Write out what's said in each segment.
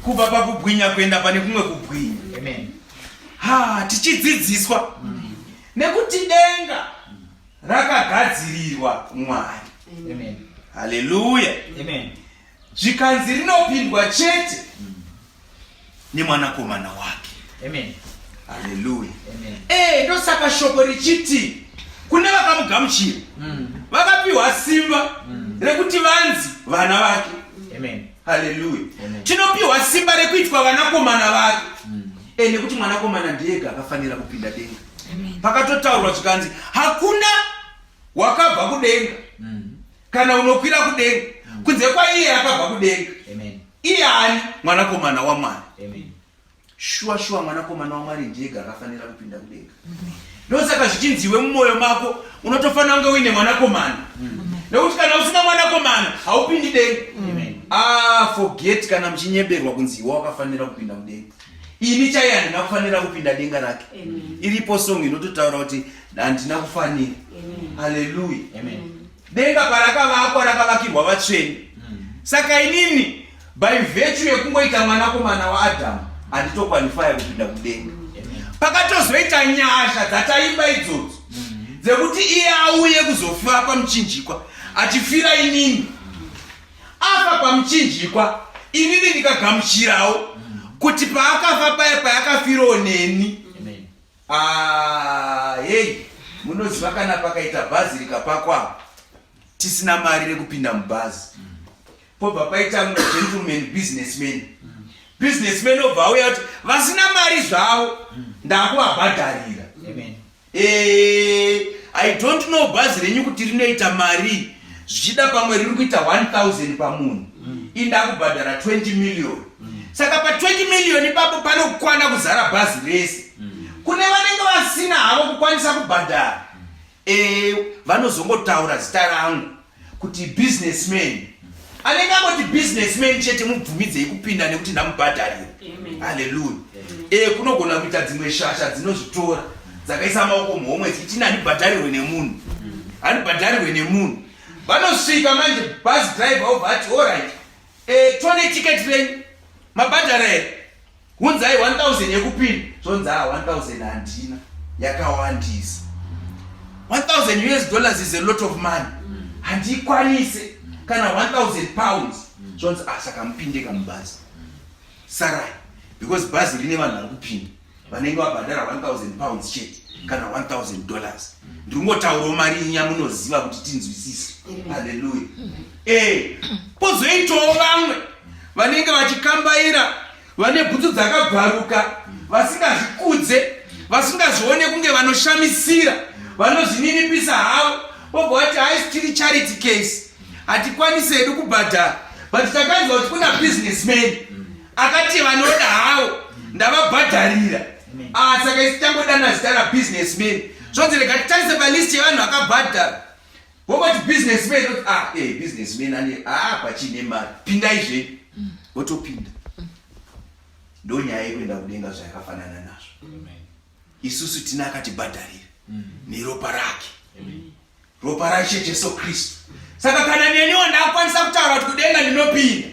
Kubva pakubwinya kuenda pane kumwe kubwinya. Amen. Ha, tichidzidziswa nekuti denga rakagadzirirwa Mwari. Amen. Haleluya. Amen. Zvikanzi rinopindwa chete nemwanakomana wake. Amen. Haleluya. Amen. Eh, ndosaka shoko richiti kune vakamugamuchira vakapiwa simba rekuti vanzi vana vake. Amen. Haleluya. Amen. Tinopiwa simba rekuitwa vanakomana vake. Eh, nekuti mwanakomana ndiyega akafanira kupinda denga. Pakatotaurwa zvikanzi hakuna wakabva kudenga kana unokwira kudenga kunze kwaiye akabva kudenga. Amen. Iye ani? Mwanakomana waMwari. Amen. Shuwa shuwa mwanakomana waMwari ndiyega akafanira kupinda kudenga. Ndosaka zvichinzi iwe mumwoyo mako unotofanira kunge uine mwanakomana. Nekuti kana usina mwanakomana haupindi denga. Amen. Ah, forget kana muchinyeberwa kunzi iwe wakafanira kupinda mudenga. Ini chaiye handina kufanira kupinda denga rake. Iripo song inototaura kuti handina kufanira. Haleluya. Amen. Denga parakavakwa rakavakirwa vatsvene. Saka inini by virtue yekungoita mwanakomana waAdhamu handitokwanifaya kupinda kudenga. Amen. Pakatozoita nyasha dzataimba idzodzo dzekuti iye auye kuzofa pamuchinjikwa achifira inini. Afa pamuchinjikwa inini ndikagamuchirawo kuti paakafa paya payakafirawo neni. Amen. Ah, hey, munoziva kana pakaita bhazi rikapakwa tisina mari rekupinda mubhazi, pobva paita mumwe gentleman businessman. Businessman obva auya kuti vasina mari zvavo ndakuvabhadharira. Amen. I don't know bhazi renyu kuti rinoita mari, zvichida pamwe riri kuita 1000 pamunhu, ini ndakubhadhara 20 million. Saka pa 20 million ipapo panokwana kuzara bhazi rese. Kune vanenge vasina havo kukwanisa kubhadhara, vanozongotaura zita rangu kuti businessman. Anenge angoti businessman chete, mubvumidzei kupinda nekuti ndamubhadharira. Haleluya. Kunogona kuita dzimwe shasha dzinozvitora dzakaisa maoko muhomwe dzichiti handibhadharirwe nemunhu, handibhadharirwe nemunhu. Vanosvika manje, bus driver obva ati, "Alright, tone ticket renyu, mabhadhara here? Hunzai 1000 yekupinda." Zvonzi, "Ah, 1000 handina, yakawandisa. 1000 US dollars is a lot of money, handikwanise, kana 1000 pounds." Zvonzi, "Ah, saka mupinde kamubhazi, sarai," because bhazi rine vanhu vari kupinda vanenge vabhadhara 1000 pounds chete kana 1000 dollars. Ndiri kungotaurawo mari nyamunoziva kuti tinzwisise. Haleluya. Pozoitawo vamwe vanenge vachikambaira, vane bhutsu dzakabvaruka, vasingazvikudze, vasingazvione kunge vanoshamisira, vanozvininipisa havo, vobva vati, "Haisi, tiri charity case, hatikwanisi hedu kubhadhara, but takanzwa kuti kuna businessman akati vanoda havo ndavabhadharira. Ah, saka isi tangodana zita rabusinessman." Zvonzi, "Rega titarise palist yevanhu vakabhadhara." Vobati businessman, oti, "Ah, businessman ane, ah, pachine mari, pindai zvenyu." Votopinda. Ndo nyaya yekuenda kudenga zvayakafanana nazvo. Amen. Isusu tina akatibhadharira neropa rake, ropa raIshe Jesu Kristu. Saka kana neniwo ndakukwanisa kutaura kuti kudenga ndinopinda,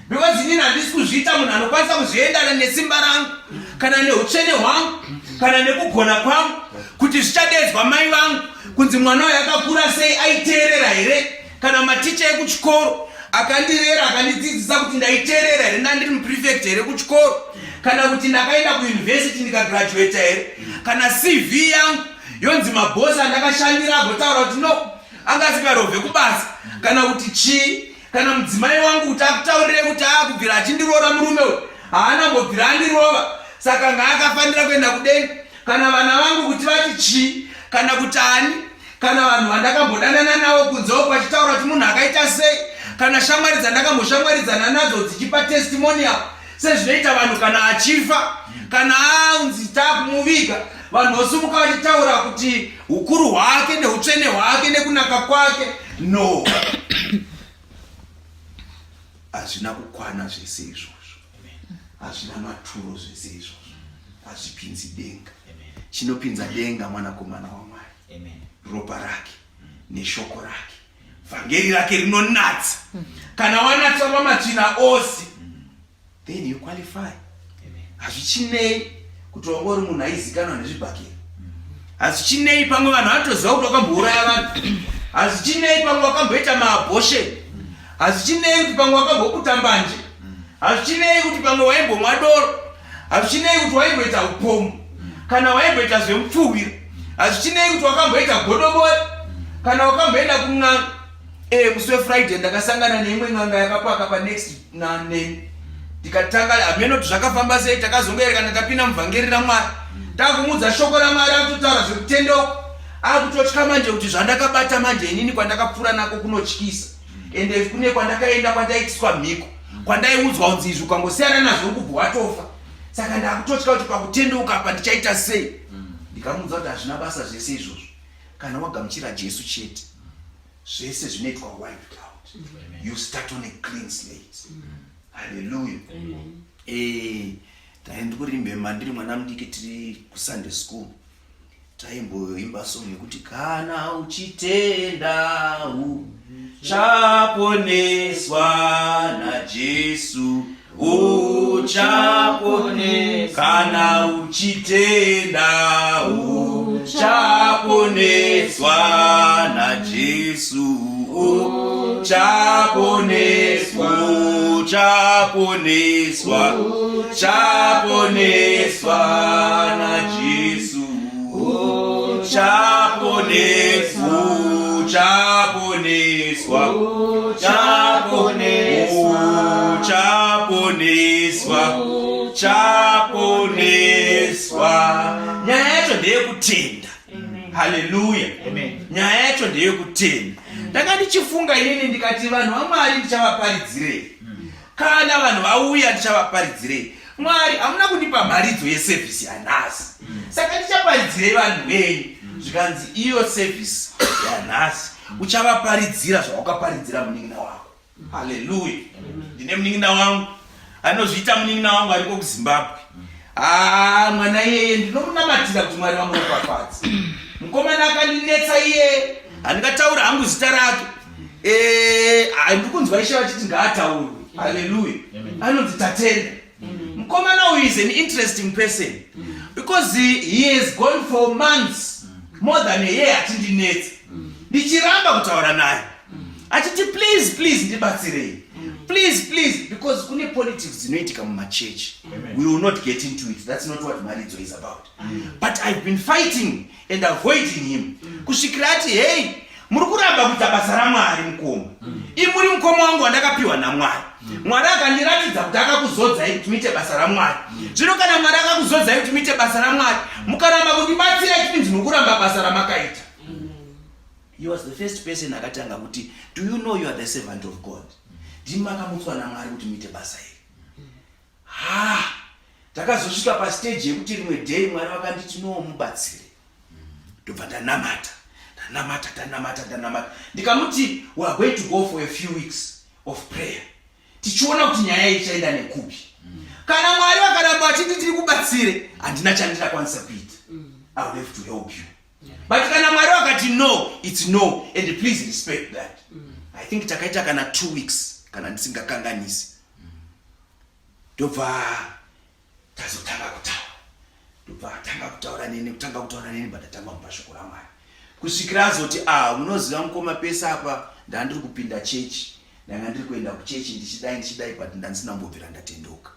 because inini handisi kuzviita munhu anokwanisa kuzviendana nesimba rangu kana neutsvene hwangu kana nekugona kwangu, kuti zvichadedzwa mai vangu kunzi mwana uyu akakura sei, aiteerera here, kana maticha ekuchikoro akandirera akandidzidzisa kuti ndaiteerera here, ndandiri muprefect here kuchikoro, kana kuti ndakaenda kuyunivhesiti ndikagraduata here, kana CV yangu yonzi mabhosi andakashandira agotaura kuti no, anga asingarovhe kubasa, kana kuti chii, kana mudzimai wangu kuti akutaurire kuti aakubvira achindiroora murume uyu haana mbobvira andirova, saka ngaakafanira kuenda kudenga, kana vana vangu kuti vati chii, kana kuti ani, kana vanhu vandakambodanana navo kunze uko vachitaura kuti munhu akaita sei, kana shamwari dzandakamboshamwaridzana nadzo dzichipa testimonial sezvinoita vanhu kana achifa, kana anzi taakumuviga, vanhu vosimuka vachitaura kuti ukuru hwake neutsvene hwake nekunaka kwake. No, hazvina kukwana zvese izvozvo, hazvina maturo zvese izvozvo, hazvipinzi denga. Chinopinza denga mwanakomana waMwari, Amen. ropa rake neshoko rake, vhangeri rake rinonatsa. Kana wanatswa pamatsvina ose. Then you qualify. Hazvichinei kuti wanga uri munhu aizikanwa nezvibhakera. Hazvichinei pamwe vanhu vanotoziva kuti wakambouraya vanhu. Hazvichinei pamwe wakamboita maabortion. Hazvichinei kuti pamwe wakamboputa mbanje. Hazvichinei kuti pamwe waimbomwa doro. Hazvichinei kuti waimboita upombwe kana waimboita zvemupfuhwira. Hazvichinei kuti wakamboita godobori kana wakamboenda kun'anga. Eh, musi weFriday ndakasangana neimwe n'anga yakapaka panext neni tikatanga hameno kuti zvakafamba sei takazongoerekana tapinda muvhangeri ramwari takumudza shoko ramwari akutotaura zvekutendeuka akutotya manje kuti zvandakabata manje inini kwandakapfuura nako kunotyisa ende kune kwandakaenda kwandaitiswa mhiko kwandaiudzwa kunzi izvi ukangosiyana nazvo uri kubva watofa saka ndakutotya kuti pakutendeuka apa ndichaita sei ndikamuudza kuti hazvina basa zvese izvozvo kana wagamuchira jesu chete zvese zvinoitwa wiped out. You start on a clean slate. Hallelujah. Eh, ndikurimbe ndiri mwana mudiki tiri kusunday school taimboimba song yekuti kana uchitenda uchaponeswa najesu uchaponeswa kana uchitenda uchaponeswa najesu uchaponeswa uchaponeswa uchaponeswa najesu uchaponeswa uchaponeswa uchaponeswa uchaponeswa nyaya yacho ndeyekutenda haleluya nyaya yacho ndeyekutenda ndanga ndichifunga inini ndikati vanhu vamwari ndichavaparidzirei Kana vanhu vauya ndichavaparidzirei. Mwari hamuna kundipa mharidzo yeservice yanhasi. Saka ndichaparidzirei vanhu venyu. Zvikanzi iyo service yanhasi uchavaparidzira zvawakaparidzira munin'ina wako. Haleluya. Ndine munin'ina wangu anozviita munin'ina wangu ariko kuZimbabwe. Ah, mwana iyeye ndinomunamatira kuti Mwari vamuropafadze. Mukomana akandinetsa iyeye, handingataura hangu zita rake. Eh, handikunzwa ishe vachiti ngaataurwe. Haleluya. Anonzi Tatenda. Mukomana uyu is an interesting person because he has gone for months more than a year achindinetsa. Ndichiramba kutaura naye. Achiti please please ndibatsirei. Please please because kune politics dzinoitika mumachechi. We will not get into it. That's not what Mharidzo is about. But I've been fighting and avoiding him kusvikira ati hey muri kuramba kuita basa ramwari mukoma imi muri mukoma wangu wandakapiwa namwari mwari akandiratidza kuti akakuzodzai kuti muite basa ramwari zvino kana mwari akakuzodzai kuti muite basa ramwari mukaramba kundibatsira it means mukuramba basa ramakaita he was the first person akatanga kuti do you know you are the servant of god ndimi makamutswa namwari kuti muite basa iri Ha! Takazosvika pastage yekuti rimwe day Mwari vakanditi no mubatsire. Ndobva ndanamata. Ndanamata, ndanamata, ndanamata. Ndikamuti we are going to go for a few weeks of prayer. Tichiona kuti nyaya iyi ichaenda nekupi. Kana Mwari vakaramba vachiti tiri kubatsire, handina chandinakwanisa kuita. I will have to help you. But kana Mwari vakati no, it's no and please respect that. I think takaita kana 2 weeks kana ndisingakanganisi. Ndobva tazotanga kutaura. Ndobva atanga kutaura neni, kutanga kutaura neni but atanga kumupa shoko raMwari. Kusvikira azoti ah unoziva mukoma pese apa ndandiri kupinda chechi. Ndanga ndiri kuenda kuchechi ndichidai ndichidai but ndandisina kumbobvira ndatendeuka.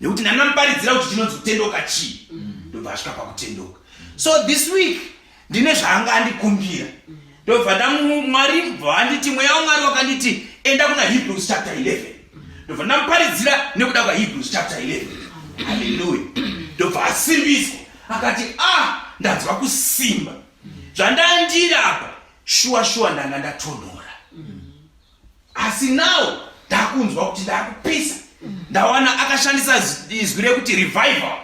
Nekuti ndandamuparidzira kuti chinonzi kutendeuka chii. Ndobva asvika pakutendeuka. So this week ndine zvaanga andikumbira. Ndobva ndamwari bva anditi mweya waMwari wakanditi enda kuna Hebrews chapter 11. Ndobva ndamuparidzira nekuda kwaHebrews chapter 11. Hallelujah. Ndobva asimbiswa akati ah ndanzwa kusimba. Zvandandiri apa shuwa shuwa ndanga ndatonhora. Asi now ndakunzwa kuti ndakupisa. Ndawana akashandisa izwi rekuti revival.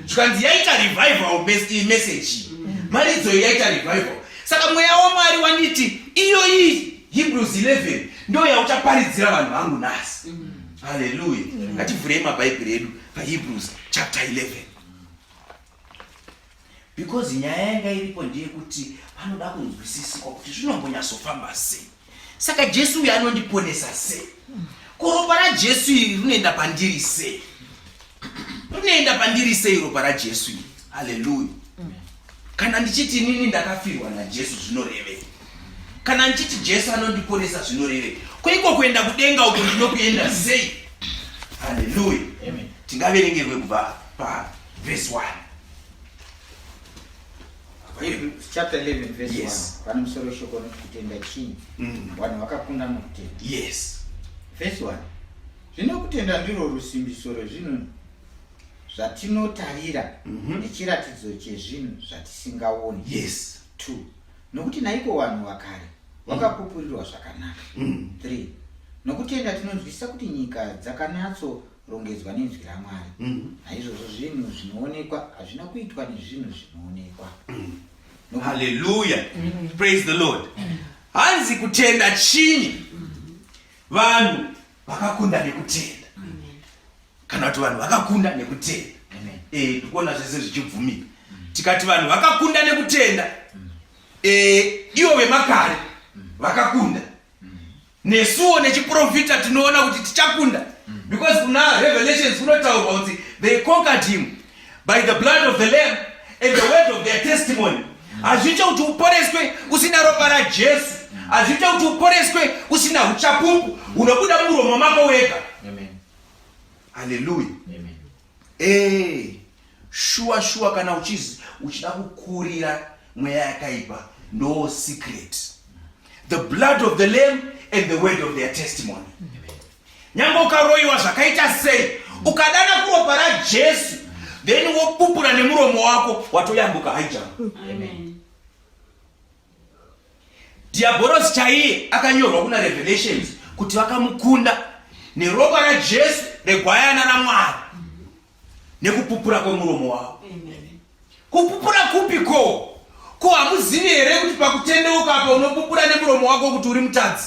Zvikanzi yaita revival message. Mharidzo iyi yaita revival. Saka mweya waMwari wanditi iyo iyi Hebrews 11 ndo yauchaparidzira vanhu vangu nhasi. Hallelujah. Ngativhurei mabhaibheri edu paHebrews chapter 11. Because nyaya yanga iripo ndeyekuti panoda kunzwisiswa kuti zvinombonyatsofamba sei. Saka Jesu uyu anondiponesa sei? Ko ropa raJesu iri rinoenda pandiri sei? Rinoenda pandiri sei ropa raJesu iri? Haleluya. Kana ndichiti inini ndakafirwa naJesu zvinorevei? Kana ndichiti Jesu anondiponesa zvinorevei? Ko iko kuenda kudenga uko ndinokuenda sei? Haleluya. Tingaverengerwe kubva pa verse 1. Hebrews chapter 11 verse 1 pane musoro weshoko unoti kutenda chii? Vanhu vakakunda nokutenda. Yes. Verse 1. Zvino kutenda ndirwo rusimbiso rwezvinhu zvatinotarira nechiratidzo chezvinhu zvatisingaoni. Yes. 2 Nokuti naiko vanhu vakare vakapupurirwa zvakanaka. 3 Nokutenda tinonzwisisa kuti nyika dzakanatsorongedzwa nenzwi raMwari. Naizvozvo zvinhu zvinoonekwa hazvina kuitwa nezvinhu zvinoonekwa. Hallelujah. Praise the Lord. Hanzi kutenda chinyi? Vanhu vakakunda nekutenda. Kana kuti vanhu vakakunda nekutenda. Eh, tikuona zvese zvichibvumika. Tikati vanhu vakakunda nekutenda. Eh, ivo vemakare vakakunda. Nesuwo nechiprofita tinoona kuti tichakunda. Because kuna Revelations kunotaurwa kuti they conquered him by the blood of the lamb and the word of their testimony. Hazviite kuti uporeswe usina ropa raJesu. Hazviite kuti uporeswe usina uchapupu hunobuda muromo mako wega. Amen. Hallelujah. Amen. Eh, shuwa shuwa kana uchida kukurira mweya yakaipa ndo secret. The blood of the lamb and the word of their testimony. Nyangwe ukaroyiwa zvakaita sei, ukadana kuropa raJesu, then wopupura nemuromo wako, watoyambuka high jump. Amen. Diaborosi chaiye akanyorwa kuna Revelations kuti vakamukunda neropa raJesu regwayana raMwari nekupupura kwemuromo wavo. Kupupura kupi ko? Ko hamuzivi here kuti pakutendeuka apa unopupura nemuromo wako kuti uri mutadzi?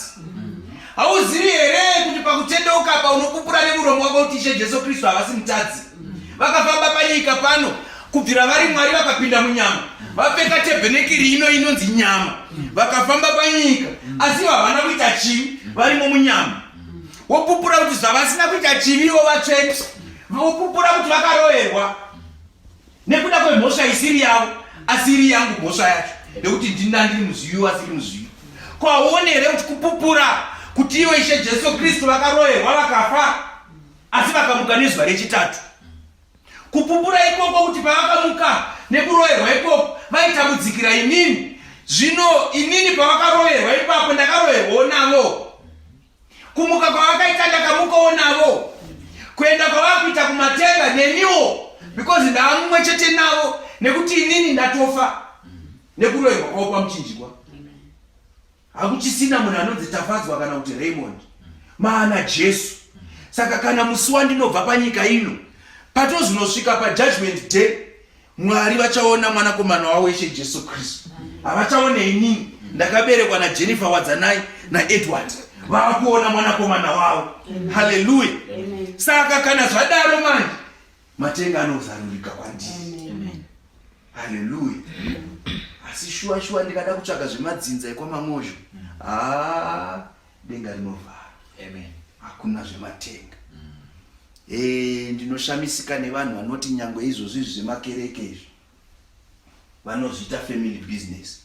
Hauzivi here kuti pakutendeuka apa unopupura nemuromo wako kuti Ishe Jesu Kristu havasi mutadzi? Vakafamba panyika pano kubvira vari Mwari vakapinda munyama, vapfeka tebhenekiri ino inonzi nyama, vakafamba panyika, asi ivo havana kuita chivi, varimo munyama. Wopupura kuti zvavasina kuita chivi ivo vatsvene, wopupura kuti vakaroverwa nekuda kwemhosva isiri yavo, asi iri yangu mhosva yacho, nekuti ndina ndiri muzivi vasiri muzivi. Ko hauoni here kuti kupupura kuti ivo Ishe Jesu Kristu vakaroverwa vakafa, asi vakamuka nezuva rechitatu? Kupupura ikoko kuti pavakamuka nekuroverwa ikoko vaitambudzikira inini. Zvino inini pavakaroverwa ipapo ndakaroverwawo navo. Kumuka kwavakaita ndakamukawo navo. Kuenda kwavakuita kumatenga neniwo because ndava mumwe chete navo nekuti inini ndatofa nekuroverwa kwavo pamuchinjikwa. Hakuchisina munhu anonzi Tafadzwa kana kuti Raymond. Maana Jesu. Saka kana musi wandinobva panyika ino, patozinosvika pajudgment day, Mwari vachaona mwanakomana wavo Ishe Jesu Kristu. Havachaone inini. Ndakaberekwa naJennifer Wadzanai naEdward. Vakuona mwanakomana wavo. Hallelujah. Saka kana zvadaro manje, matenga anozarurika kwandiri. Haleluya. Asi shuwa shuwa ndikada kutsvaga zvemadzinza ekwaMamozho. Ah, denga rinovhara. Amen. Hakuna zvematenga. Eh, ndinoshamisika nevanhu vanoti nyangwe izvozvi izvi zvemakereke izvi vanozviita family business.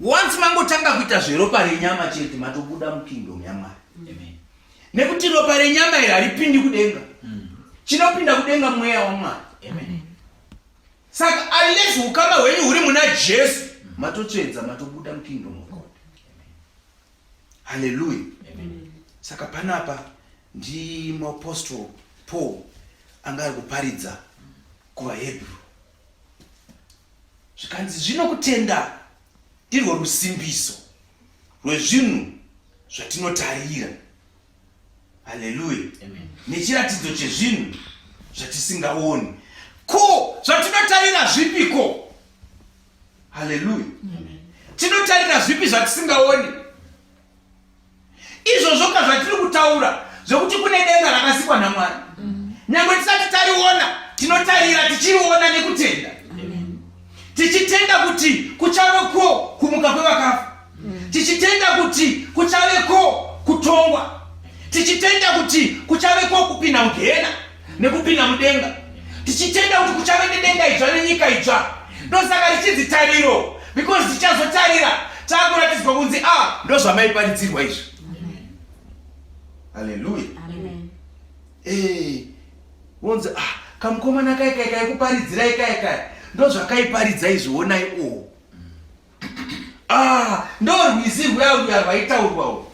Once mangotanga kuita zveropa renyama chete matobuda mukingdom yaMwari. Amen. Nekuti ropa renyama iri haripindi kudenga. Chinopinda kudenga mweya waMwari. Amen. Saka unless hukama hwenyu huri muna Jesu, matotsvedza, matobuda mukingdom of God. Hallelujah. Saka panapa ndi muapostle Paul anga ari kuparidza kuvaHebrew. Zvikanzi zvino kutenda ndirwo rusimbiso rwezvinhu zvatinotarira. Haleluya. Nechiratidzo chezvinhu zvatisingaoni. Ko zvatinotarira zvipiko? Haleluya. Tinotarira zvipi zvatisingaoni? Izvozvo ka zvatiri kutaura zvekuti kune denga rakasikwa naMwari. Nyangwe tisati tariona, tinotarira tichiriona nekutenda. Tichitenda kuti kuchaveko kumuka kwevakafa. Tichitenda kuti kuchaveko kutongwa. Tichitenda kuti kuchaveko kupinda mugehena nekupinda mudenga. Tichitenda kuti kuchave nedenga idzva nenyika idzva. Ndosaka richinzi tariro, because tichazotarira takuratidzwa kunzi a ah, ndozvamaiparidzirwa izvi. Haleluya. Eh, wonzi ah, kamukomana kai kai kai kuparidzirai kai kai ndozvakaiparidza izvi, honai o oh. Ah, ndorwizi rwuya rwuya rwaitaurwa u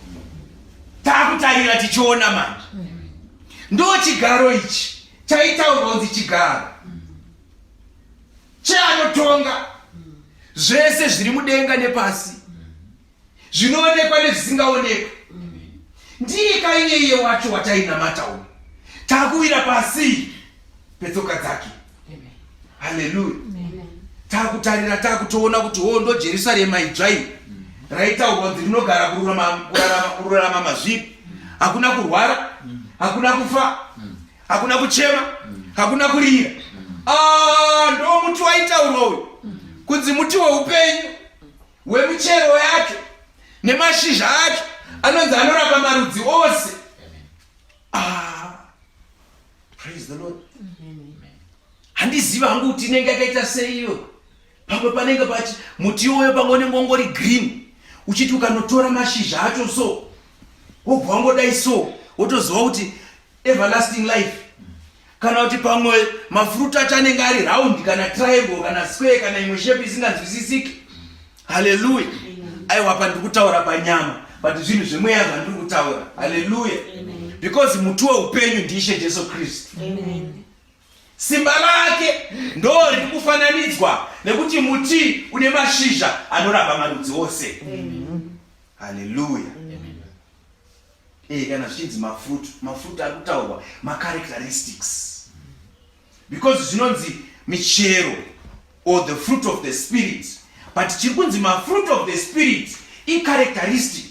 takutarira tichiona manje ndo chigaro ichi chaitaurwa kunzi chigaro cheanotonga zvese zviri mudenga nepasi, zvinoonekwa nezvisingaonekwa. Ndiye kaiyeye wacho watainamata uyu, takuwira pasi petsoka dzake. Haleluya. Takutarira, takutoona kuti ho, ndo Jerusarema idzva iyi raitaurwa kunzi rinogara kururama mazviri, hakuna kurwara, hakuna kufa, hakuna kuchema, hakuna kurira. Ah, ndo muti waitaurwa uyu kunzi muti weupenyu, wemichero yacho nemashizha acho anonzi anorapa marudzi ose. Ah, praise the Lord. Handiziva hangu kuti inenge yakaita seiyo. Pamwe panenge pachi muti iwoyo, pamwe unenge ungori green, uchiti ukanotora mashizha acho so, wobva wangodai so, wotoziva kuti everlasting life. Kana kuti pamwe mafruit acho anenge ari round kana triangle kana square kana imwe shape isinganzwisisiki. Haleluya. Aiwa, pa ndiri kutaura panyama, but zvinhu zvemweya zvandiri kutaura. Haleluya. Because muti weupenyu ndiIshe Jesu Kristu. Simba rake ndo riri kufananidzwa nekuti muti une mashizha anorapa marudzi ose. Haleluya. Eh, kana zvichinzi mafruit, mafruit ari kutaurwa macharacteristics, because zvinonzi michero or the fruit of the Spirit, but chiri kunzi mafruit of the Spirit icharacteristic,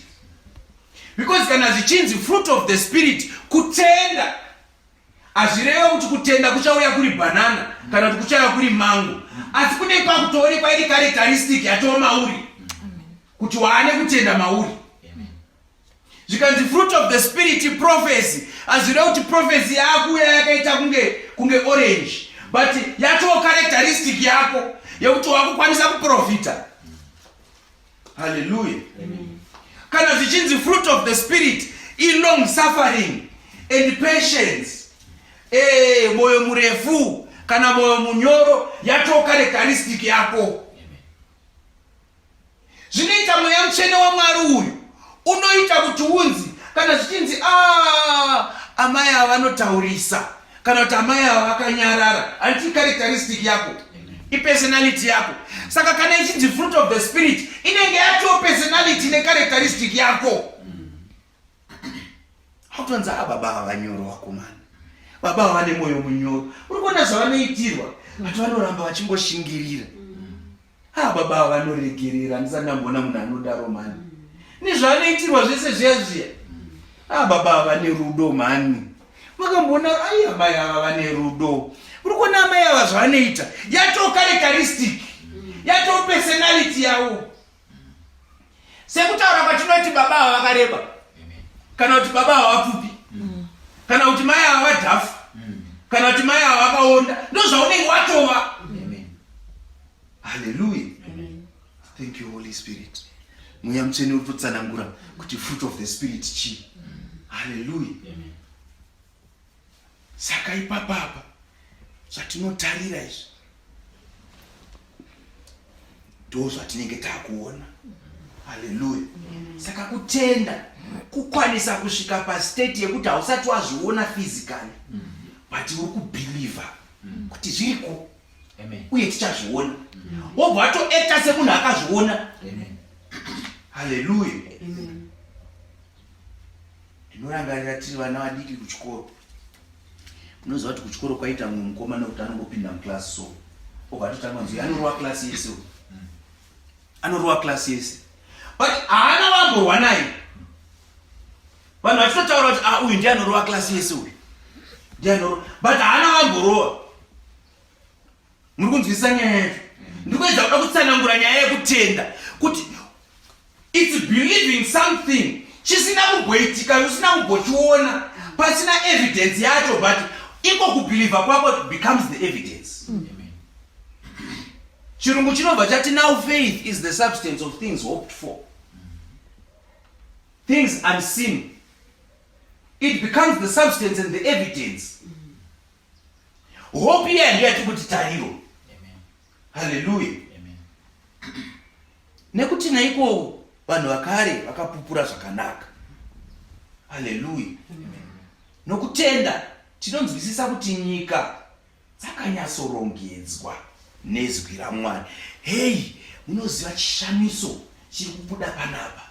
because kana zvichinzi fruit of the Spirit kutenda, hazvireva kuti kutenda kuchauya kuri banana kana kuti kuchauya kuri mango, asi kune kwakutoonekwa iri characteristic yatoo mauri kuti waane kutenda mauri. Zvikanzi fruit of the Spirit prophecy, hazvireva kuti prophecy yakuuya yakaita kunge orange, but yatoo characteristic yako yekuti wakukwanisa kuprofita. Haleluya. Kana zvichinzi fruit of the Spirit ilong suffering and patience, mwoyo murefu kana mwoyo munyoro, yatoo characteristic yako. Zvinoita Mweya Mutsvene waMwari uyu unoita kuti unzi, kana zvichinzi a amai ava vanotaurisa kana kuti amai ava vakanyarara, handiti characteristic yako, ipersonality yako? Saka kana ichinzi fruit of the Spirit, inenge yatoo personality necharacteristic yako. Autonzi a baba ava vanyoro, vakomana, baba ava vane mwoyo munyoro. Uri kuona zvavanoitirwa, but vanoramba vachingoshingirira. Ah, baba ava vanoregerera, handisati ndamboona munhu anodaro mani, nezvaanoitirwa zvese zviya zviya. Ah, baba ava vane rudo mani, makamboona? Ai, amai ava vane rudo. Uri kuona amai ava zvavanoita, yatoo characteristic, yatoo personality yavo, sekutaura kwatinoti baba ava vakareba kana kuti baba ava vapfupi kana kuti mai ava vadhafu kana kuti mai ava vakaonda. Ndo zvaunenge watova. Haleluya. Thank you, Holy Spirit. Mweya Mutsvene uri kutsanangura kuti fruit of the Spirit chii. Haleluya. Saka ipapapa zvatinotarira izvi ndo zvatinenge takuona. Haleluya. Saka kutenda kukwanisa kusvika pastate yekuti hausati wazviona physically, but uri kubhilivha kuti zviriko uye tichazviona, wobva watoacta semunhu akazviona. Haleluya. Ndinorangarira tiri vana vadiki kuchikoro. Unoziva kuti kuchikoro kwaita mumwe mukomana wekuti anongopinda muclass so, obva atotanga kunzi anorova class yese, anorova class yese, but haana vamborwa naye. Vanhu vachitotaura kuti ah, uyu ndiye anorova class yese, uyu ndiye anorova, but haana vamborova. Muri kunzwisisa nyaya yacho? Ndikuedza kuda kutsanangura nyaya yekutenda kuti it's believing something chisina kumboitika, usina kumbochiona, pasina evidence yacho, but Iko kubhilivha kwako becomes the evidence. Chirungu chinobva chati now faith is the substance of things hoped for, things unseen. It becomes the substance and the evidence. Hope iya ndiyo yatiri kuti tariro. Haleluya. Nekuti naiko vanhu vakare vakapupura zvakanaka. Haleluya. Nokutenda tinonzwisisa kuti nyika dzakanyatsorongedzwa nezwi raMwari. Heyi, munoziva chishamiso chiri kubuda panapa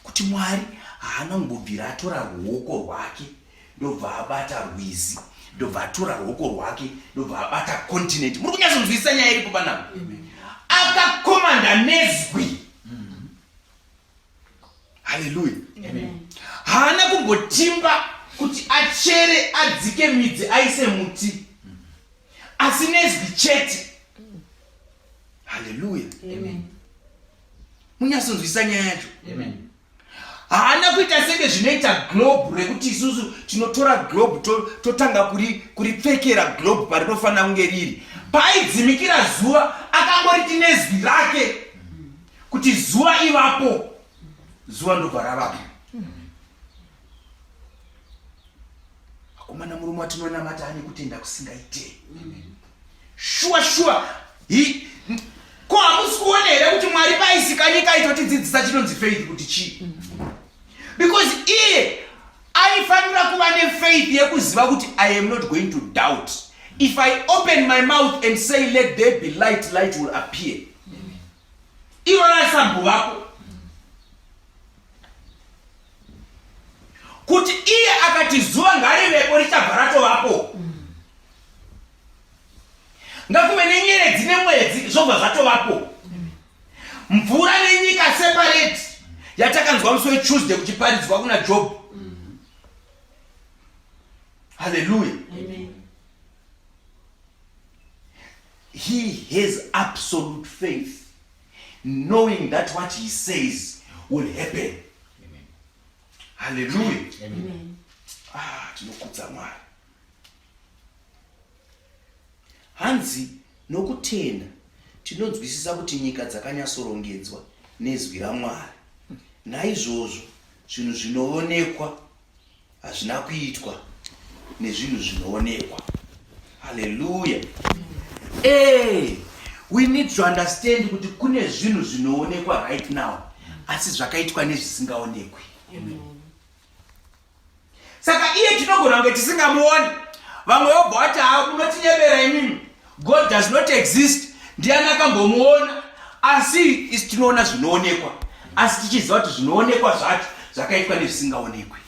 kuti Mwari haana kumbobvira atora ruoko rwake ndobva abata rwizi, ndobva atora ruoko rwake ndobva abata continent. Muri kunyatsonzwisisa nyaya iripo panapa? Akakomanda nezwi. Haleluya. Haana kumbotimba kuti achere adzike midzi aise muti, asi nezwi chete. Haleluya. Munyatsonzwisisa nyaya yacho? Haana kuita senge zvinoita globe rekuti isusu tinotora globe totanga kuripfekera globe parinofanira kunge riri. Paaidzimikira zuva akangoriti nezwi rake kuti zuva ivapo, zuva ndobva ravapo. Akomana, murume watinonamata ane kutenda kusingaite. Shuwa shuwa. Ko hamusi kuona here kuti Mwari paisika nyika aitotidzidzisa chinonzi faith kuti chii? Because iye aifanira kuva nefaith yekuziva kuti I am not going to doubt. If I open my mouth and say let there be light, light will appear. Iro raisambovako. Kuti iye akati zuva ngarivepo richabva ratovapo. Ngakuve nenyeredzi nemwedzi zvobva zvatovapo. Mvura nenyika separate yatakanzwa musi weTuesday kuchiparidzwa kuna Job. Hallelujah. Amen. He has absolute faith, knowing that what he says will happen. Amen. Hallelujah. Amen. Ah, tinokudza Mwari. Hanzi nokutenda tinonzwisisa kuti nyika dzakanyasorongedzwa nezwi raMwari. Naizvozvo zvinhu zvinoonekwa hazvina kuitwa nezvinhu zvinoonekwa. Haleluya. Hey, we need to understand kuti kune zvinhu zvinoonekwa right now asi zvakaitwa nezvisingaonekwi. Saka iye tinogona kunge tisingamuoni. Vamwe vobva vati ha, munotinyebera imimi, God does not exist, ndiani akambomuona? Asi isi tinoona zvinoonekwa, asi tichiziva kuti zvinoonekwa zvacho zvakaitwa nezvisingaonekwi.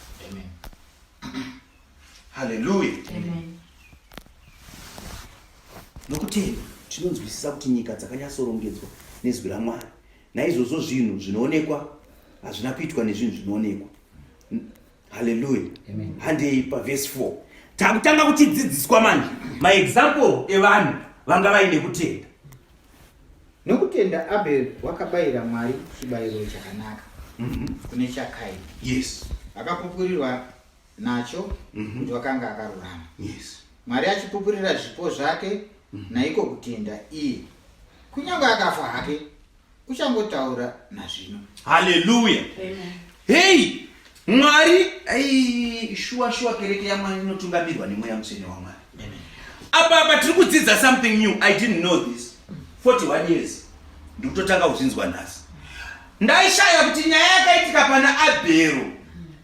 Haleluya. Nokutenda tinonzwisisa kuti nyika dzakanyatsorongedzwa nezwi raMwari. Naizvozvo zvinhu zvinoonekwa hazvina kuitwa nezvinhu zvinoonekwa. Haleluya. Handei pavhesi 4. Takutanga kuchidzidziswa manje maexample evanhu vanga vaine kutenda. Nokutenda Abel wakabayira Mwari chibayiro chakanaka kune chaKaini. Yes. Akapupurirwa nacho kuti wakanga akarurama. Yes. Mwari achipupurira zvipo zvake naiko kutenda iye, kunyange akafa hake, uchangotaura nazvino. Haleluya. Hei, Mwari, ai, shuwa shuwa kereke yaMwari inotungamirwa nemweya mutsvene waMwari. Apa apa tiri kudzidza something new. I didn't know this. 41 years. Ndikutotanga kuzvinzwa nhasi. Ndaishaya kuti nyaya yakaitika pana Abhero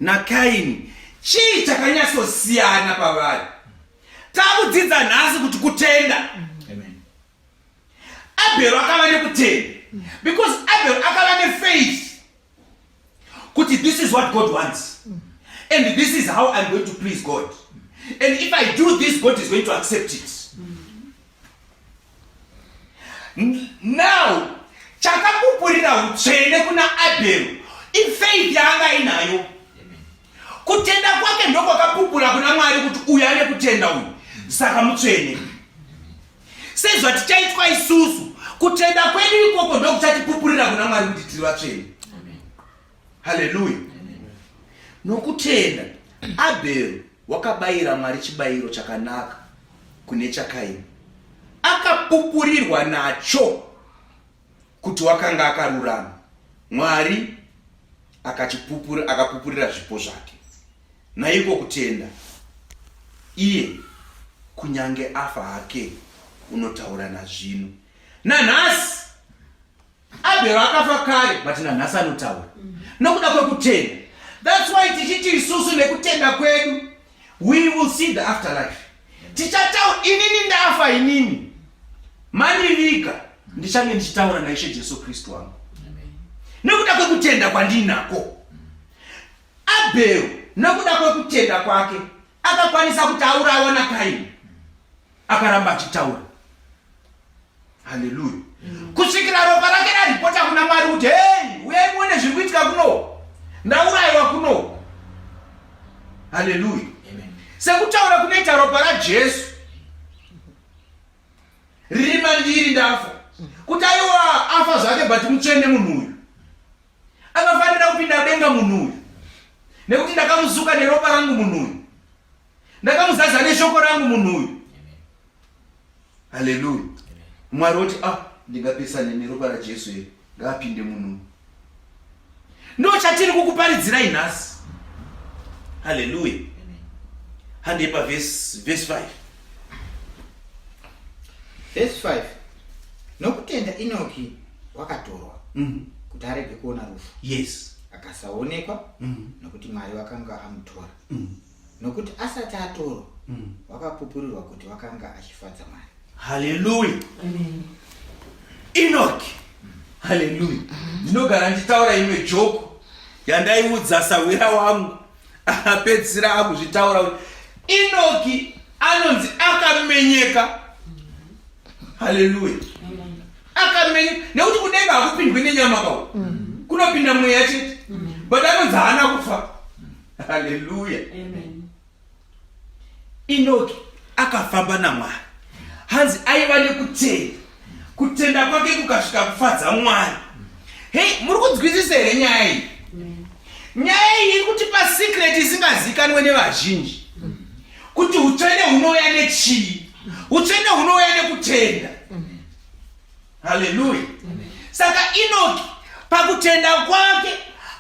naKaini chii chakanyatsosiyana pavari. Takudzidza nhasi kuti kutenda. Abhero akava nekutenda because Abel akava nefaith kuti this is what God wants and this is how I'm going to please God, and if I do this, God is going to accept it. Now chakapupurira utsvene kuna Abel ifaith yaanga inayo. Kutenda kwake ndokwakapupura kuna Mwari kuti uyu ane kutenda uyu, saka mutsvene. Sezvatichaitwa isusu, kutenda kwedu ikoko ndokuchatipupurira kuna Mwari kuti tiri vatsvene. Haleluya. Nokutenda Abhero wakabayira Mwari chibayiro chakanaka. kune chaKaini, akapupurirwa nacho kuti wakanga akarurama. Mwari akapupurira zvipo zvake. Naiko kutenda iye, kunyange afa hake, unotaura nazvino. Nanhasi Abhero akafa kare, but nanhasi anotaura nokuda kwekutenda. That's why tichiti isusu nekutenda kwedu we will see the afterlife. Tichataura, inini ndafa, inini mandiviga, ndichange ndichitaura naIshe Jesu Kristu wangu nekuda kwekutenda kwandinako. Abhero nekuda kwekutenda kwake akakwanisa kuti aurawa naKaini, akaramba achitaura. Haleluya! Kusvikira ropa rake raripota kuna Mwari kuti, "Hei, uyai muone zviri kuitika kuno, ndaurayiwa kuno." Haleluya! Sekutaura kunoita ropa raJesu riri mandiri, ndafa, kuti aiwa, afa zvake, but mutsvene munhu uyu, akafanira kupinda denga munhu uyu, nekuti ndakamusuka neropa rangu munhu uyu, ndakamuzaza neshoko rangu munhu uyu. Haleluya! Mwari woti, "Ah, ndingapesane neropa raJesu here? Ngaapinde munhu uyu." Ndo chatiri kukuparidzirai nhasi. Haleluya! Handei pavhesi 5. Vhesi 5: Nokutenda Enoki wakatorwa kuti arege kuona rufu, akasaonekwa, nokuti Mwari wakanga amutora. Nokuti asati atorwa, wakapupurirwa kuti wakanga achifadza Mwari. Haleluya! Enoki, haleluya! Ndinogara ndichitaura imwe joke yandaiudza sawira wangu, akapedzisira akuzvitaura kuti Enoki anonzi akamenyeka. Haleluya! Akamenyeka nekuti kudenga hakupindwi nenyama kau, kunopinda mweya chete, but anonzi haana kufa. Haleluya! Enoki akafamba naMwari. Hanzi aiva nekutenda, kutenda kwake kukasvika kufadza Mwari. Hei, muri kunzwisisa here nyaya iyi? Nyaya iyi iri kutipa secret isingazikanwe nevazhinji, kuti utsvene hunouya nechii. Utsvene hunouya nekutenda. Haleluya! Saka Enoki pakutenda kwake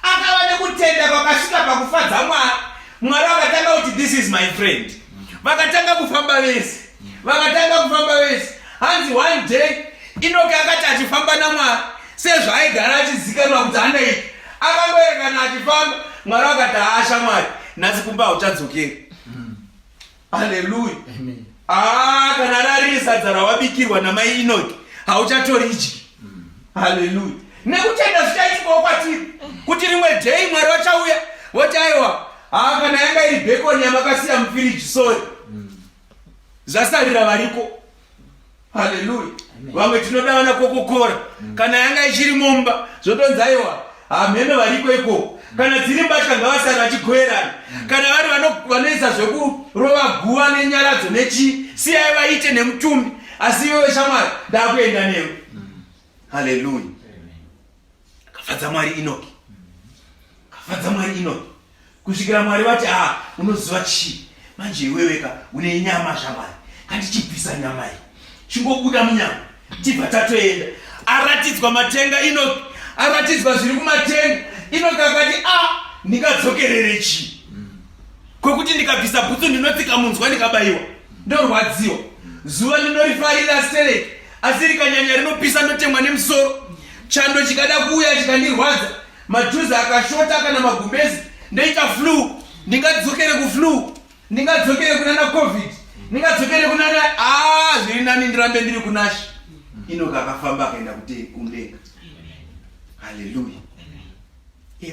akava nekutenda kwakasvika pakufadza Mwari. Mwari vakatanga kuti, "This is my friend." Vakatanga kufamba vese, vakatanga kufamba vese. Hanzi one day Enoki akati achifamba naMwari, sezvaaigara achizikanwa kuti anoita, akangoerekana achifamba, Mwari vakati, "Haasha Mwari, nhasi kumba hauchadzokeri." Haleluya! Ah, kana rari sadza rawabikirwa namai Enoki, hauchatoridyi. Haleluya! Nekutenda zvichaitikawo kwatiri, kuti rimwe day Mwari vachauya voti, "Aiwa, haa, kana yanga iri bacon yamakasiya mufiriji, sorry, zvasarira variko." Haleluya! Vamwe tinoda vana Coca-Cola. Kana yanga ichiri mumba, zvotonzi, "Aiwa, hamheno variko ikoko. Kana dziri mbatya, ngavasara vachigoerana. Kana vari vanoisa zvekurova guva nenyaradzo nechii, siyai vaite nemutumbi. Asi iwewe shamwari, ndakuenda newe." Haleluya! Akafadza Mwari Enoki, akafadza Mwari Enoki kusvikira Mwari vati, "A, unoziva chii manje? Iweweka une nyama shamwari, kandichibvisa nyama iyi, chingobuda munyama, tibva tatoenda." Aratidzwa matenga Enoki, aratidzwa zviri kumatenga, Enoki akati, "A, ndingadzokerere chii kwekuti ndikabvisa bhutsu ndinotsika munzwa, ndikabayiwa ndorwadziwa? Zuva ndinorifarira stereki, asi rikanyanya rinopisa, ndotemwa nemusoro. Chando chikada kuuya chikandirwadza, majuzi akashota kana magumbezi, ndoita flu. Ndingadzokere kuflu? Ndingadzokere kunana COVID? Ndingadzokere kunana? A, zviri nani ndirambe ndiri kunaShe." Enoki akafamba akaenda kudenga. Haleluya!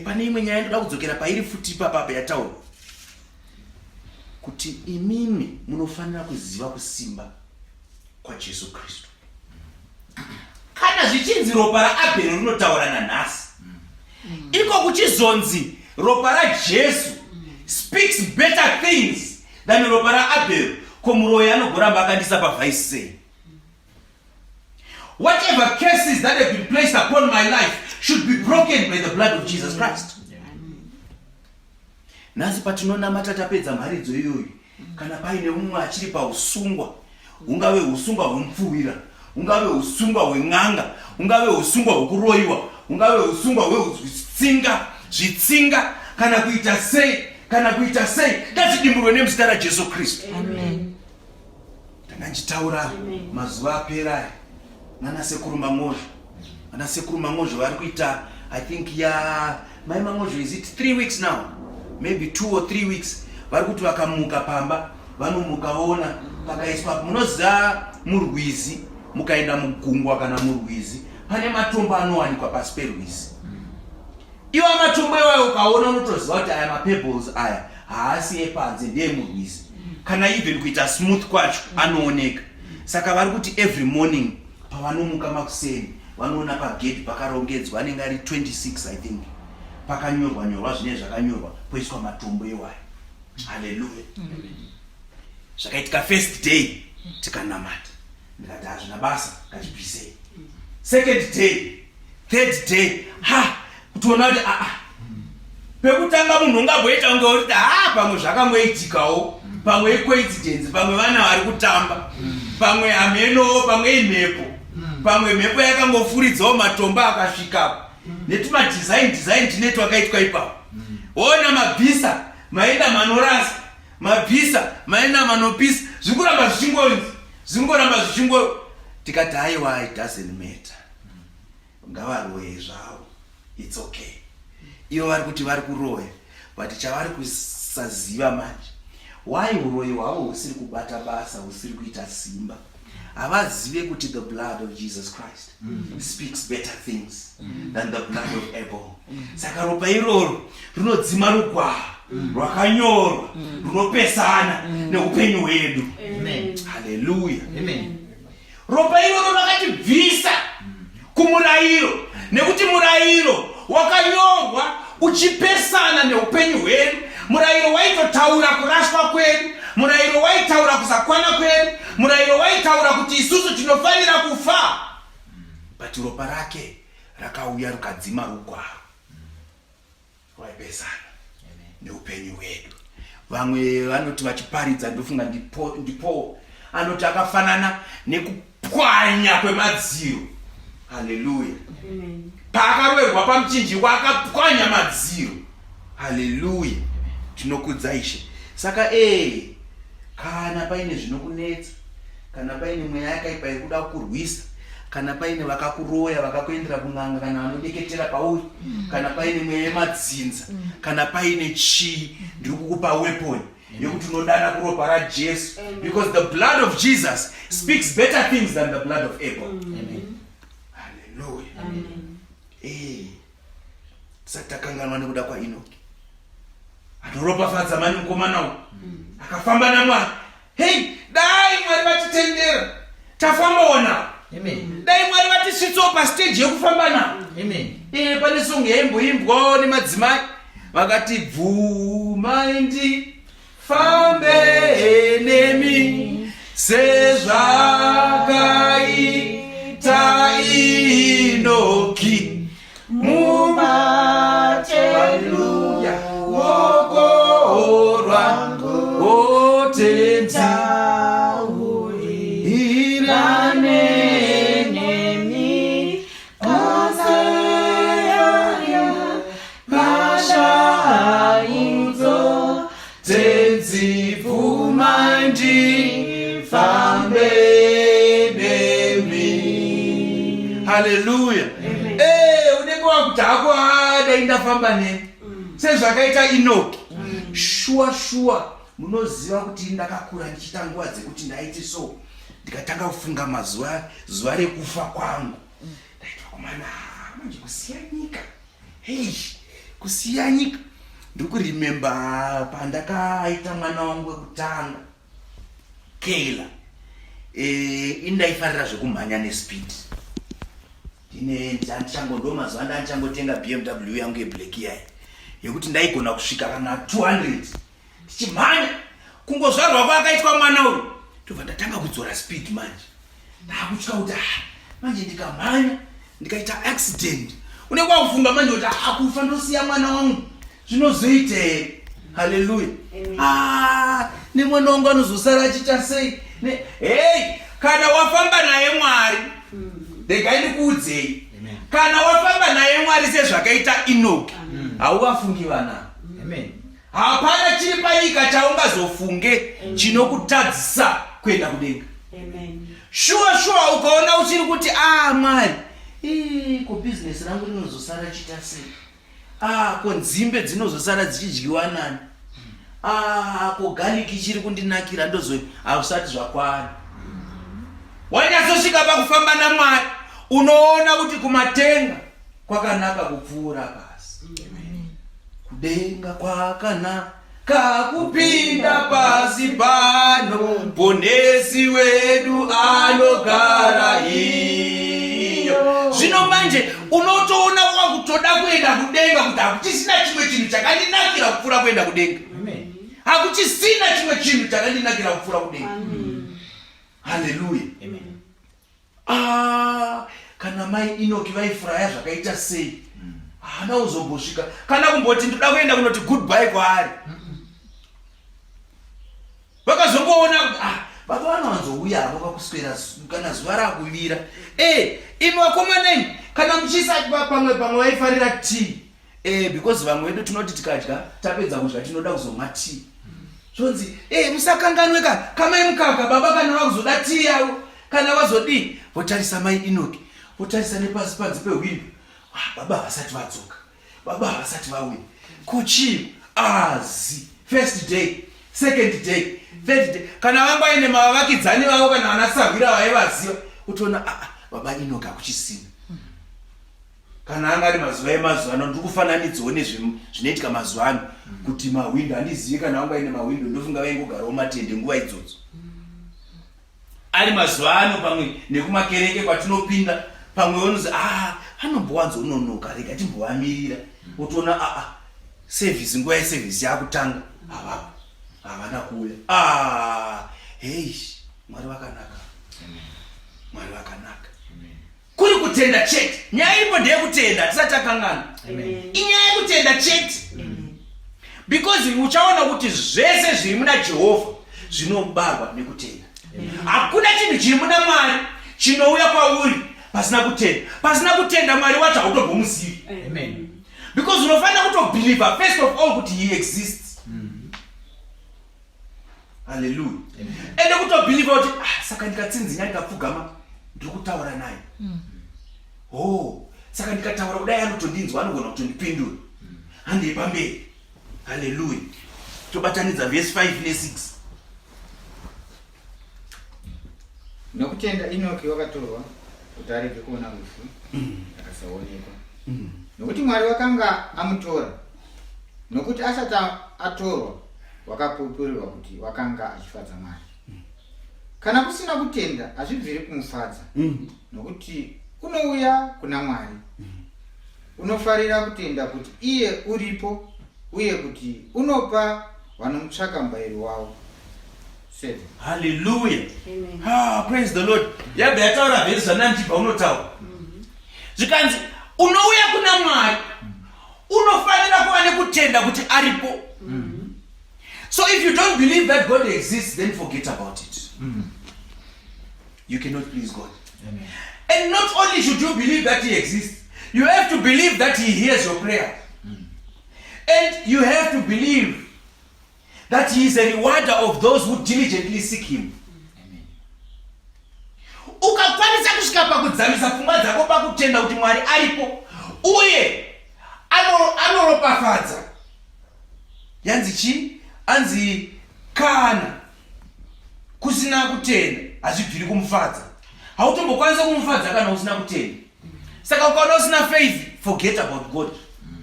Pane imwe nyaya ndoda kudzokera pairi futi ipapapa yataura kuti imimi munofanira kuziva kusimba kwaJesu Kristu. Kana zvichinzi ropa raAbheri rinotaura nanhasi, iko kuchizonzi ropa raJesu speaks better things than ropa raAbheri, ko muroyi anogoramba akandisa pavhaisi sei? Whatever curses that have been placed upon my life should be broken by the blood of Jesus Christ. Nhasi patinonamata tapedza mharidzo iyoyi, kana paine mumwe achiri pausungwa. Hungave usungwa hwemupfuwira, hungave usungwa hwen'anga, hungave usungwa hwekuroyiwa, hungave usungwa hwezvitsinga, zvitsinga, kana kuita sei, kana kuita sei, ngazvidimburwe nemuzita raJesu Kristu. Amen. Ndanga ndichitaura mazuva apera aya nana sekuru Mangozho. Ana sekuru Mangozho vari kuita, I think ya mai Mangozho, is it 3 weeks now? Maybe 2 or 3 weeks. Vari kuti vakamuka pamba, vanomuka voona pakaiswa, munoziva murwizi, mukaenda mugungwa kana murwizi, pane matombo anowanikwa pasi perwizi. Iwo matombo iwayo ukaona unotoziva kuti aya mapebbles aya haasi epanze, ndeemurwizi. Kana even kuita smooth kwacho anooneka. Saka vari kuti every morning pavanomuka makuseni vanoona pagate pakarongedzwa, anenge ari 26 I think, pakanyorwa nyorwa zvinenge zvakanyorwa, poiswa matombo iwayo. Haleluya. Zvakaitika first day tikanamata, ndikati hazvina basa, ngachibvisei. Second day, third day, ha, kutoona kuti aa, pekutanga munhu ungamboita kunge uri ha, pamwe zvakangoitikawo, pamwe icoincidence, pamwe vana vari kutamba, pamwe hamenowo, pamwe imhepo, pamwe mhepo yakangofuridzawo matombo akasvikapo netumadesign design tine twakaitwa ipapo. Ona mabvisa, maenda manorasa, mabvisa, maenda manopisa, zvikuramba zvichingonzi, zvingoramba zvichingo. Tikati haiwa, it doesn't matter, ngavaroye zvavo, it's okay. Ivo vari kuti vari kuroya, but chavari kusaziva manje, why uroyi hwavo husiri kubata basa, husiri kuita simba, havazive kuti the blood of Jesus Christ speaks better things than the blood of Abel. Saka ropa iroro rinodzima rugwaro rwakanyorwa runopesana neupenyu hwedu. Haleluya. Ropa iroro rakatibvisa kumurayiro, nekuti murayiro wakanyorwa uchipesana neupenyu hwedu. Murayiro waitotaura kurashwa kwedu, murayiro waitaura kusakwana kwedu, murayiro waitaura kuti isusu tinofanira kufa, but ropa rake rakauya rukadzima rugwaro rwaipesana neupenyu hwedu. Vamwe vanoti vachiparidza, ndofunga ndipo anoti akafanana nekupwanya kwemadziro. Haleluya. Paakaroverwa pamuchinjikwa akapwanya madziro. Haleluya. Tinokudza Ishe. Saka kana paine zvinokunetsa, kana paine mweya yakaipa iri kuda kukurwisa, kana paine vakakuroya, vakakuendera kun'anga, kana vanodeketera pauri, kana paine mweya yemadzinza, kana paine chii, ndiri kukupa weapon yekuti unodana kuropa raJesu, because the blood of Jesus speaks better things than the blood of Abel. Haleluya. Tisati takanganwa nekuda kwaEnoki, anoropafadza mani mukomana uyu akafamba naMwari. Hei, dai Mwari vatitendera tafambawo navo. Dai Mwari vatisvitsawo pastage yekufamba navo. Pane song yaimboimbwawo nemadzimai vakati, bvumai ndifambe nemi sezvakaita Inoki, mubate ruoko rwangu, Tenzi, irane nemi pasaya pashaudzo, Tenzi, bvumai ndifambe nemi. Haleluya. Unenge wakuti hako, dai ndafamba nemi sezvakaita Inoki. Shuwa shuwa, munoziva kuti ndakakura ndichiita nguva dzekuti ndaiti so ndikatanga kufunga mazuva, zuva rekufa kwangu, ndaiti vakomana, manje kusiya nyika, hei, kusiya nyika. Ndiri kuremember pandakaita mwana wangu wekutanga, Keila. Indaifarira zvekumhanya nespeed. Ndine ndichango, ndo mazuva ndandichangotenga BMW yangu yeblack iyai yekuti ndaigona kusvika kana 200 ndichimhanya. Kungozvarwa kwakaitwa mwana uyu, ndobva ndatanga kudzora speed. Manje ndakutya kuti ah, manje ndikamhanya ndikaita accident, unenge wakufunga manje kuti ah, kufa ndosiya mwana wangu zvinozoita here? Haleluya. Ah, nemwana wangu anozosara achiita sei? Hei, kana wafamba naye Mwari, regai ndikuudzei, kana wafamba naye Mwari sezvakaita Inoki, hauvafungi vana. Hapana chiri panyika chaungazofunge chinokutadzisa kuenda kudenga. Shuwa shuwa ukaona uchiri kuti a ah, Mwari, ko bhizinesi rangu rinozosara chita sei? Ah, ko nzimbe dzinozosara dzichidyiwa nani? Ah, ko garlic ichiri kundinakira ndozo hausati zvakwana. Wanyatsosvika pakufamba naMwari, unoona kuti kumatenga kwakanaka kupfuura pasi. Kudenga kwakanaka kupinda pasi pano, Mponesi wedu anogara iyo. Zvino manje unotoona wakutoda kuenda kudenga kuti hakuchisina chimwe chinhu chakandinakira kupfuura kuenda kudenga. Hakuchisina chimwe chinhu chakandinakira kupfuura kudenga. Haleluya. Ah, kana mai Inoki vaifuraya zvakaita sei? Haana kuzombosvika kana kumboti ndoda kuenda kunoti goodbye kwaari. Vakazongoona kuti ah, baba vanowanzouya havo vakuswera kana zuva rakuvira. Eh, imi vakomana imi kana muchiisa pamwe pamwe vaifarira tea. Eh, because vamwe vedu tinoti tikadya tapedza kudya tinoda kuzomwa tea. Zvonzi, eh, musakanganwe ka kamai mukaka baba kana vakuzoda tea yavo kana vazodii votarisa mai Inoki votarisa nepasi panze pehwindo. Ah, baba havasati vadzoka. Baba havasati vauya. Ko chii? Azi. First day, second day, third day. Kana vanga vaine mavavakidzani vavo kana vana sahwira vaivaziva utoona ah, ah, baba Inoki hakuchisina. Kana anga ari mazuva emazuva ano ndiri kufananidzawo nezvinoitika mazuva ano kuti mahwindo handizivi kana vanga vaine mahwindo ndofunga vaingogarawo matende nguva idzodzo ari mazuva ano pamwe nekumakereke kwatinopinda pamwe unozi ah anombowanzononoka rega timbovamirira wotoona aa ah, sevhisi nguva yesevhisi yakutanga havapo havana kuuya ah hei Mwari vakanaka, Mwari vakanaka. Kuri kutenda chete. Nyaya iripo ndeyekutenda, tisati takangana. Inyaya yekutenda chete. Because uchaona kuti zvese zviri muna Jehovha zvinobarwa nekutenda. Hakuna chinhu chiri muna Mwari chinouya kwauri pasina kutenda. Pasina kutenda Mwari wacho hautombomuzivi. Because unofanira kutobeliever first of all kuti he exists. Haleluya. Ende kutobhilivha kuti ah, saka ndikatsinzinya ndikapfugama ndiri kutaura naye. Oh, saka ndikataura kudai anotondinzwa anogona kutondipindura. Handei pamberi. Haleluya. Tobatanidza verse 5 ne6. Nokutenda Enoki wakatorwa kuti arege kuona rufu, akasaonekwa, nokuti Mwari wakanga amutora. Nokuti asati atorwa wakapupurirwa kuti wakanga achifadza Mwari. Kana kusina kutenda hazvibviri kumufadza, nokuti unouya kuna Mwari unofarira kutenda kuti iye uripo uye kuti unopa vanomutsvaka mubayiro wavo. 7. Hallelujah. Ah, praise the Lord. Yabva yataura vhesi zvanandichibva unotaura. Zvikanzi unouya kuna Mwari unofanira kuva nekutenda kuti aripo. So if you don't believe that God exists, then forget about it. You cannot please God. Amen. And not only should you believe that he exists, you have to believe that he hears your prayer. And you have to believe that he is a rewarder of those who diligently seek him. Ukakwanisa kusvika pakudzamisa pfungwa dzako pakutenda kuti Mwari aripo uye anoropafadza. Yanzi chii? Anzi kana kusina kutenda hazvibviri kumufadza. Hautombokwanisa kumufadza kana usina kutenda. Saka ukaona usina faith, forget about God.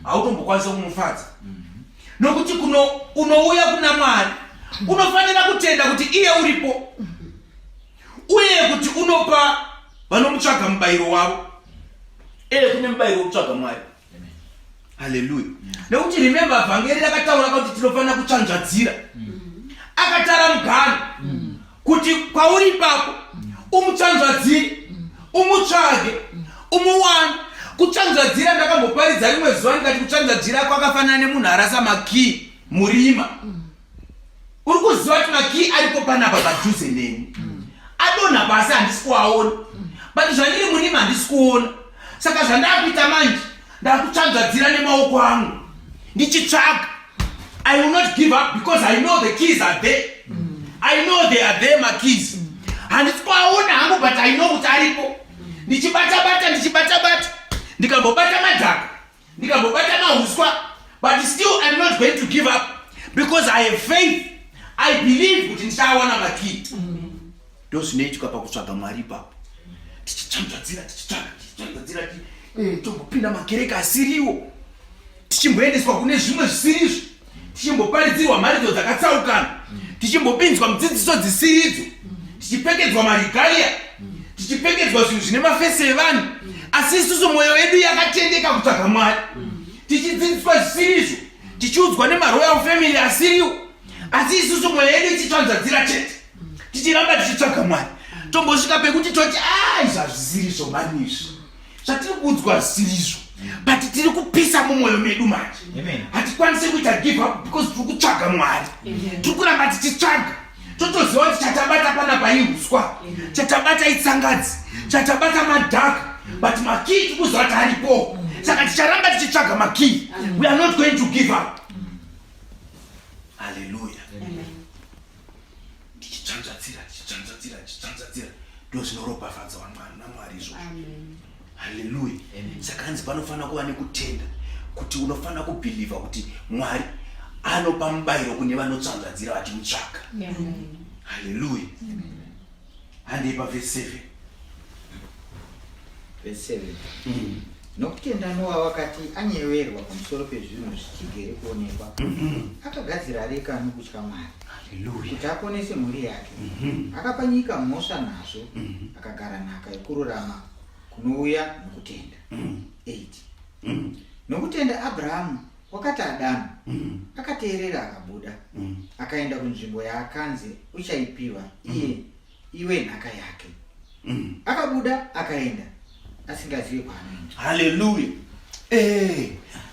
Hautombokwanisa kumufadza. Nokuti kuno unouya kuna Mwari unofanira kutenda kuti iye uripo uye kuti unopa vanomutsvaga mubayiro wavo. Eye kune mubayiro wekutsvaga Mwari. Haleluya. Nekuti remember vhangeri rakataura kuti tinofanira kutsvanzvadzira. Akatara mugano kuti kwauri ipapo umutsvanzvadzire, umutsvage, umuwane. Kutsvanzvadzira ndakamboparidza rimwe zuva ndikati kutsvanzvadzira kwakafanana nemunhu arasa makii murima. Uri kuziva kuti makii aripo panapa padhuze neni. Adonha pasi handisi kuaona, but zvandiri murima handisi kuona. Saka zvandakuita manje, ndakutsvanzvadzira nemaoko angu ndichitsvaga. I will not give up because I know the keys are there. I know they are there, makeys. Handisi kuaona hangu, but I know kuti aripo. Ndichibata-bata, ndichibata-bata, ndikambobata madhaka, ndikambobata mahuswa, but still I'm not going to give up because I have faith. I believe kuti ndichawana makey. Ndo zvinoitika pakutsvaga Mwari ipapo, tichitsvanzvadzira, tichitsvaga, tichitsvanzvadzira, tombopinda makereke asiriwo, tichimboendeswa kune zvimwe zvisirizvo, tichimboparidzirwa mharidzo dzakatsaukana, tichimbopinzwa mudzidziso dzisiridzo, tichipfekedzwa maregalia, tichipfekedzwa zvinhu zvine mafaces evanhu, asi isusu mwoyo yedu yakatendeka kutsvaga Mwari. Tichidzidziswa zvisirizvo, tichiudzwa nemaroyal family asiriwo, asi isusu mwoyo yedu ichitsvanzvadzira chete, tichiramba tichitsvaga Mwari. Tombosvika pekuti toti, "A, izvi hazvisirizvo mani, izvi zvatiri kuudzwa zvisirizvo," but tiri kupisa mumwoyo medu manje. Hatikwanisi kuita give up because tiri kutsvaga Mwari, tiri kuramba tichitsvaga. Totoziva kuti chatabata panapa ihuswa, chatabata itsangadzi, chatabata madhaka, but makey tiri kuziva kuti aripo. Saka ticharamba tichitsvaga makey. We are not going to give up. Haleluya! Tichitsvanzvadzira, tichitsvanzvadzira, tichitsvanzvadzira, ndo zvinoropafadza naMwari izvozvo. Haleluya! Saka hanzi panofanira kuva nekutenda, kuti unofanira kubelieva kuti Mwari anopa mubayiro kune vanotsvanzvadzira vachimutsvaka. Haleluya! Handei pavhesi 7. Verse 7. Nokutenda Noa wakati anyeverwa pamusoro pezvinhu zvichigere kuonekwa, akagadzira areka nokutya Mwari, kuti aponese mhuri yake. Akapa nyika mhosva nazvo, akagara nhaka yokururama kunouya nokutenda. 8 Nokutenda Abrahamu wakati adanwa, akateerera, akabuda, akaenda kunzvimbo yaakanzi uchaipiwa iye iwe nhaka yake. Akabuda akaenda asingazivi kwaanoenda. Haleluya!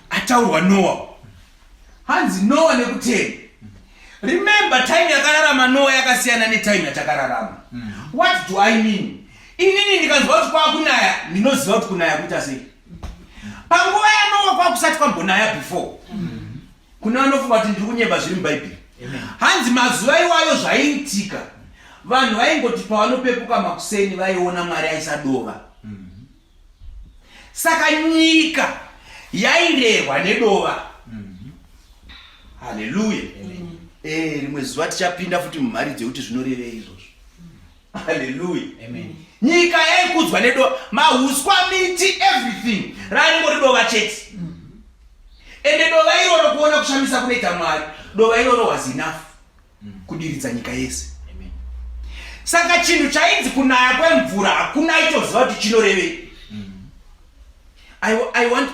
Ataurwa Noa, hanzi Noa nekutenda. Remember, time yakararama Noa yakasiyana netime yatakararama. What do I mean? Inini ndikanzwa kuti kwakunaya, ndinoziva kuti kunaya kuita sei. Panguva yaNoa kwakusati kwambonaya before. Kune vanofunga kuti ndiri kunyemba zviri muBhaibheri, hanzi mazuva iwayo zvaiitika, vanhu vaingoti pavanopepuka makuseni vaiona Mwari aisadova. Saka nyika yairehwa nedova. Haleluya! Rimwe zuva tichapinda futi mumharidzo yekuti zvinorevei izvozvo. Haleluya! Nyika yaikudzwa nedova, mahuswa, miti, everything raringori dova chete. Ende dova iroro, kuona kushamisa kunoita Mwari, dova iroro was enough kudiridza nyika yese. Saka chinhu chainzi kunaya kwemvura hakuna aitoziva kuti chinorevei. I want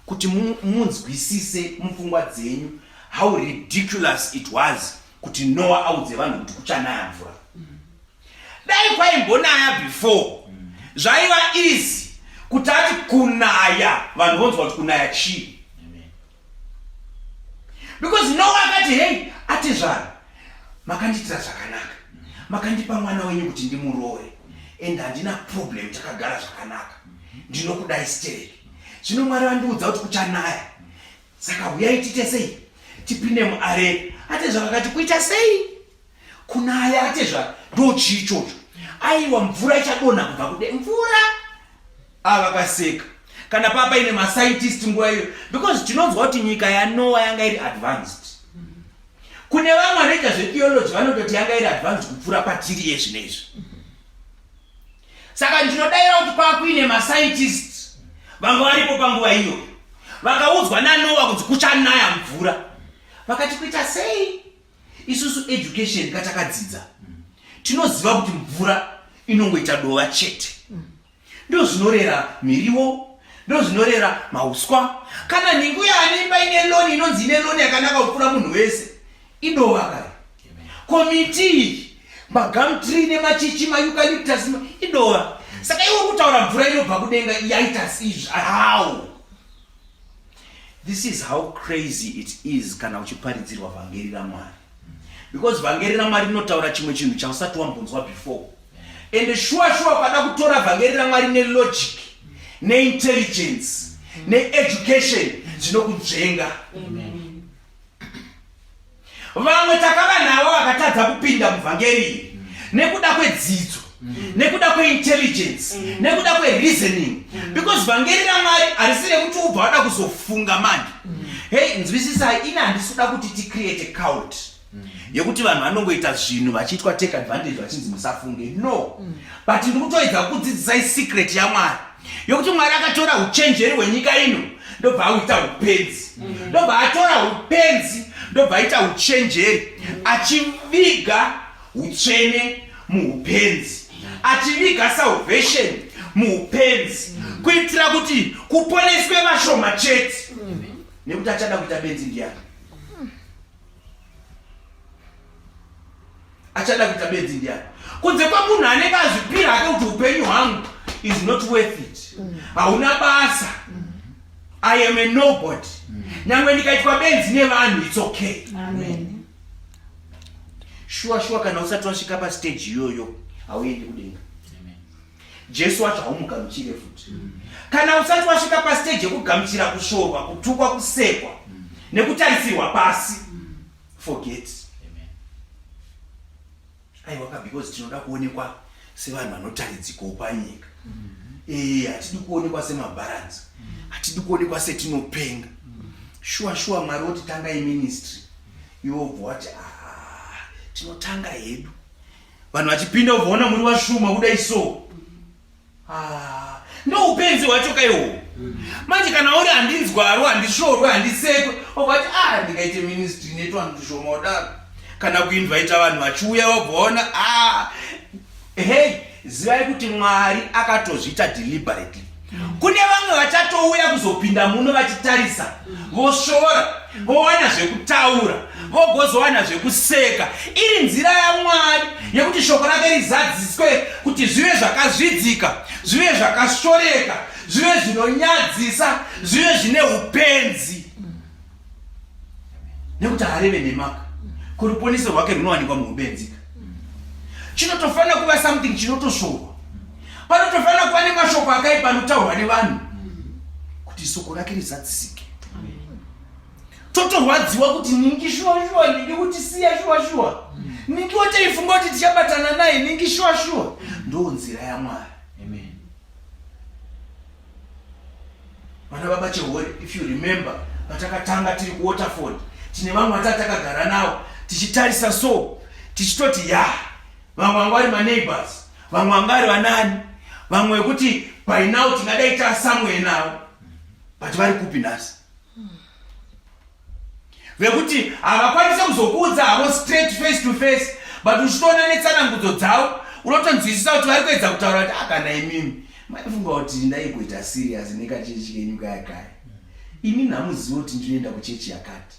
kuti munzwisise mupfungwa dzenyu how ridiculous it was kuti Noa audze vanhu kuti kuchanaya mvura. Dai kwaimbonaya before, zvaiva easy kuti ati kunaya, vanhu vonzwa kuti kunaya chii, because Noa akati, "Hei, atezvara, makandiitira zvakanaka, makandipa mwana wenyu kuti ndimuroore, and handina problem, takagara zvakanaka, ndinokudai stereki. Zvino Mwari vandiudza kuti kuchanaya, saka huyai tiite sei, tipinde muareka." Atezvara akati, "Kuita sei? Kunaya, atezvara, ndo chii ichocho?" "Aiwa, mvura ichadonha kubva kude." Mvura? Vakaseka. Kana paa paine mascientist nguva iyo, because tinonzwa kuti nyika yaNoa yanga iri advanced. Kune vamwe vanoita zvetheology vanototi yanga iri advanced kupfuura patiri yezvino izvi. Saka ndinodayira kuti kwakuine mascientist vanga varipo panguva iyoyo, vakaudzwa naNoa kunzi kuchanaya mvura, vakati, "Kuita sei? Isusu education katakadzidza tinoziva kuti mvura inongoita dova chete, ndo zvinorera miriwo, ndo zvinorera mauswa. Kana nhingu yaane imba ine lawn, inonzi ine lawn yakanaka kupfuura munhu wese, idova kare. Komiti iyi, magumtree nemachichi, maeucalyptus, idova. Saka iwe kutaura mvura inobva kudenga yaita seizvi, how?" This is how crazy it is kana uchiparidzirwa vhangeri raMwari, because vhangeri raMwari rinotaura chimwe chinhu chausati wambonzwa before. Ende shuwa shuwa ukada kutora vhangeri raMwari nelogic neintelligence needucation zvinokunzvenga. Vamwe takava navo vakatadza kupinda muvhangeri iri nekuda kwedzidzo, nekuda kweintelligence, nekuda kwereasoning, because vhangeri raMwari harisi rekuti ubva wada kuzofunga manje. Hei, nzwisisai, ini handisi kuda kuti ticreate cult yekuti vanhu vanongoita zvinhu vachiitwa take advantage vachinzi musafunge. No, but ndiri kutoedza kukudzidzisai secret yaMwari yokuti Mwari akatora uchenjeri hwenyika ino ndobva auita upenzi, ndobva atora upenzi ndobva aita uchenjeri, achiviga utsvene muupenzi, achiviga salvation muupenzi, kuitira kuti kuponeswe vashoma chete. Nekuti achada kuita benzi ndiani? Achada kuita benzi ndiani kunze kwemunhu anenge azvipira hake kuti upenyu hwangu is not worth it, hauna basa, I am a nobody, nyange ndikaitwa benzi nevanhu, it's okay. Amen. Shuwa shuwa, kana usati wasvika pastage iyoyo, hauendi kudenga. Jesu wacho haumugamuchire futi kana usati wasvika pastage yekugamuchira kusvorwa, kutukwa, kusekwa nekutarisirwa pasi. Forget. Aiwa ka, because tinoda kuonekwa sevanhu vanotaridzikawo panyika. Ee, hatidi kuonekwa semabharanzi, hatidi kuonekwa setinopenga. Shuwa shuwa, Mwari woti tangai ministry, iwe wobva wati, "Ah, tinotanga hedu." Vanhu vachipinda, ubvaona muri vashoma kudai so. Ah, ndo upenzi hwacho kaiwo manje. Kana uri handinzwaro, handisvorwe, handisekwe, wabva ah, ndingaite ministry netwanhu tushoma kudaro? Kana kuinvita vanhu vachiuya, wabvaona, ah, hei, zivai kuti Mwari akatozviita deliberately. Kune vamwe vachatouya kuzopinda muno vachitarisa, vosvora, vowana zvekutaura, vogozowana zvekuseka. Iri nzira yaMwari yekuti shoko rake rizadziswe, kuti zvive zvakazvidzika, zvive zvakasvoreka, zvive zvinonyadzisa, zvive zvine upenzi, nekuti haareve nemaka kuruponiso rwake runowanikwa muubenzika. Chinotofanira kuva something chinotosvorwa, panotofanira kuva nemashoko akaipa anotaurwa nevanhu kuti soko rake rizadzisike. Totorwadziwa kuti ningi shuwa shuwa, ningi kuti siya shuwa shuwa, ningi wataifunga kuti tichabatana naye, ningi shuwa shuwa. Ndo nzira yaMwari. Vana baba Chehore, if you remember, patakatanga tiri kuWaterford, tine vamwe vatati takagara navo tichitarisa so, tichitoti ya, vamwe vanga vari maneighbors, vamwe vanga vari vanani, vamwe vekuti by now tingadai tasamwhere navo, but vari kupi nhasi? Vekuti havakwanisi kuzokuudza havo straight, face to face, but uchitoona netsanangudzo dzavo unotonzwisisa kuti vari kuedza kutaura kuti, akana imimi maifunga kuti ndaikuita serious nekachechi kenyu kaya kaya, imi hamuzivi kuti ndinoenda kuchechi yakati.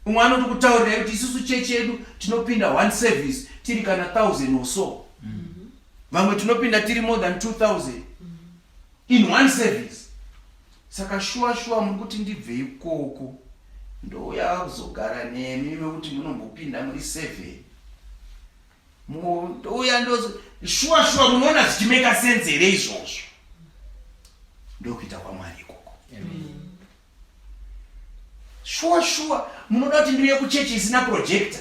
Umwe anoti kutaurirai kuti isusu chechi yedu tinopinda one service tiri kana 1000 or so, vamwe tinopinda tiri more than 2000 in one service. Saka shuwa shuwa muri kuti ndibve ikoko ndouya kuzogara nemi mekuti munombopinda muri seven, ndouya ndo shuwa shuwa? Munoona zvichimeka sense here izvozvo? Ndokuita kwaMwari ikoko. Shuwa shuwa munoda kuti ndiuye kuchechi isina projector,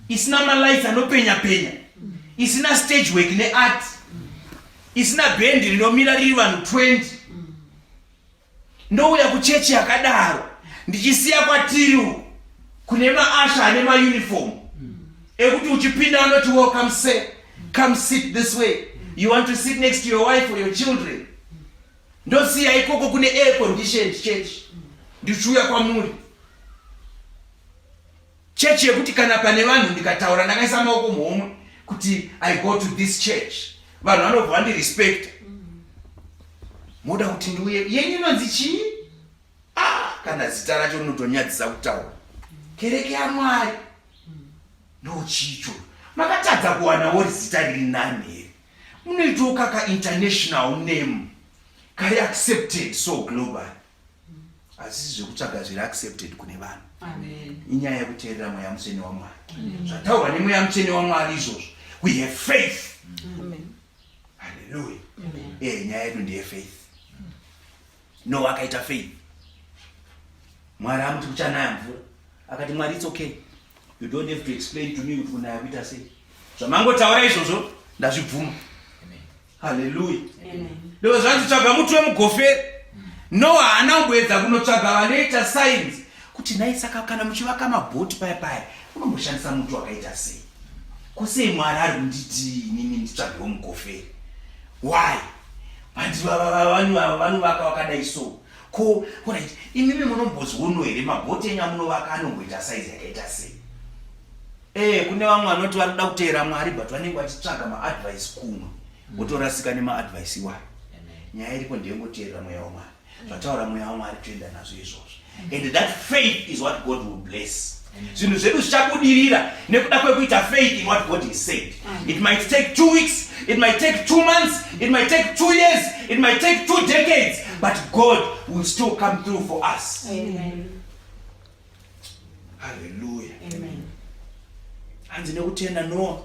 isina malights anopenya penya, isina stage work neart, isina bhendi rinomira riri vanhu 20? Ndouya kuchechi yakadaro ndichisiya kwatiri kune maushers ane mauniform ekuti uchipinda anoti, "Welcome sir, come sit this way. You want to sit next to your wife or your children?" Ndosiya ikoko kune air conditioned church ndichiuya kwamuri, chechi yekuti kana pane vanhu ndikataura ndakaisa maoko muhomwe kuti I go to this church, vanhu vanobva vandirespecta. Moda kuti ndiuye yenyu inonzi chii? Ah, kana zita racho rinotonyadzisa kutaura. Kereke yaMwari ndo chicho makatadza kuwanawo zita riri nani here? Munoitawo kaka international name kari accepted so global. Hazisi zvekutsvaga zviri accepted kune vanhu, inyaya yekuteerera Mweya Mutsvene waMwari. Zvataurwa neMweya Mutsvene waMwari izvozvo, we have faith. Haleluya. Eh, nyaya yedu ndeye faith. Noah akaita faith. Mwari amuti kuchanaya mvura. Akati Mwari it's okay. You don't have to explain to me kuti kunaya kuita sei. Zvamangotaura izvozvo ndazvibvuma. Haleluya. Ndiko zvanzi tsvaga muti wemugoferi. Noah haana kumboedza kunotsvaga vanoita science kuti nhai saka kana muchivaka mabhoti paya paya unomboshandisa muti wakaita sei? Ko sei Mwari ari kunditi inini nditsvagewo mugoferi? Why? Vanhu vanovaka vakadai so. Ko, alright, imimi munombozviono here mabhoti enyu amunovaka anomboita size yakaita sei? Eh, kune vamwe vanoti vari kuda kuteera Mwari but vanenge vachitsvaga maadvice kumwe votorasika nemaadvice iwayo. Nyaya iripo ndeyengoteerera mweya waMwari. Zvataura mweya waMwari toenda nazvo izvozvo. And that faith is what God will bless. Zvinhu zvedu zvichabudirira nekuda kwekuita faith in what God has said. It might take 2 weeks, it might take 2 months, it might take 2 years, it might take 2 decades, but God will still come through for us. Amen. Haleluya. Amen. Hanzi nekutenda Noa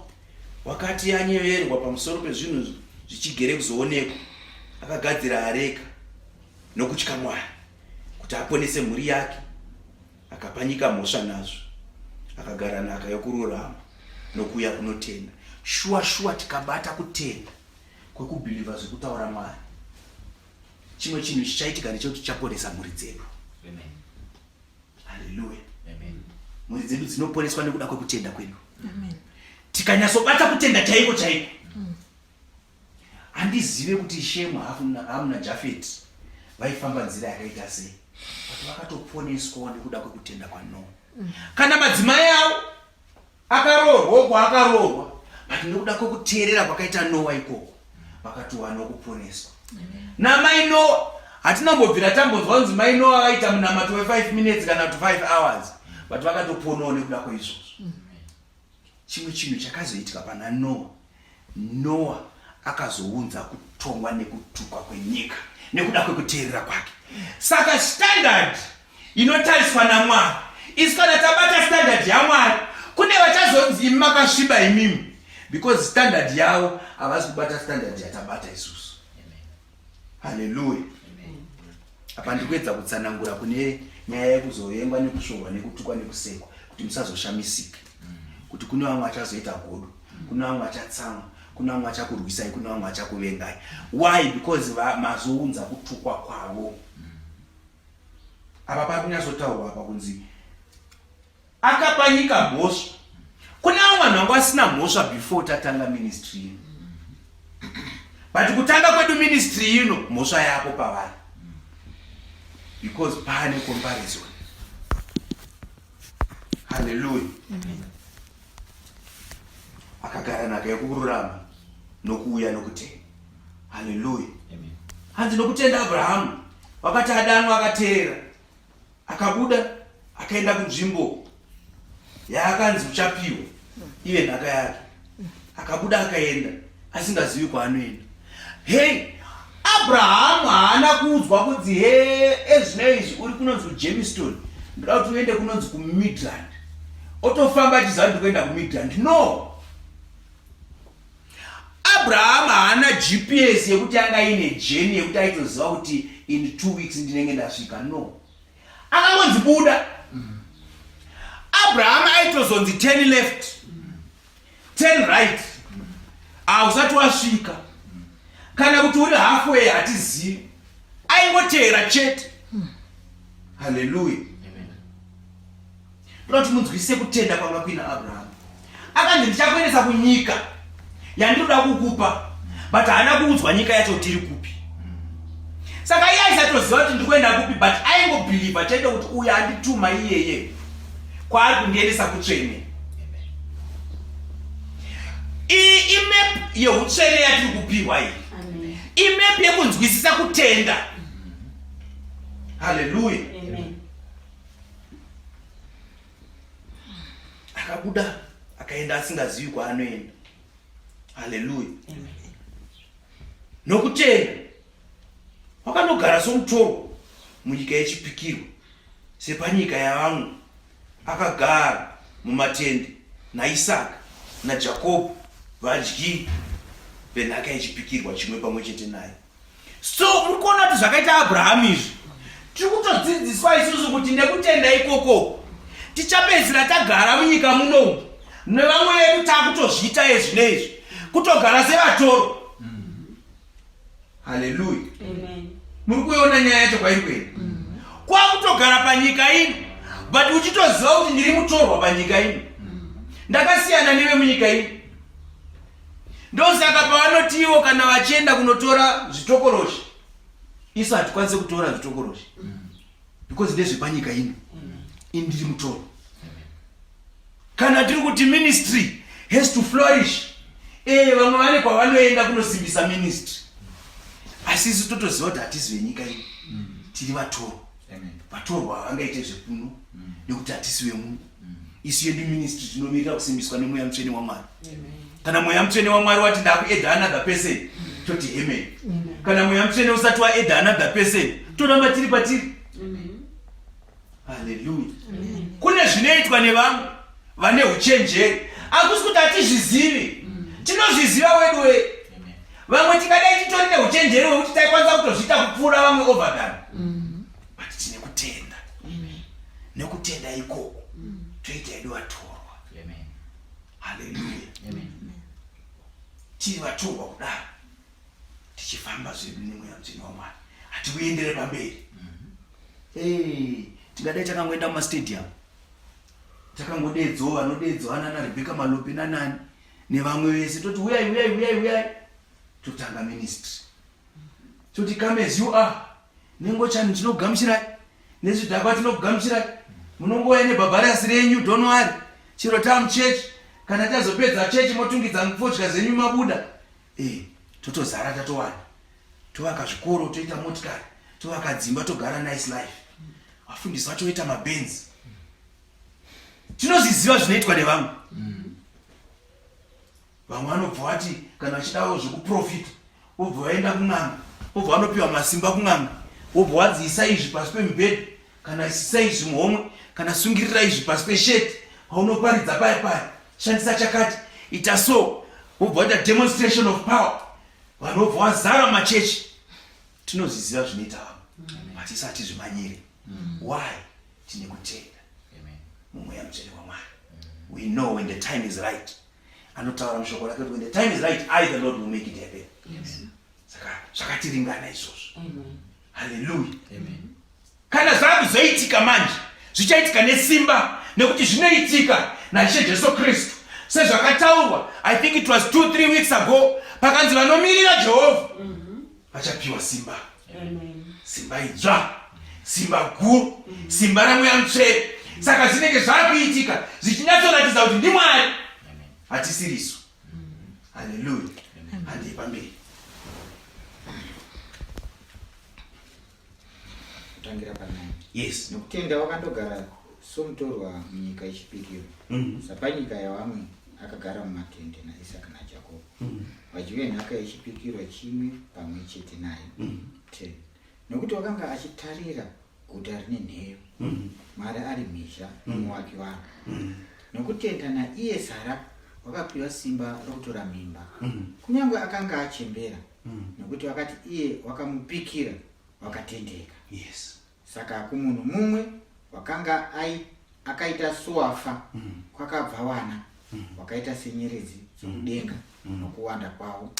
wakati anyeverwa pamusoro pezvinhu zvichigere kuzoonekwa, akagadzira areka nokutya Mwari kuti aponese mhuri yake, akapa nyika mhosva nazvo, akagara nhaka yokururama nokuuya kunotenda. Shuwa shuwa tikabata kutenda kwekubhilivha zvekutaura Mwari, chimwe chinhu chichaitika ndechekuti tichaponesa mhuri dzedu. Haleluya. Mhuri dzedu dzinoponeswa nekuda kwekutenda kwedu. Tikanyatsobata kutenda chaiko chaiko. Handizive kuti Shemu, Hamu naJafeti vaifamba nzira yakaita sei, but vakatoponeswawo nekuda kwekutenda kwaNoa. Kana madzimai avo akaroorwawo kwaakaroorwa, but nekuda kwekuteerera kwakaita Noa ikoko vakatowanawo kuponeswa. Namai Noa hatina kumbobvira tambonzwa kunzi mai Noa vaita munamato we5 minutes kana kuti 5 hours, but vakatoponawo nekuda kweizvozvo. Chimwe chinhu chakazoitika pana Noa, Noa akazounza kutongwa nekutukwa kwenyika nekuda kwekuteerera kwake. Saka standard inotariswa naMwari, isu kana tabata standard yaMwari, kune vachazonzi imi makasviba imimi, because standard yavo havasi kubata standard yatabata isusu. Haleluya. Apa ndikuedza kutsanangura kune nyaya yekuzovengwa nekusvorwa nekutukwa nekusekwa kuti musazoshamisika kuti kune vamwe vachazoita godo, kune vamwe vachatsamwa, kune vamwe vachakurwisai, kune vamwe vachakuvengai. Why? Because mazounza kutukwa kwavo. Apa pari kunyatsotaurwa apa kunzi akapa nyika mhosva. Kune vamwe vanhu vanga vasina mhosva before tatanga ministry ino, but kutanga kwedu ministry ino mhosva yako pavari, because pane comparison. Haleluya. Akagara nhaka yekururama nokuuya nokutenda. Haleluya. Hanzi nokutenda Abrahamu wakati adanwa akateerera, akabuda akaenda kunzvimbo yaakanzi uchapiwa ive nhaka yake. Akabuda akaenda asingazivi kwaanoenda. Hei, Abrahamu haana kuudzwa kunzi he ezvino izvi uri kunonzi kuJemiston, ndoda kuti uende kunonzi kuMidrand, otofamba achiziva kuti ndikuenda kuMidrand. No, Abrahamu haana GPS yekuti anga ine jeni yekuti aitoziva kuti in 2 weeks ndinenge ndasvika. No, akangonzi buda. Abrahamu aitozonzi 10 left 10 right, hausati wasvika, kana kuti uri halfway, hatizivi. Aingoteera chete. Haleluya. Ndoda kuti munzwisise kutenda kwanga kuina Abrahamu. Akanzi ndichakuendesa kunyika yandinoda kukupa, but haana kuudzwa nyika yacho kuti iri kupi. Saka iye aisatoziva kuti ndikuenda kupi, but aingobhilivha chete kuti uyo andituma iyeye kwaari kundiendesa kutsvene. Iyi imap yeutsvene yatiri kupiwa iyi, imap yekunzwisisa kutenda. Haleluya. Akabuda akaenda asingazivi kwaanoenda. Haleluya. Nokutenda wakanogara somutorwa munyika yechipikirwa, sepanyika yavamwe, akagara mumatende naIsaka naJakobho, vadyi Venhaka yechipikirwa chimwe pamwe chete naye. So muri kuona kuti zvakaita Abrahamu izvi, tiri kutodzidziswa isusu kuti nekutenda ikoko tichapedzisira tagara munyika munomu nevamwe vedu takutozviita ezvino izvi kutogara sevatoro. Haleluya. Muri kuiona nyaya yacho kwairi kuenda? Kwakutogara panyika ino, but uchitoziva kuti ndiri mutorwa panyika ino, ndakasiyana nevemunyika ino. Ndosaka pavanotiwo kana vachienda kunotora zvitokoroshi, isu hatikwanise kutora zvitokoroshi because ndezvepanyika ino, ini ndiri mutorwa. Kana tiri kuti ministry has to flourish, vamwe vane kwavanoenda kunosimbisa ministry, asi isu totoziva kuti hatisi venyika ino, tiri vatorwa. Vatorwa havangaite zvekuno nekuti hatisi vemuno. Isu yedu ministry tinomirira kusimbiswa nemweya mutsvene waMwari. Kana mweya mutsvene waMwari wati ndakuedha another person, toti amen. Kana mweya mutsvene usati waedha another person, toramba tiri patiri. Haleluya. Kune zvinoitwa nevamwe vane uchenjeri, hakusi kuti hatizvizivi, tinozviziva wedu we. Vamwe tingadai titori neuchenjeri hwekuti taikwanisa kutozviita kupfuura vamwe overdone, but tine kutenda. Nekutenda ikoko toita edu vatorwa. Haleluya. Tiri vatorwa kudaro, tichifamba zvedu nemweya mutsvene waMwari, hatikuendere pamberi. Hey, tingadai takangoenda mumastadium, takangodeedzawo vanodeedzwa nana Rebecca Malope nanani nevamwe vese, toti uyai, uyai, uyai, uyai, totanga ministry, toti come as you are, nengochani tinokugamuchirai, nezvidhakwa tinokugamuchirai, munongouya nebhabharasi renyu, don't worry, chero tamuchechi, kana tazopedza chechi motungidza mupfodya zvenyu mabuda. Totozara, tatowana, tovaka zvikoro, toita motikari, tovaka dzimba, togara nice life, vafundisi vatoita mabenzi. Tinozviziva zvinoitwa nevamwe. Vamwe vanobva vati kana vachidawo zvekuprofita, vobva vaenda kun'anga, vobva vanopiwa masimba kun'anga, vobva wadziisa izvi pasi pemubhedha, kana isisa izvi muhomwe, kana sungirira izvi pasi pesheti, paunoparidza paya paya shandisa chakati, ita so, vobva vaita demonstration of power, vanhu vobva vazara machechi. Tinozviziva zvinoita vamwe, but isu hatizvimanyiri. Why? Tine kutenda mumweya mutsvene waMwari. We know when the time is right, anotaura mushoko rake kuti when the time is right, I the Lord will make it happen. Saka zvakatiringana izvozvo. Haleluya. Kana zvakuzoitika manje, zvichaitika nesimba, nekuti zvinoitika naIshe Jesu Kristu, sezvakataurwa, I think it was 2 3 weeks ago, pakanzi vanomirira Jehovha vachapiwa simba, simba idzva, simba guru, simba ramweya mutsvene. Saka zvinenge zvakuitika zvichinyatsoratidza kuti ndiMwari, hatisirisu. Haleluya. Handei pamberi. Kutangira panai. Yes. Nokutenda wakandogara somutorwa munyika yechipikirwa, sapanyika yavamwe, akagara mumatende naIsaka naJakobho, vadyi venhaka yechipikirwa chimwe pamwe chete naye. 10 Nokuti wakanga achitarira guta rine nheyo, Mwari ari mhizha nomuvaki waro. Nokutenda naiye Sara wakapiwa simba rokutora mimba, kunyange akanga achembera, nokuti wakati iye wakamupikira wakatendeka. Saka kumunhu mumwe wakanga akaita sowafa kwakabva vana wakaita senyeredzi dzokudenga nokuwanda kwavo,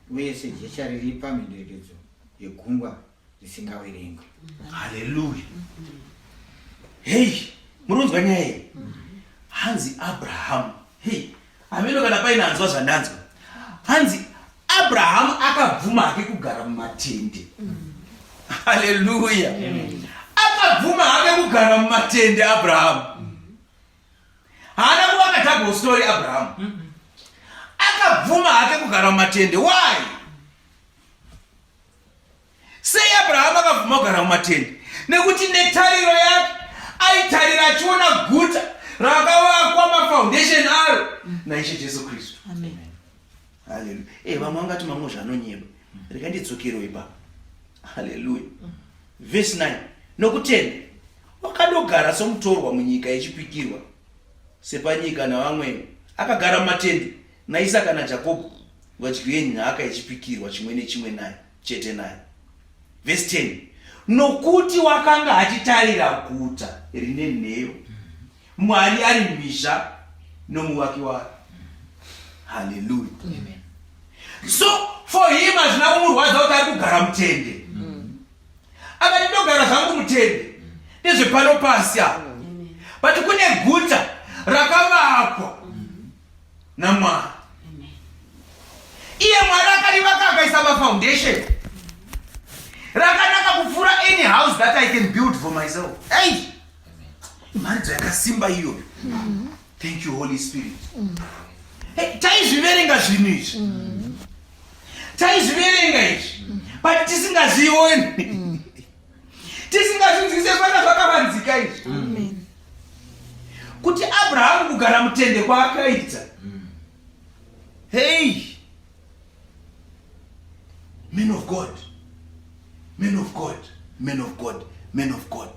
uye sejecha riri pamhenderekedzo yegungwa risingaverengwi. Haleluya. Hei, murunzwa nyaya iyi? Hanzi Abrahamu, hei, hameno kana paine anzwa zvandanzwa. Hanzi Abrahamu akabvuma hake kugara mumatende. Haleluya. Akabvuma hake kugara mumatende Abrahamu. Haana kuvaka double story Abrahamu. Akabvuma hake kugara mumatende. Why? Sei Abrahamu akabvuma kugara mumatende? Nekuti netariro yake aitarira achiona guta rakavakwa mafoundation aro naIshe Jesu Kristu. Haleluya. Vamwe vangati mamwe zvanonyeba. Rega ndidzokerewo ipapo. Haleluya. Verse 9. Nokutenda wakandogara somutorwa munyika yechipikirwa, sepanyika navamwe, akagara mumatende naIsaka naJakobho, Vadye nhaka yechipikirwa chimwe nechimwe naye chete naye. Vhesi 10 Nokuti wakanga achitarira guta rine nheyo, Mwari ari mhizha nomuvaki waro. Haleluya. So for him hazvina kumurwadza kuti ari kugara mutende. Akati ndogara zvangu mutende ndezvepano pasi apa, but kune guta rakavakwa naMwari. Iye Mwari akarivaka akaisa mafoundation rakanaka kupfuura any house that I can build for myself. Ei, mharidzo yakasimba iyoyo. Thank you, Holy Spirit. Hey, taizviverenga zvinhu izvi, taizviverenga izvi, but tisingazvioni, tisingazvinzwise zvanga zvakavanzika izvi, kuti Abrahamu kugara mutende kwaakaita. Hey, men of God, men of God, men of God, men of God,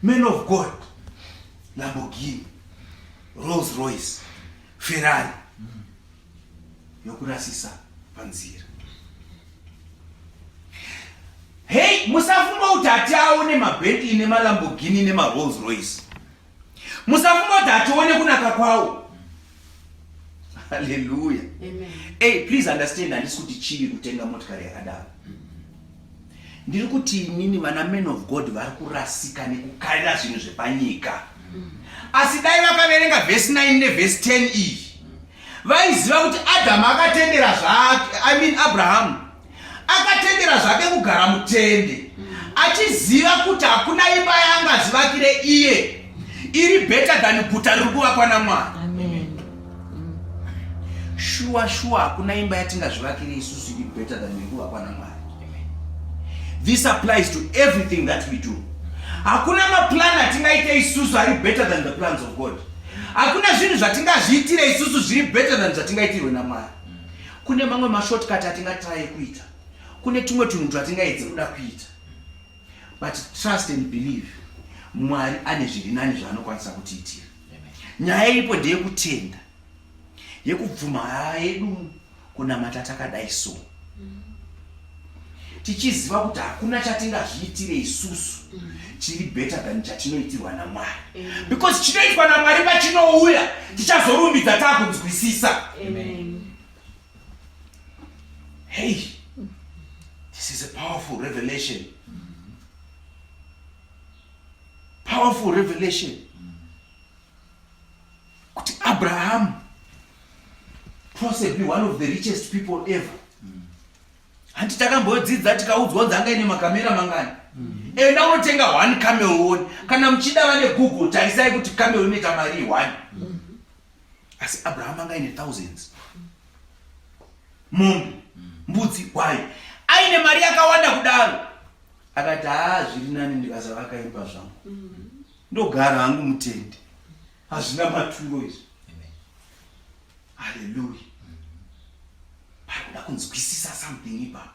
men of God, Lamborghini, Rolls Royce, Ferrari yokurasisa panzira. Hei, musafunga kuti hatiaone maBentley nemaLamborghini nemaRolls Royce. Musafunga kuti hatione kunaka kwawo. Haleluya. Hey, please understand, handisi kuti chivi kutenga motikari yakadaro. Ndiri kuti inini vana men of God vari kurasika nekukarira zvinhu zvepanyika. Asi dai vakaverenga vhesi 9 nevhesi 10 iyi, vaiziva kuti Adhamu akatendera zvake, I mean Abrahamu akatendera zvake kugara mutende, achiziva kuti hakuna imba yaangazvivakire iye iri better than guta riri kuvakwa naMwari. Shuwa shuwa, hakuna imba yatingazvivakire isusu iri better than iri kuvakwa naMwari. This applies to everything that we do. Hakuna maplan atingaite isusu ari better than the plans of God. Hakuna zvinhu zvatingazviitire isusu zviri better than zvatingaitirwe naMwari. Kune mamwe mashortcut atingatraye kuita, kune tumwe tunhu twatingaedze kuda kuita, but trust and believe, Mwari ane zviri nani zvaanokwanisa kutiitira. Nyaya iripo ndeyekutenda, yekubvuma haa yedu kunamata takadai, so tichiziva kuti hakuna chatingazviitire isusu chiri better than chatinoitirwa naMwari, because chinoitwa naMwari pachinouya tichazorumbidza taakunzwisisa. Hey, this is a powerful revelation, powerful revelation, kuti Abraham, possibly one of the richest people ever, hanti takambodzidza tikaudzwa kunzi anga ine makamera mangani? Enda unotenga one camel one. Kana muchida vane Google, tarisai kuti camel inoita mari one. Asi Abraham anga ine thousands, mombe, mbudzi, gwai, aine mari yakawanda kudaro, akati, "Haa, zviri nani ndikasavaka imba zvangu, ndogara hangu mutende. Hazvina maturo izvi." Haleluya. Parikuda kunzwisisa something ipapo,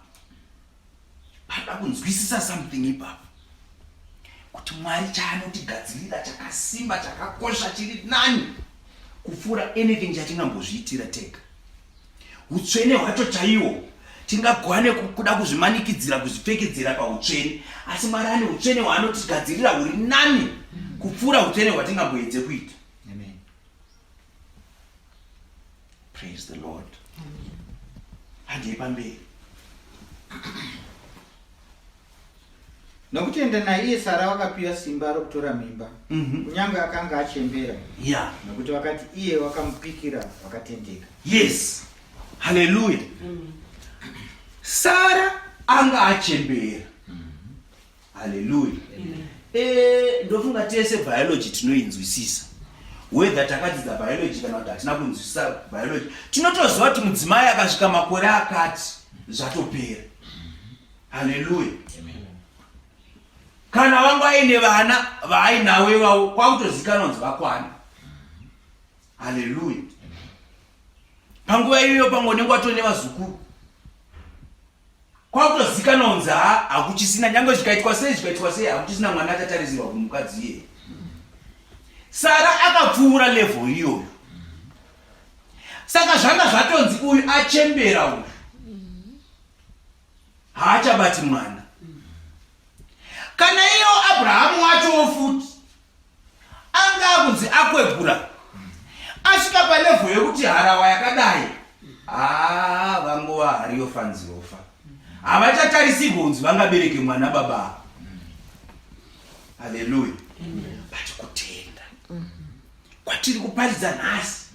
parikuda kunzwisisa something ipapo, kuti Mwari chaanotigadzirira chakasimba, chakakosha, chiri nani kupfuura anything chatingambozviitira tega. Utsvene hwacho chaiwo tingagwane kuda kuzvimanikidzira kuzvipfekedzera pautsvene, asi Mwari ane utsvene hwaanotigadzirira huri nani kupfuura utsvene hwatingamboedze kuita. Amen. Praise the Lord. Handei pamberi. Nokutenda naiye Sara wakapiwa simba rokutora mimba, kunyange akanga achembera, nokuti wakati iye wakamupikira wakatendeka. Yes, haleluya. Sara anga achembera. Haleluya. Ndofunga tese biology tinoinzwisisa, whether takadzidza biology kana kuti hatina kunzwisisa biology, tinotoziva kuti mudzimai akasvika makore akati zvatopera. Haleluya. Kana vangu aine vana vaainawo ivavo, kwakutozikanwa kunzi vakwana. Haleluya. Panguva iyoyo pamwe unenge watone vazukuru, kwakutozikanwa kunzi ha, hakuchisina, nyange zvikaitwa sei, zvikaitwa sei, hakuchisina mwana achatarisirwa kumukadzi iyeye. Sara akapfuura level iyoyo. Saka zvanga zvatonzi uyu achembera uyu haachabati mwana. Kana iyo Abrahamu wachowo futi anga akunzi akwegura asvika palevho yekuti harawa yakadai haa vangova hariyo fanzirofa havachatarisirwe kunzi vangabereke mwana baba. Haleluya. But kutenda kwatiri kuparidza nhasi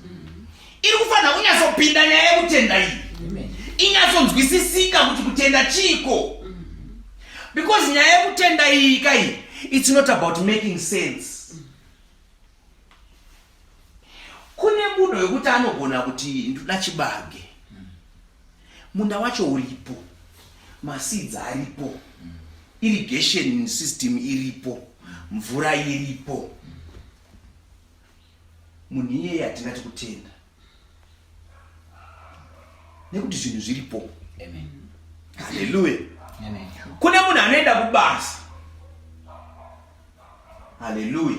iri kufanira kunyatsopinda nyaya yekutenda iyi inyatsonzwisisika kuti kutenda chiiko, because nyaya yekutenda iyi ka iyi, it's not about making sense. Kune munhu wekuti anogona kuti ndoda chibage, munda wacho uripo, maseeds aripo, irrigation system iripo, mvura iripo. Munhu iyeye hatingati kutenda nekuti zvinhu zviripo. Haleluya. Kune munhu anoenda kubasa, haleluya,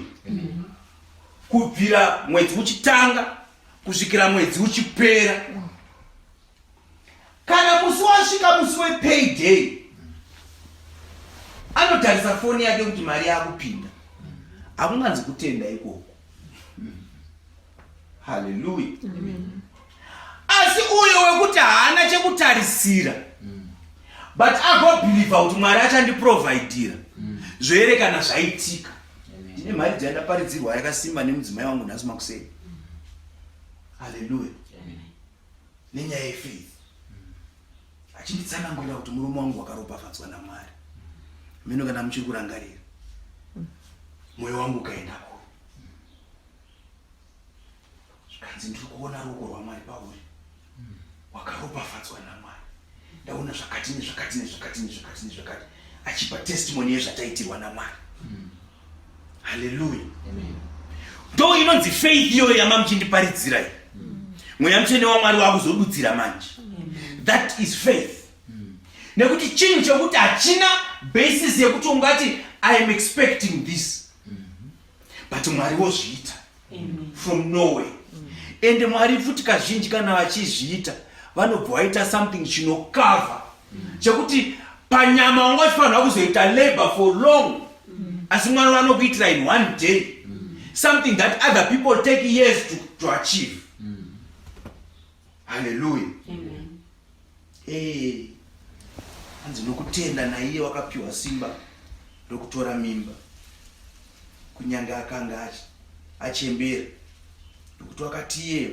kubvira mwedzi uchitanga kusvikira mwedzi uchipera. Kana musi wasvika, musi wepayday, anotarisa foni yake kuti mari yakupinda. Hakunganzi kutenda ikoko. Haleluya. Asi uyo wekuti haana chekutarisira but agobhilivha kuti Mwari achandiprovidira, zvoere kana zvaitika. Ndine mharidzo yandaparidzirwa yakasimba nemudzimai wangu nhasi makuseni, haleluya, nenyaya yefaith, achinditsanangurira kuti murume wangu wakaropafadzwa naMwari. Mino kana muchiri kurangarira, mwoyo wangu ukaenda kure, zvikanzi ndiri kuona ruoko rwaMwari pauri, wakaropafadzwa naMwari, ndaona zvakati nezvakati nezvakati nezvakati nezvakati, achipa testimony yezvataitirwa naMwari. Haleluya. Ndo inonzi faith iyoyo yamamuchindiparidzira iyi. Mweya Mutsvene waMwari wakuzodudzira manje. That is faith, nekuti chinhu chekuti hachina basis yekuti ungati I am expecting this, but Mwari wozviita from nowhere. Ende Mwari futi kazhinji kana vachizviita vanobva vaita something chinokavha chekuti panyama wanga uchifanirwa kuzoita labor for long, asi Mwari vanokuitira in one day something that other people take years to achieve. Haleluya. Eh, hanzi nokutenda naiye wakapiwa simba rokutora mimba kunyange akanga achembera, nokuti wakati iyeyo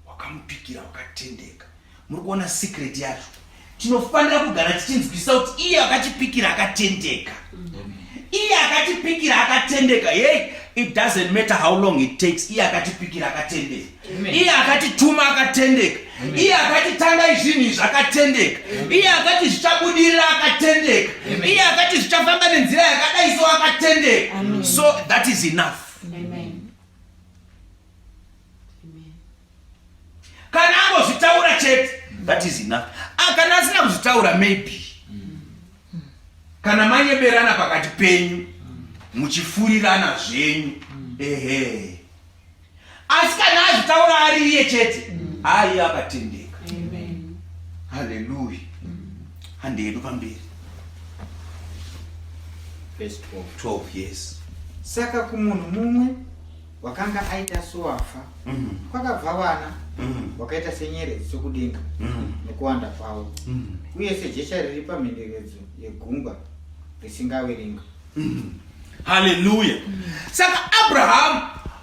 wakamupikira wakatendeka. Muri kuona secret yacho? Tinofanira kugara tichinzwisisa kuti iye akatipikira akatendeka, iye akatipikira akatendeka. Hey, it doesn't matter how long it takes, iye akatipikira akatendeka, iye akatituma akatendeka, iye akatitanga zvinhu izvi akatendeka, iye akati zvichabudirira akatendeka, iye akati zvichafamba nenzira yakadai so akatendeka. So that is enough. Amen. Amen. Kana angozvitaura chete, that is enough. Ah, kana asina kuzvitaura, maybe kana manyeberana pakati penyu muchifurirana zvenyu, ehe. Asi kana azvitaura ari iye chete, aiye akatendeka. Amen. Haleluya. Handedu pamberi. Verse 12. 12, yes. Saka kumunhu mumwe wakanga aita sowafa kwakabva vana wakaita senyeredzi dzokudenga nokuwanda kwavo, uye sejecha riri pamhenderedzo yegungwa risingaverengwi. Haleluya. Saka Abrahamu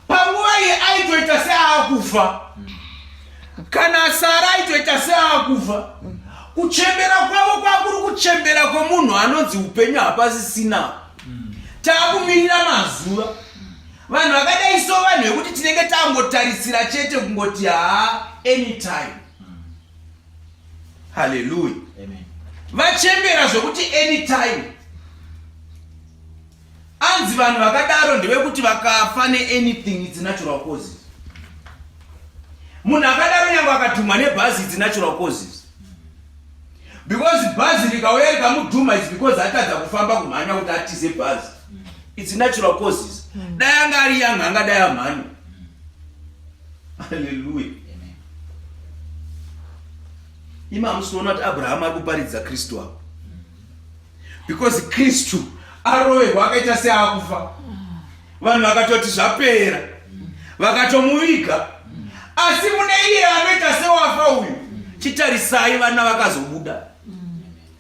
panguva iye aitoita seaakufa, kana Sara aitoita seaakufa. Kuchembera kwavo kwakuri kuchembera kwemunhu anonzi upenyu hapasisina, taakumirira mazuva. Vanhu vakadai so vanhu vekuti tinenge tangotarisira chete kungoti haa, anytime. Haleluya. Vachembera zvokuti anytime. Anzi vanhu vakadaro ndevekuti vakafa neanything, it's natural causes. Munhu akadaro nyange akadhumwa nebhazi, it's natural causes, because bhazi rikauya rikamudhuma is because atadza kufamba kumhanya kuti atize bhazi. It's natural causes. Dai anga ari young, angadai amhanya. Haleluya. Imi hamusi kuona kuti Abrahamu ari kuparidza Kristu apo. Because Kristu aroverwa akaita seakufa. Vanhu vakatoti zvapera. Vakatomuviga. Asi mune iye anoita sewafa uyu. Chitarisai vana vakazobuda.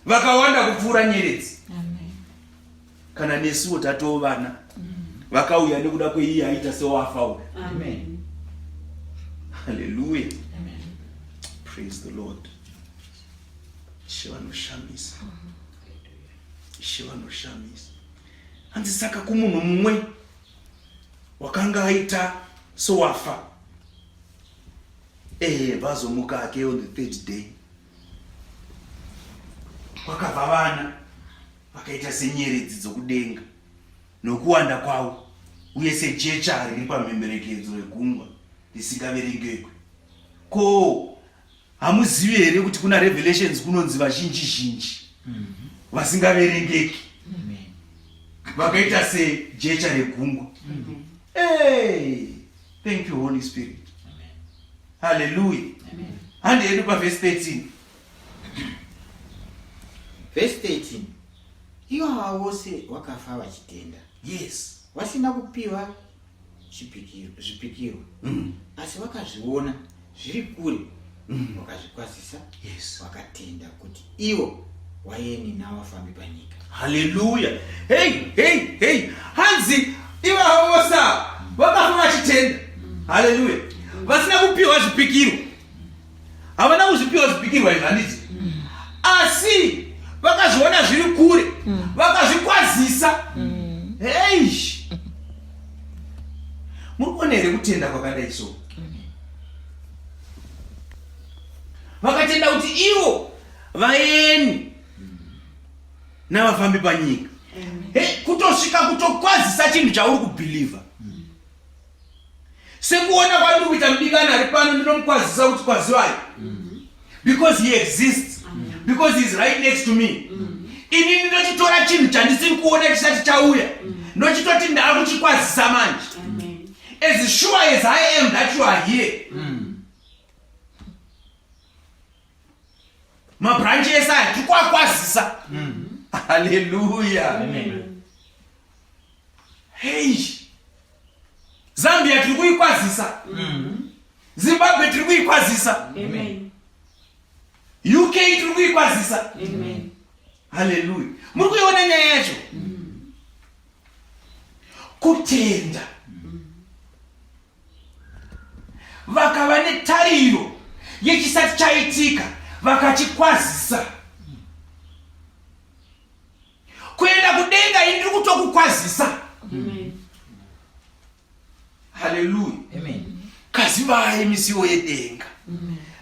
Vakawanda kupfuura nyeredzi. Kana nesuwo tatoo vana vakauya nekuda kweiye aita sewafa uyu. Amen. Hallelujah. Praise the Lord. Ishe vanoshamisa. Ishe vanoshamisa. Hanzi saka kumunhu mumwe wakanga aita sowafa. Eh, vazomuka ake on the third day. Kwakabva vana vakaita senyeredzi dzokudenga nokuwanda kwavo uye sejecha riri pamhemberekedzo yegungwa risingaverengekwi. Ko hamuzivi here kuti kuna Revelations kunonzi vazhinji zhinji vasingaverengeki vakaita sejecha regungwa? Hey, thank you Holy Spirit. Hallelujah. Handi yedu pavhesi 13. Vhesi 13. Ivo ava vose vakafa vachitenda. Yes. Vasina kupiwa zvipikirwa. Asi vakazviona zviri kure vakazvikwazisa. Yes. Vakatenda kuti ivo waeni navafambi panyika. Hallelujah. Hey, hey, hey. Hanzi ivavo vose vakafa vachitenda. Hallelujah. Vasina kupiwa zvipikirwa. Havana kuzvipiwa zvipikirwa izvi handiti. Asi vakazviona zviri kure. Vakazvikwazisa. Hey. Muri kuona here kutenda kwakadai so? Vakatenda kuti ivo vaeni navafambi panyika. Hey, kutosvika kutokwazisa chinhu chauri kubhilivha. Sekuona kwandiri kuita mudikani ari pano, ndinomukwazisa kuti kwaziwai. Because he exists. Because he is right next to me. Ini ndinochitora chinhu chandisiri kuona chisati chauya. Ndochitoti ndaakuchikwazisa manje. As sure as I am that you are here. Mabranch ese aya tiri kuakwazisa. Hallelujah. Hey. Zambia tiri kuikwazisa. Zimbabwe tiri kuikwazisa. Amen. UK tiri kuikwazisa. Amen. Hallelujah. Muri kuiona nyaya yacho? Kutenda. Vakava netariro yechisati chaitika vakachikwazisa. Kuenda kudenga ini ndiri kutokukwazisa. Amen. Hallelujah. Amen. Kwazivai misiwo yedenga.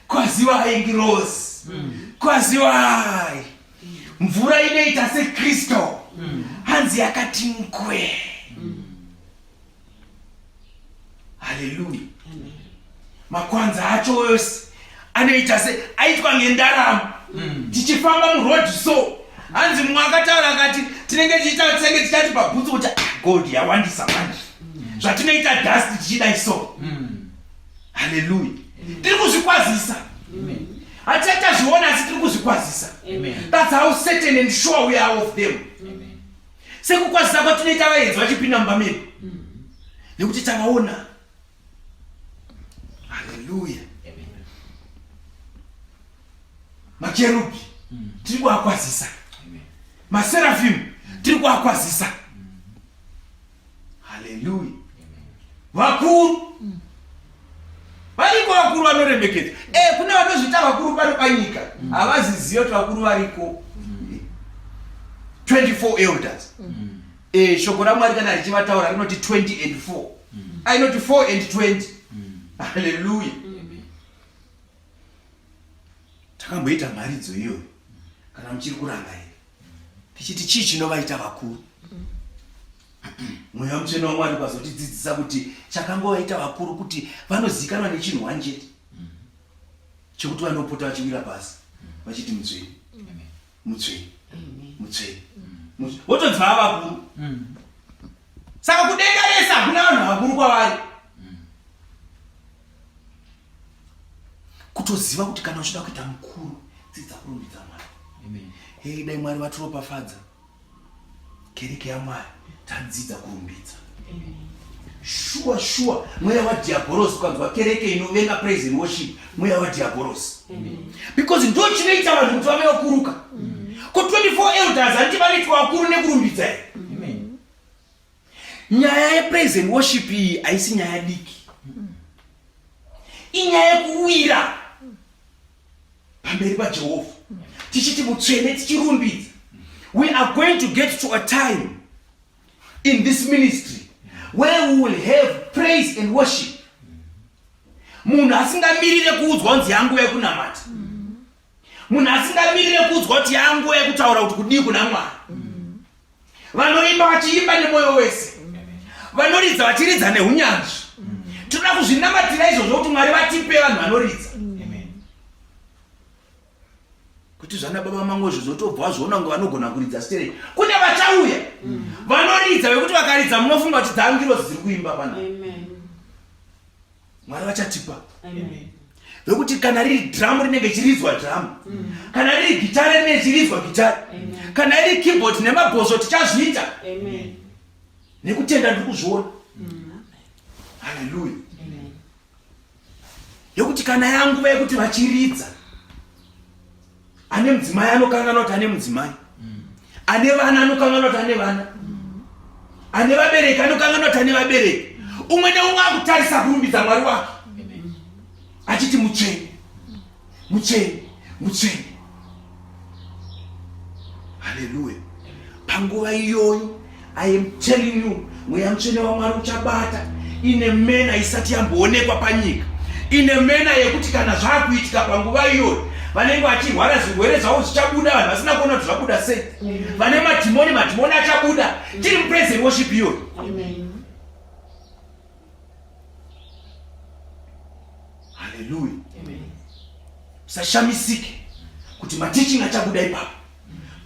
Kwazivai ngirozi. Kwazivai mvura inoita seCrystal. Hanzi yakati ngwe. Hallelujah. Makwanza acho yose anoita se aitwa ngendarama. Tichifamba muroad so hanzi mumwe akataura akati tinenge tichiita tinenge tichati pabhutsu kuti gold yawandisa manje. Zvatinoita dust tichidai so. Hallelujah. Tiri kuzvikwazisa. Hatisati tazviona asi tiri kuzvikwazisa. That's how certain and sure we are of them. Sekukwazisa kwatinoita vaenzi vachipinda mumba medu. Nekuti tavaona. Hallelujah. Makerubhi tiri kuakwazisa. Maserafimu tiri kuakwazisa. Hallelujah. Vakuru variko, vakuru vanoremekedzwa. Kune vanozviita vakuru pano panyika, havaziziva kuti vakuru variko. 24 elders. Shoko raMwari kana richivataura rinoti 20 and 4. Ainoti 4 and 20. Hallelujah. Takamboita mharidzo iyoyo kana muchiri kurangarira, tichiti chii chinovaita vakuru. Mweya Mutsvene waMwari ukazotidzidzisa kuti chakangovaita vakuru kuti vanozikanwa nechinhu one chete chekuti vanopota vachiwira pasi vachiti mutsvene, mutsvene, mutsvene, votonzi vava vakuru. Saka kudenga rese hakuna vanhu vakuru kwavari. Kutoziva kuti kana uchida kuita mukuru Dzidza kurumbidza Mwari. Hei, dai Mwari vatiropafadza. Kereke yaMwari tadzidza kurumbidza. Shuwa shuwa mweya wadhiabhorosi ukanzwa kereke inovenga praise and worship mweya wadhiabhorosi. Because ndo chinoita vanhu kuti vave vakuruka. Ko 24 elders handiti vanoitwa vakuru nekurumbidza here? Nyaya yepraise and worship iyi haisi nyaya diki. Inyaya yekuwira pamberi paJehovha tichiti mutsvene tichirumbidza. We are going to get to a time in this ministry where we will have praise and worship. Munhu asingamirire kuudzwa kunzi yanguva yekunamata. Munhu asingamirire kuudzwa kuti yanguva yekutaura kuti kudii kuna Mwari. Vanoimba vachiimba nemwoyo wese, vanoridza vachiridza neunyanzvi. Tinoda kuzvinamatira izvozvo kuti Mwari vatipe vanhu vanoridza. Kuti zvana baba mangu izvo zvotobva wazviona kunge vanogona kuridza stereki. Kune vachauya vanoridza vekuti vakaridza munofunga kuti dzangirozi dziri kuimba pana. Mwari vachatipa vekuti kana riri dhiramu rinenge ichiridzwa dhiramu mm. kana riri gitare rinenge ichiridzwa gitare kana iri keyboard nemabhosvo tichazviita nekutenda ndiri kuzviona mm. haleluya yekuti kana yanguva yekuti vachiridza Ane mudzimai anokanganwa kuti ane mudzimai. Ane vana anokanganwa kuti ane vana. Ane vabereki anokanganwa kuti ane vabereki. Umwe neumwe akutarisa kurumbidza Mwari wake. Achiti mutsvene. Mutsvene. Mutsvene. Haleluya. Panguva iyoyo I am telling you, mweya mutsvene waMwari uchabata ine mena isati yamboonekwa panyika, ine mena yekuti kana zvakuitika panguva iyoyo vanenge vachirwara zvirwere zvavo zvichabuda, vanhu vasina kuona kuti zvabuda sei, vane madhimoni, madhimoni achabuda. Tiri mupraise and worship iyoyo. Haleluya. Usashamisike kuti mateaching achabuda ipapo.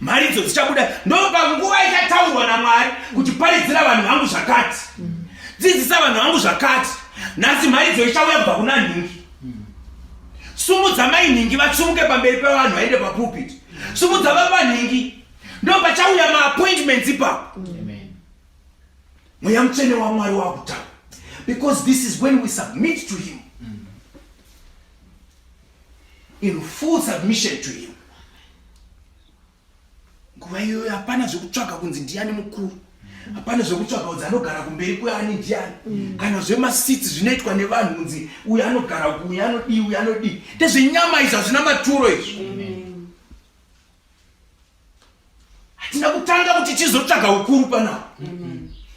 Mharidzo dzichabuda ndopanguva ichataurwa naMwari kuti paridzira vanhu vangu zvakati, dzidzisa vanhu vangu zvakati. Nhasi mharidzo ichauya kubva kuna nhingi. Sumudza mai nhingi vatsumuke pamberi pevanhu vaende papulpit. Sumudza baba nhingi, ndopachauya maappointments ipapo. Mweya Mutsvene waMwari wakutaura because this is when we submit to him in full submission to him. Nguva iyoyo hapana zvekutsvaga kunzi ndiani mukuru, hapana zvekutsvaga kunzi anogara kumberi kweani ndiani, kana zvemasitsi zvinoitwa nevanhu kunzi uyu anogara uku, uyu anodii, uyu anodii. Ndezvenyama izvi, hazvina maturo izvi. Hatina kutanga kuti tizotsvaga ukuru panapa.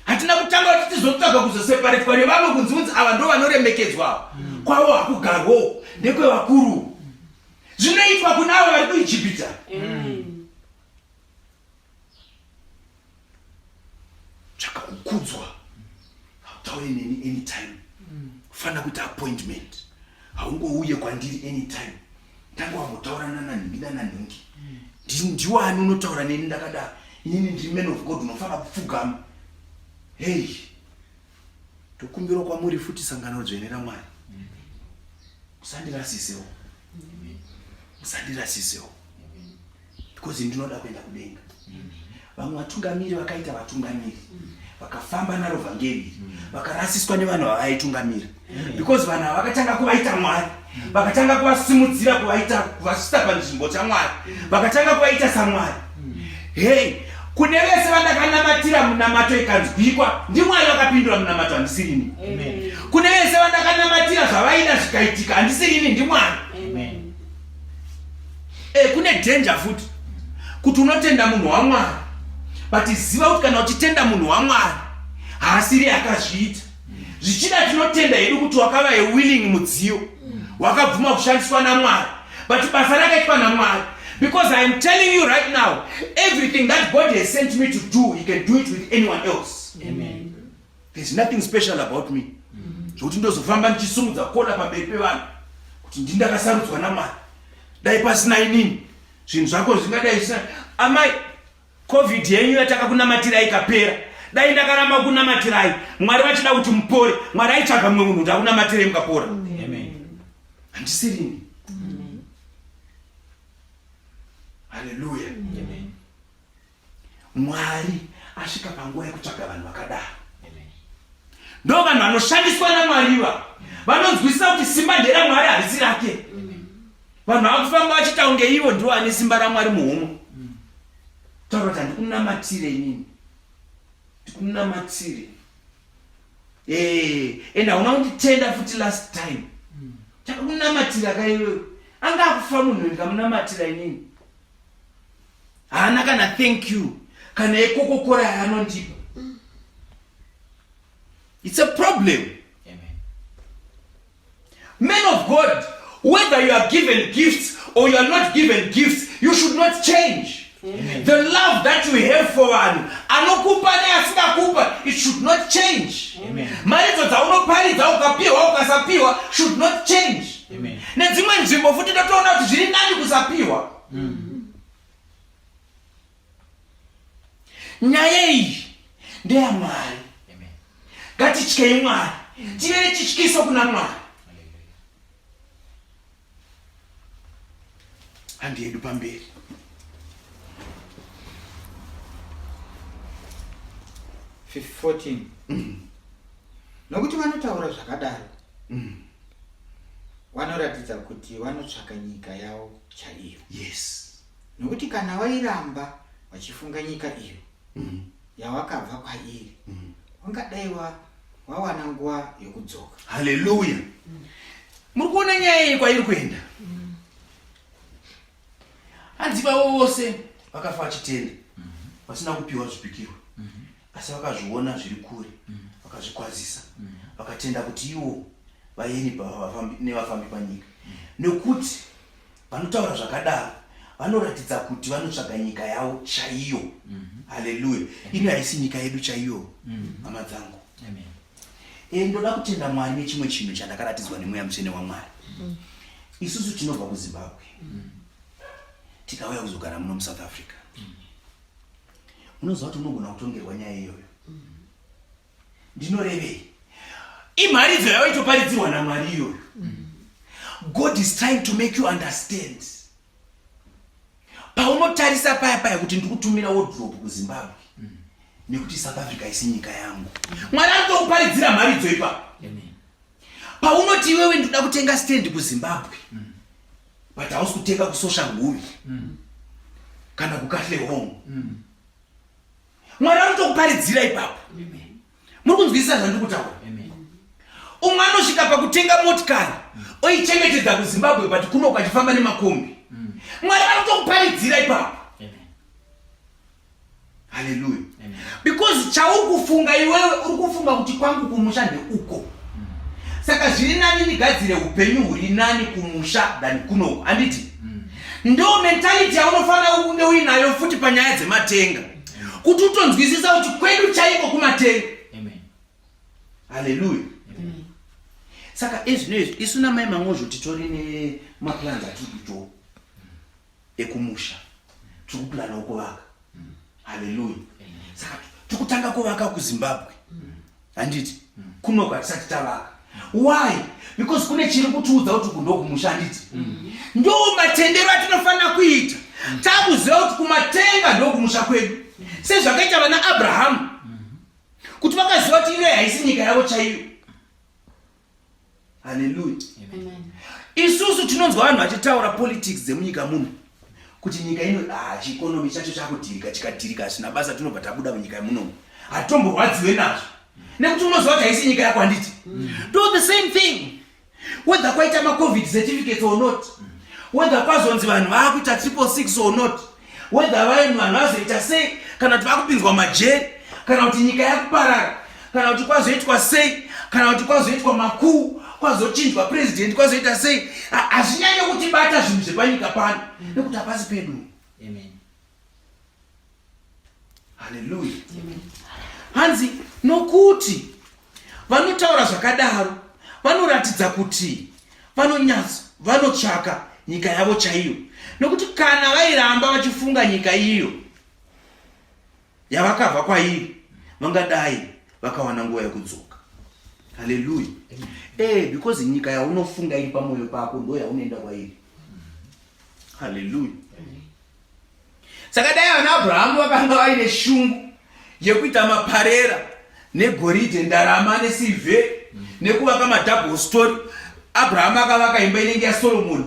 Hatina kutanga kuti tizotsvaga kuzoseparetwa nevamwe kunzi unzi ava ndo vanoremekedzwa ava. Kwavo hakugarwo, ndekwevakuru. Zvinoitwa kuna avo vari kuIjipita. Tsvaka kukudzwa. Hautaure neni anytime. Fanira kuita appointment. Haungouye kwandiri anytime. Tanga wambotaura nana nhingi nana nhingi. Ndiwani unotaura neni ndakadaro? Inini ndiri man of God, unofanira kupfugama. Hey, tokumbirwa kwamuri futi sangano dzvene raMwari. Musandirasisewo. Musandirasisewo. Because ndinoda kuenda kudenga. Vamwe vatungamiri vakaita vatungamiri vakafamba naro vhangeri vakarasiswa nevanhu vavaitungamira because vanhu ava vakatanga kuvaita Mwari, vakatanga kuvasimudzira, kuvaita kuvasvitsa panzvimbo chaMwari, vakatanga kuvaita saMwari. Hei, kune vese vandakanamatira munamato ikanzwikwa ndiMwari vakapindura munamato, handisirini. Kune vese vandakanamatira zvavaida zvikaitika, handisirini, ndiMwari. E, kune danger futi kuti unotenda munhu waMwari, but ziva kuti kana uchitenda munhu waMwari haasiri akazviita. Zvichida tinotenda hedu kuti wakava a willing mudziyo, wakabvuma kushandiswa naMwari, but basa rakaitwa naMwari. Because I am telling you right now, everything that God has sent me to do, he can do it with anyone else. Amen. There's nothing special about me zvokuti ndozofamba ndichisumudza kona pamberi pevanhu kuti ndindakasarudzwa naMwari. Dai pasina inini zvinhu zvako zvingadai zvisina. Amai, COVID yenyu yatakakunamatirai ikapera, dai ndakaramba kunamatirai Mwari vachida kuti mupore, Mwari aitsvaga mumwe munhu kuti akunamatirei mukapora. Handisirini. Haleluya. Mwari asvika panguva yekutsvaga vanhu vakadaro. Ndo vanhu vanoshandiswa naMwari iva vanonzwisisa kuti simba nderaMwari harisi rake. Vanhu vakufamba vachiita kunge ivo ndivo vane simba raMwari muhomwe. Taura kuti handikunamatire inini, ndikunamatire Eh, and hauna kunditenda futi last time. Takakunamatira ka iwewe. Anga akufa munhu ndikamunamatira inini. Haana kana thank you kana yekokokora yaanondipa. It's a problem. Amen. Men of God, whether you are given gifts or you are not given gifts, you should not change. Amen. The love that you have for vanhu anokupa neasingakupa it should not change. Maridzo dzaunoparidza ukapiwa ukasapiwa should not change. Nedzimwe nzvimbo futi totoona kuti zviri nani kusapiwa. Nyaya iyi ndeyaMwari. Ngatityei Mwari, tive nechityiso kuna Mwari. Handi yedu pamberi. Fif- 14 Nokuti vanotaura zvakadaro vanoratidza kuti vanotsvaka nyika yavo chaiyo. Nokuti kana vairamba vachifunga nyika iyo yawakabva kwairi, wangadai wawana nguva yokudzoka. Haleluya. Muri kuona nyaya iyi kwairi kuenda? Hanzi vavo vose vakafa vachitenda, vasina kupiwa zvipikirwa, asi vakazviona zviri kure, vakazvikwazisa, vakatenda kuti ivo vayeni nevafambi panyika. Nekuti vanotaura zvakadaro vanoratidza kuti vanotsvaga nyika yavo chaiyo. Haleluya. Ino haisi nyika yedu chaiyo, hama dzangu. Ndoda kutenda Mwari nechimwe chinhu chandakaratidzwa nemweya mutsvene waMwari. Isusu tinobva kuZimbabwe, tikauya kuzogara muno muSouth Africa. Munoziva kuti unogona kutongerwa nyaya iyoyo. Ndinorevei? Imharidzo yawaitoparidzirwa naMwari iyoyo. God is trying to make you understand. Paunotarisa paya paya kuti ndikutumira wardrobe kuZimbabwe nekuti South Africa isi nyika yangu, Mwari arikutokuparidzira mharidzo ipapo. Paunoti iwewe ndinoda kutenga stand kuZimbabwe, but hausi kutenga kuSoshanguve kana kuKatlehong, Mwari arikutokuparidzira ipapo. Muri kunzwisisa zvandiri kutaura? Umwe anosvika pakutenga motikari oichengetedza kuZimbabwe, but kuno kwachifamba nemakombi. Mwari vari kutokuparidzira ipapo. Haleluya. Because chauri kufunga iwewe, uri kufunga kuti kwangu kumusha ndeuko, saka zviri nani ndigadzire upenyu huri nani kumusha than kunoko, handiti? Ndo mentality yaunofanira kunge uinayo futi panyaya dzematenga, kuti utonzwisisa kuti kwedu chaiko kumatenga. Haleluya. Saka ezvino izvi isu namai Mangozvo titori nemaplans atiri kuitawo ekumusha. Tiri kuplanawo kuvaka. Haleluya. Saka tiri kutanga kuvaka kuZimbabwe, handiti? Kunoko hatisati tavaka. Why? Because kune chiri kutiudza kuti uku ndokumusha, handiti? Ndo matendero atinofanira kuita. Takuziva kuti kumatenga ndokumusha kwedu, sezvakaita vana Abrahamu, kuti vakaziva kuti ino haisi nyika yavo chaiyo. Haleluya. Isusu tinonzwa vanhu vachitaura politics dzemunyika muno, kuti nyika ino, chieconomy chacho chakudhirika, chikadhirika hazvina basa, tinobva tabuda munyika munomu, hatitomborwadziwe nazvo nekuti unoziva kuti haisi nyika yako, handiti? Do the same thing whether kwaita maCovid certificates or not, whether kwazonzi vanhu vaakuita 666 or not, whether vanhu vazoita sei, kana kuti vakupinzwa majeri, kana kuti nyika yakuparara, kana kuti kwazoitwa sei, kana kuti kwazoitwa makuu, kwazochinjwa president, kwazoita sei, hazvinyanye kutibata zvinhu zvepanyika pano, nekuti hapasi pedu. Haleluya. Hanzi nokuti vanotaura zvakadaro vanoratidza kuti vanonyatso vanotsvaka nyika yavo chaiyo, nokuti kana vairamba vachifunga nyika iyo yavakabva kwairi, vangadai vakawana nguva yekudzoka. Haleluya. Because nyika yaunofunga iri pamwoyo pako ndo yaunoenda kwairi. Haleluya. Saka dai vana Abrahamu vakanga vaine shungu yekuita maparera negoridhe, ndarama nesirvheri nekuvaka madouble story. Abrahamu akavaka imba inenge yaSolomoni,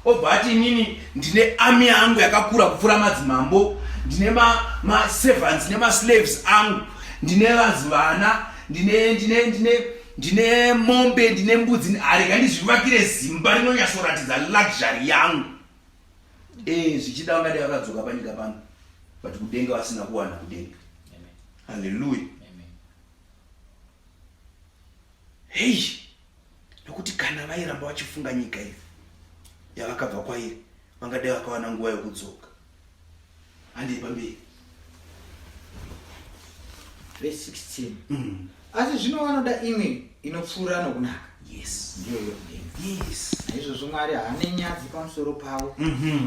obva ati inini ndine army yangu yakakura kupfuura madzimambo, ndine maservants ma nemaslaves angu, ndine vazivana, ndine ndine ndine ndine mombe, ndine mbudzi, arega ndizvivakire zimba rinonyatsoratidza luxury yangu. Eh, zvichida vangadai vakadzoka panyika pano, but kudenga vasina kuwana kudenga. Haleluya. Hei, nokuti kana vairamba vachifunga nyika iyi yavakabva kwairi, vangadai vakawana nguva yokudzoka. Handei pamberi. Verse 16. Asi zvino vanoda imwe inopfuura nokunaka. Yes. Ndiyo yokudenga. Yes. Naizvozvo Mwari haane nyadzi pamusoro pavo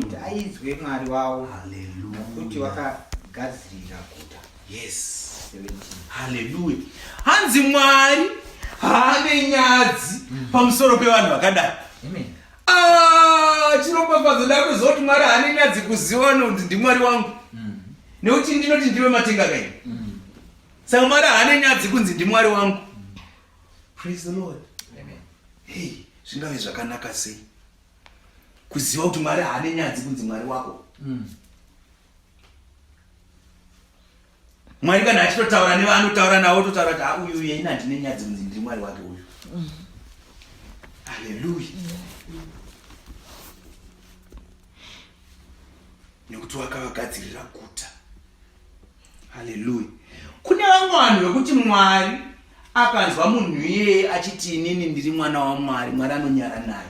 kuti aidzwe Mwari wavo. Hallelujah. Nokuti vakagadzirira guta. Yes. 17. Hallelujah. Hanzi Mwari haane nyadzi pamusoro pevanhu vakadai. Amen. Ah, chiropafadzo ndakuziva kuti Mwari haane nyadzi kuziva nonzi ndiMwari wangu. Nekuti ndinoti ndiwe matenga kaini. Saka Mwari haane nyadzi kunzi ndiMwari wangu. Praise the Lord. Amen. Hey, zvingave zvakanaka sei kuziva kuti Mwari haane nyadzi kunzi Mwari wako. Mwari kana achitotaura nevaanotaura navo ototaura kuti ah, uyu uyu ini handine nyadzi kunzi ndiri Mwari wake uyu. Haleluya. Nekuti wakavagadzirira guta. Haleluya. Kune vamwe vanhu vekuti Mwari akanzwa munhu iyeye achiti inini ndiri mwana waMwari, Mwari anonyara naye.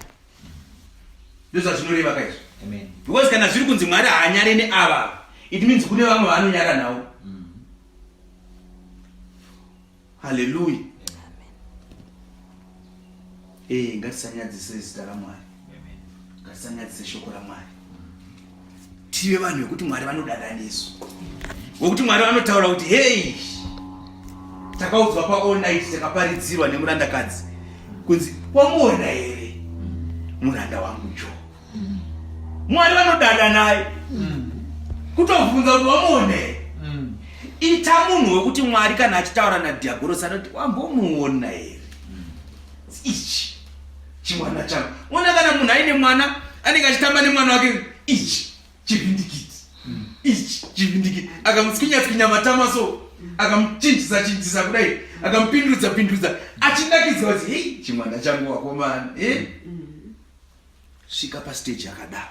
Ndozvazvinoreva kaizvo. Amen. Because kana zviri kunzi Mwari haanyare neava, it means kune vamwe vaanonyara navo. Haleluya. Eh, ngatisanyadzise zita raMwari. Ngatisanyadzise shoko raMwari. Tive vanhu vekuti Mwari vanodada nesu. Wekuti Mwari vanotaura kuti hey, takaudzwa pa all night, takaparidzirwa nemurandakadzi kunzi wamuona here muranda wangu Joe. Mwari vanodada naye. Kutobvunza kuti wamuona here. Ita munhu wekuti Mwari kana achitaura nadhiabhorosi anoti wambomuona here ichi chimwana changu. Ona kana munhu aine mwana anenge achitamba nemwana wake, ichi chivhindikiti, ichi chivhindikiti, akamutswinya tswinya matama so, akamuchinjisa chinjisa kudai, akamupindudza pindudza, achinakidzwa kuti hei, chimwana changu wakomana. Eh? Svika pastage yakadaro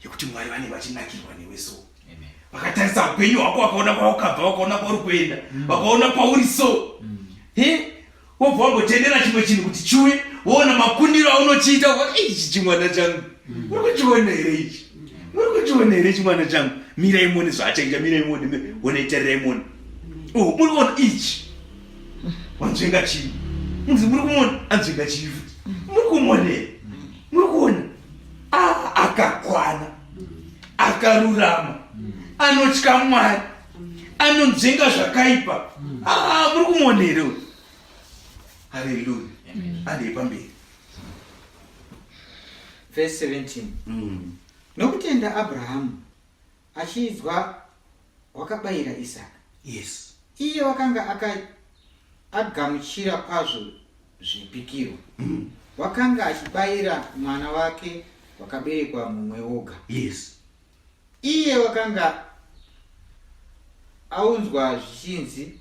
yekuti Mwari vanenge vachinakirwa newe so, vakatarisa upenyu hwako, vakaona kwaukabva, vakaona kwauri kuenda, vakaona pauri so. He, wobva wambotendera chimwe chinhu kuti chiuye, woona makundiro aunochiita, ichi chimwana changu muri kuchiona here ichi? Muri kuchiona here chimwana changu? Mirai muone zvaachaita, mirai muone, onai, tarirai muone. Oh, muri kuona ichi wanzvenga chii? Munzi muri kumuona anzvenga chii futi? Muri kumuona here? Muri kuona? Ah, akakwana, akarurama, anotya Mwari, anonzvenga zvakaipa. Ah, muri kumuona here uyu? Haleluya. Handei pamberi. Verse 17. Nokutenda Abrahamu achiidzwa wakabayira Isaka. Yes. Iye wakanga agamuchira kwazvo zvipikirwa. Wakanga achibayira mwana wake wakaberekwa mumwe woga. Yes. Iye wakanga aunzwa zvichinzi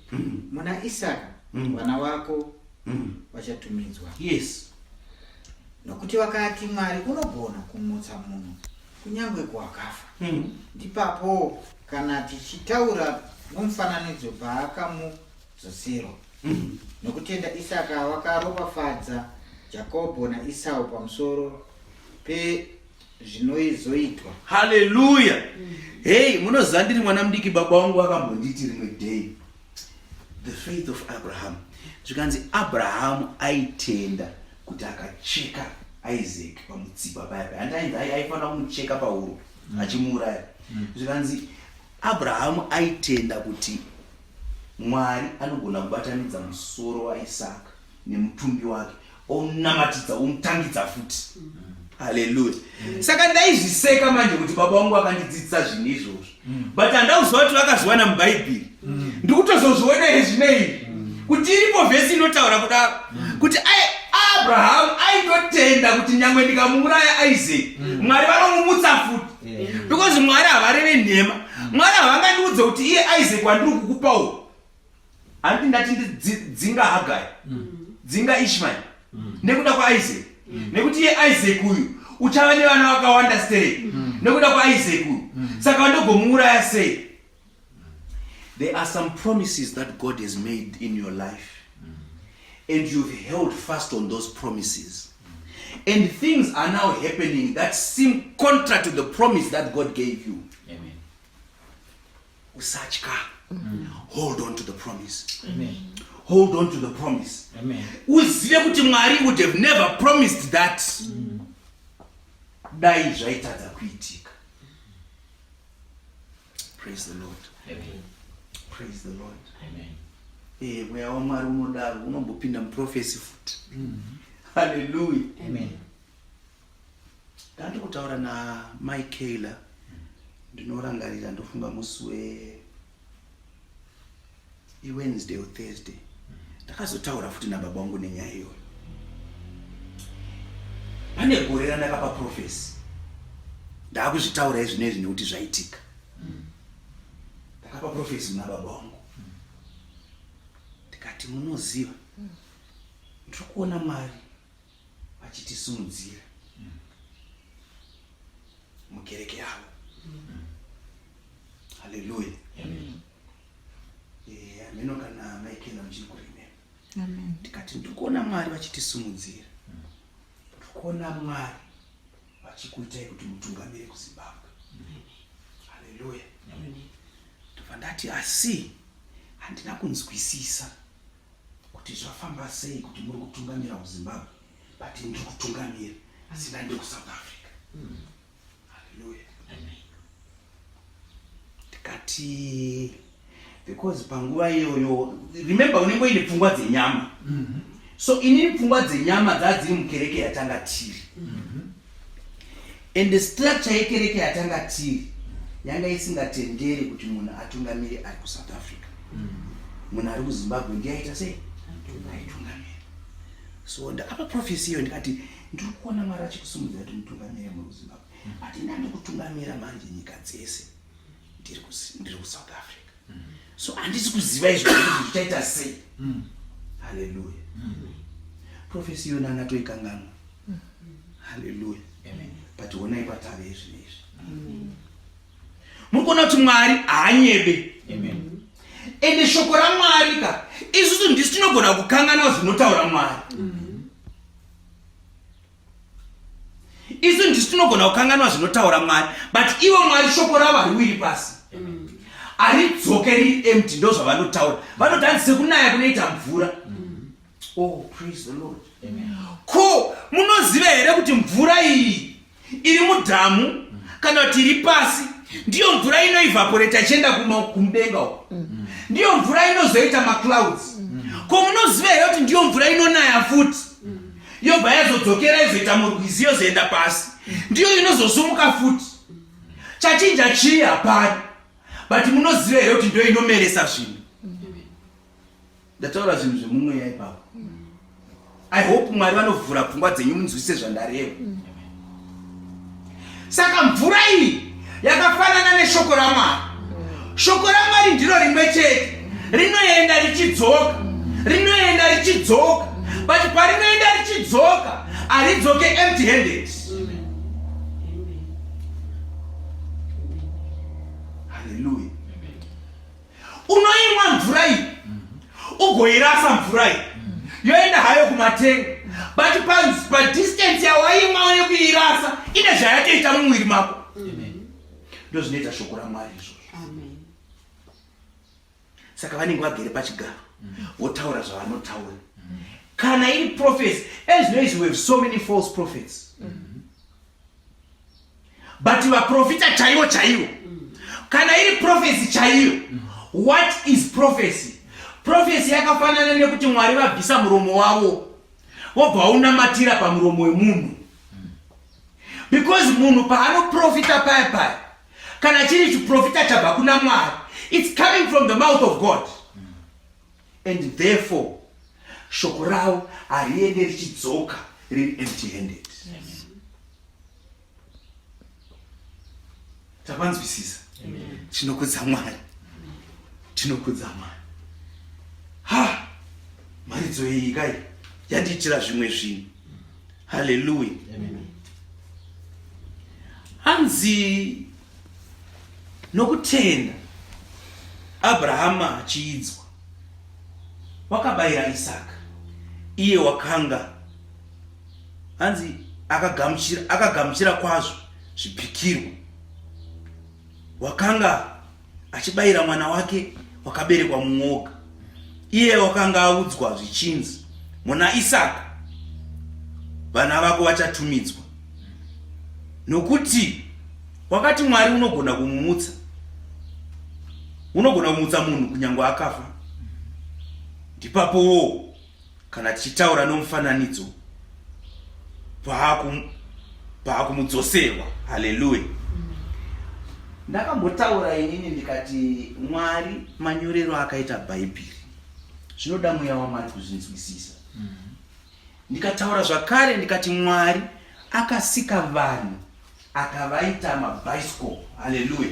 muna Isaka vana vako vachatumidzwa. Yes. Nokuti vakati Mwari unogona kumutsa munhu kunyange kuwakafa. Ndipapo kana tichitaura nomufananidzo paakamudzoserwa. Nokutenda Isaka wakaropafadza Jakobho naIsau pamusoro pezvinoizoitwa. Haleluya. Hey, munoziva ndiri mwana mudiki baba wangu vakambonditi rimwe day, the faith of Abraham. Zvikanzi Abrahamu aitenda kuti akacheka Isaac pamutsipa paya paya, hanti ainzi aifanira kumucheka pahuro achimuuraya. Zvikanzi Abrahamu aitenda kuti Mwari anogona kubatanidza musoro waIsaka nemutumbi wake, omunamatidza, omutangidza futi. Haleluya. Saka ndaizviseka manje kuti baba vangu vakandidzidzisa zvinhu izvozvo. But handauziva kuti vakazviwana muBhaibheri. Ndikutozozviona here zvino izvi kuti iripo vhesi inotaura kudaro kuti Abrahamu aitotenda kuti nyangwe ndikamuuraya Isaac, Mwari vanomumutsa futi. Because Mwari havareve nhema. Mwari havangandiudze kuti iye Isaac wandiri kukupa uyu, handiti ndati dzinga Hagai, dzinga Ishmael nekuda kwaIsaac, nekuti iye Isaac uyu uchava nevana vakawanda stereki nekuda kwaIsaac uyu, saka vandogomuuraya sei? There are some promises that God has made in your life and you've held fast on those promises, and things are now happening that seem contrary to the promise that God gave you. Amen. Usatya. Hold on to the promise. Amen. Hold on to the promise. Amen. Uzive kuti Mwari would have never promised that dai zvaitadza kuitika. Praise the Lord. Amen. Praise the Lord. Amen. Mweya waMwari unodaro, unombopinda muprophecy futi. Haleluya. Amen. Ndandi kutaura naMichaela, ndinorangarira, ndofunga musi we iWednesday or Thursday, ndakazotaura futi nababa vangu nenyaya iyoyo. Pane gore randakapa prophecy, ndaakuzvitaura izvino izvi nekuti zvaitika. Ndakapa prophecy muna baba vangu, ndikati, "Munoziva, ndiri kuona Mwari vachitisimudzira mukereke yavo." Haleluya. Hameno kana Michaela muchiri kuremember. Ndikati, "Ndiri kuona Mwari vachitisimudzira, ndiri kuona Mwari vachikuitai kuti mutungamire kuZimbabwe." Haleluya. Ndobva ndati, "Asi handina kunzwisisa kuti zvafamba sei kuti muri kutungamira kuZimbabwe, but ndiri kutungamira asi ndandi kuSouth Africa." Haleluya. Ndikati, because panguva iyoyo, remember, unenge uine pfungwa dzenyama. So inini pfungwa dzenyama dzadziri mukereke yatanga tiri, and structure yekereke yatanga tiri yanga isingatenderi kuti munhu atungamire ari kuSouth Africa. Munhu ari kuZimbabwe ndiye aita sei? Aitungamira. So ndakapa prophecy iyo, ndikati, "Ndiri kuona Mwari achikusimudzira kuti mutungamire muri kuZimbabwe, but ndandi kutungamira manje nyika dzese ndiri kuSouth Africa, so handisi kuziva izvo kuti zvichaita sei." Haleluya. Prophecy iyona angatoikanganwa. Haleluya. But honai kwatave izvi neizvi. Muri kuona kuti Mwari haanyebe. Amen. Ende shoko raMwari ka, isusu ndisi tinogona kukanganwa zvinotaura Mwari. Isu ndisi tinogona kukanganwa zvinotaura Mwari, but ivo Mwari shoko ravo hariwiri pasi, haridzoke riri empty. Ndo zvavanotaura, vanoti hanzi sekunaya kunoita mvura. Oh, praise the Lord. Ko munoziva here kuti mvura iyi iri mudhamu kana kuti iri pasi ndiyo mvura inoevaporate ichienda kumudenga uko? Ndiyo mvura inozoita maclouds. Ko munoziva here kuti ndiyo mvura inonaya futi, yobva yazodzokera, izoita murwizi, yozoenda pasi, ndiyo inozosumuka futi? Chachinja chii? Hapana. But munoziva here kuti ndiyo inomeresa zvinhu? Ndataura zvinhu zvemumweya ipapo. I hope Mwari vanovhura pfungwa dzenyu munzwise zvandareva. Saka mvura iyi yakafanana neshoko raMwari. Shoko raMwari ndiro rimwe chete, rinoenda richidzoka, rinoenda richidzoka, but parinoenda richidzoka haridzoke empty handed. Haleluya. Unoimwa mvura iyi, ugoirasa mvura iyi, yoenda hayo kumatenga, but padistance yawaimwa nekuirasa ine zvayatoita mumwiri mako. Ndo zvinoita shoko raMwari izvozvo. Saka vanenge vagere pachigaro votaura zvavanotaura. Kana iri prophecy, as you know, we have so many false prophets, but vaprofita chaivo chaivo, kana iri prophecy chaiyo. What is prophecy? Prophecy yakafanana nekuti Mwari vabvisa muromo wavo, vobva unamatira pamuromo wemunhu. Because munhu paanoprofita paya paya, kana chiri chiprofita chabva kuna Mwari, it's coming from the mouth of God. And therefore, shoko ravo hariende richidzoka riri empty handed. Tapanzwisisa? Tinokudza Mwari. Tinokudza Mwari. Ha! Mharidzo iyi kai yandiitira zvimwe zvinhu. Haleluya. Hanzi nokutenda Abrahama achiidzwa wakabayira Isaka, iye wakanga hanzi akagamuchira akagamuchira kwazvo zvipikirwa, wakanga achibayira mwana wake wakaberekwa mumwoga, iye wakanga audzwa zvichinzi, muna Isaka vana vako vachatumidzwa, nokuti wakati Mwari unogona kumumutsa, unogona kumutsa munhu kunyange akafa. Ndipapowo kana tichitaura nomufananidzo paakumudzoserwa. Haleluya. Ndakambotaura inini ndikati Mwari manyorero akaita Bhaibheri zvinoda mweya waMwari kuzvinzwisisa. Ndikataura zvakare ndikati Mwari akasika vanhu akavaita mabhaisikopu. Haleluya.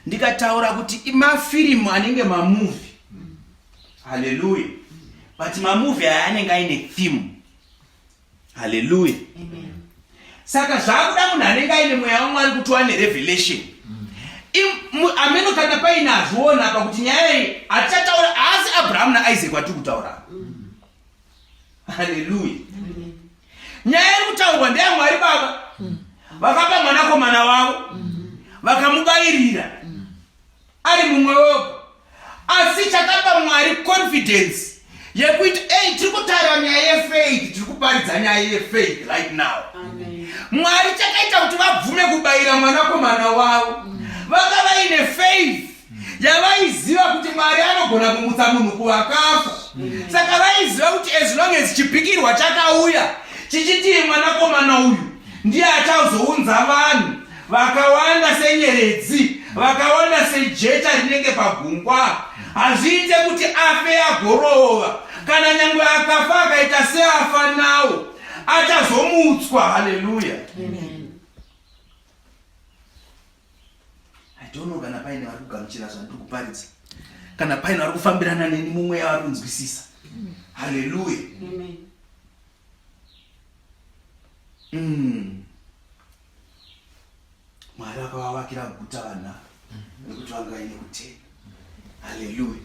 Ndikataura kuti mafirimu anenge mamuvi. Haleluya. But mamuvi aya anenge aine theme. Haleluya. Saka zvakuda munhu anenge aine mweya waMwari kuti wane revelation. Ameno kana paine azviona apa kuti nyaya iyi hatichataura, haasi Abrahamu naIsaac watiri kutaura. Haleluya. Nyaya iri kutaurwa ndeyaMwari Baba vakapa mwanakomana wavo vakamubayirira ari mumwe woga. Asi chakapa Mwari confidence yekuita, hey, tiri kutaura nyaya yefaith, tiri kuparidza nyaya yefaith right now. Amen. Mwari chakaita kuti vabvume kubayira mwanakomana wavo, vanga vaine faith yavaiziva kuti Mwari anogona kumutsa munhu kuvakafa. Saka vaiziva kuti as long as chipikirwa chakauya chichiti mwanakomana uyu ndiye achazounza vanhu vakawanda senyeredzi, vakawanda sejecha rinenge pagungwa, hazviite kuti afe agorova. Kana nyangwe akafa akaita seafa nawo, achazomutswa. Haleluya. I don't know kana paine vari kugamuchira zvandiri kuparidza, kana paine vari kufambirana neni mumweya vari kunzwisisa. Haleluya. Mwari akavavakira guta vanhu ava nekuti vanga vaine kutenda. Haleluya.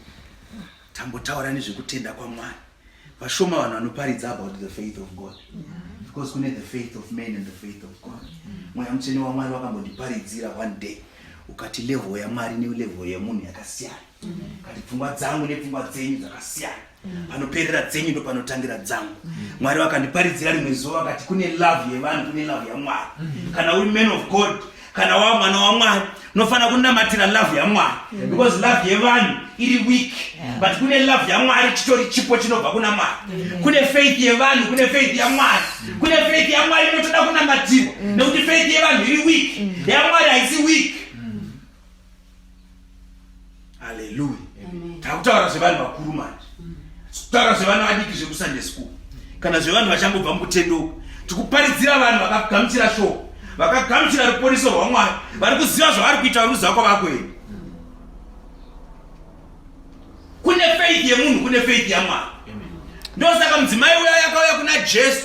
Tambotaura nezvekutenda kwaMwari. Vashoma vanhu vanoparidza about the faith of God, because kune the faith of man and the faith of God. Mweya Mutsvene waMwari wakambondiparidzira one day ukati level yaMwari nelevel yemunhu yakasiyana. Kati pfungwa dzangu nepfungwa dzenyu dzakasiyana, panoperera dzenyu ndo panotangira dzangu. Mwari vakandiparidzira rimwe zuva vakati kune love yevanhu, kune love yaMwari. Kana uri man of God, kana wava mwana waMwari, unofanira kunamatira love yaMwari, because love yevanhu iri weak, but kune love yaMwari, chitori chipo chinobva kuna Mwari. Kune faith yevanhu, kune faith yaMwari. Kune faith yaMwari inotoda kunamatirwa, nekuti faith yevanhu iri weak, yaMwari haisi weak. Haleluya. Takutaura zvevanhu vakuru manje, kutaura zvevanhu vadiki zvekuSunday school kana zvevanhu vachangobva mukutendeuka. Tikuparidzira vanhu vakagamuchira shoko, vakagamuchira ruponiso rwaMwari, vari kuziva zvavari kuita, vari kuziva kwavakuenda. Kune faith yemunhu, kune faith yaMwari. Ndosaka mudzimai uya yakauya kuna Jesu,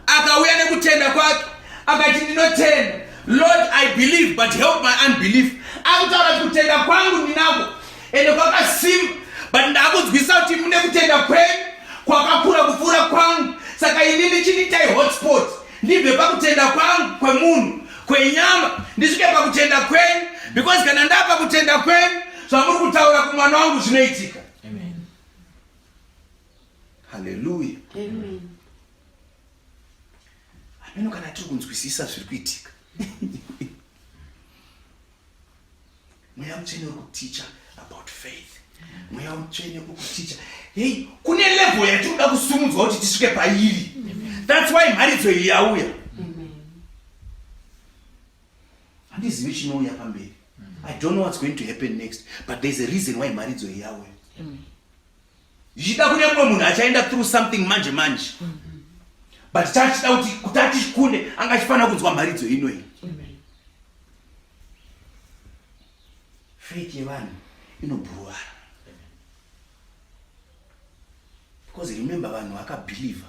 akauya nekutenda kwake, akati ndinotenda Lord, I believe, but help my unbelief. Akutaura kuti kutenda kwangu ndinako ende kwakasimba, but ndakunzwisa kuti mune kutenda kwenyu kwakakura kupfuura kwangu. Saka ini ndichindiitai hotspot, ndibve pakutenda kwangu kwemunhu kwenyama ndisvike pakutenda kwenyu, because kana ndapa kutenda kwenyu, zvamuri kutaura kumwana wangu zvinoitika. Haleluya. Hameno kana tiri kunzwisisa zviri kuitika. Mweya Mutsvene uri kuticha about faith. Mweya Mutsvene uri kuticha. Hey, kune level yatinoda kusumudzwa kuti tisvike pairi. That's why mharidzo iyi yauya. Handizivi chinouya pamberi. I don't know what's going to happen next, but there's a reason why mharidzo iyi yauya. Zvichida kune mumwe munhu achaenda through something manje manje. But chachida kuti kuti atikunde anga achifanira kunzwa mharidzo ino iyi. Faith yevanhu inobhuruvara. Because remember vanhu vakabhilivha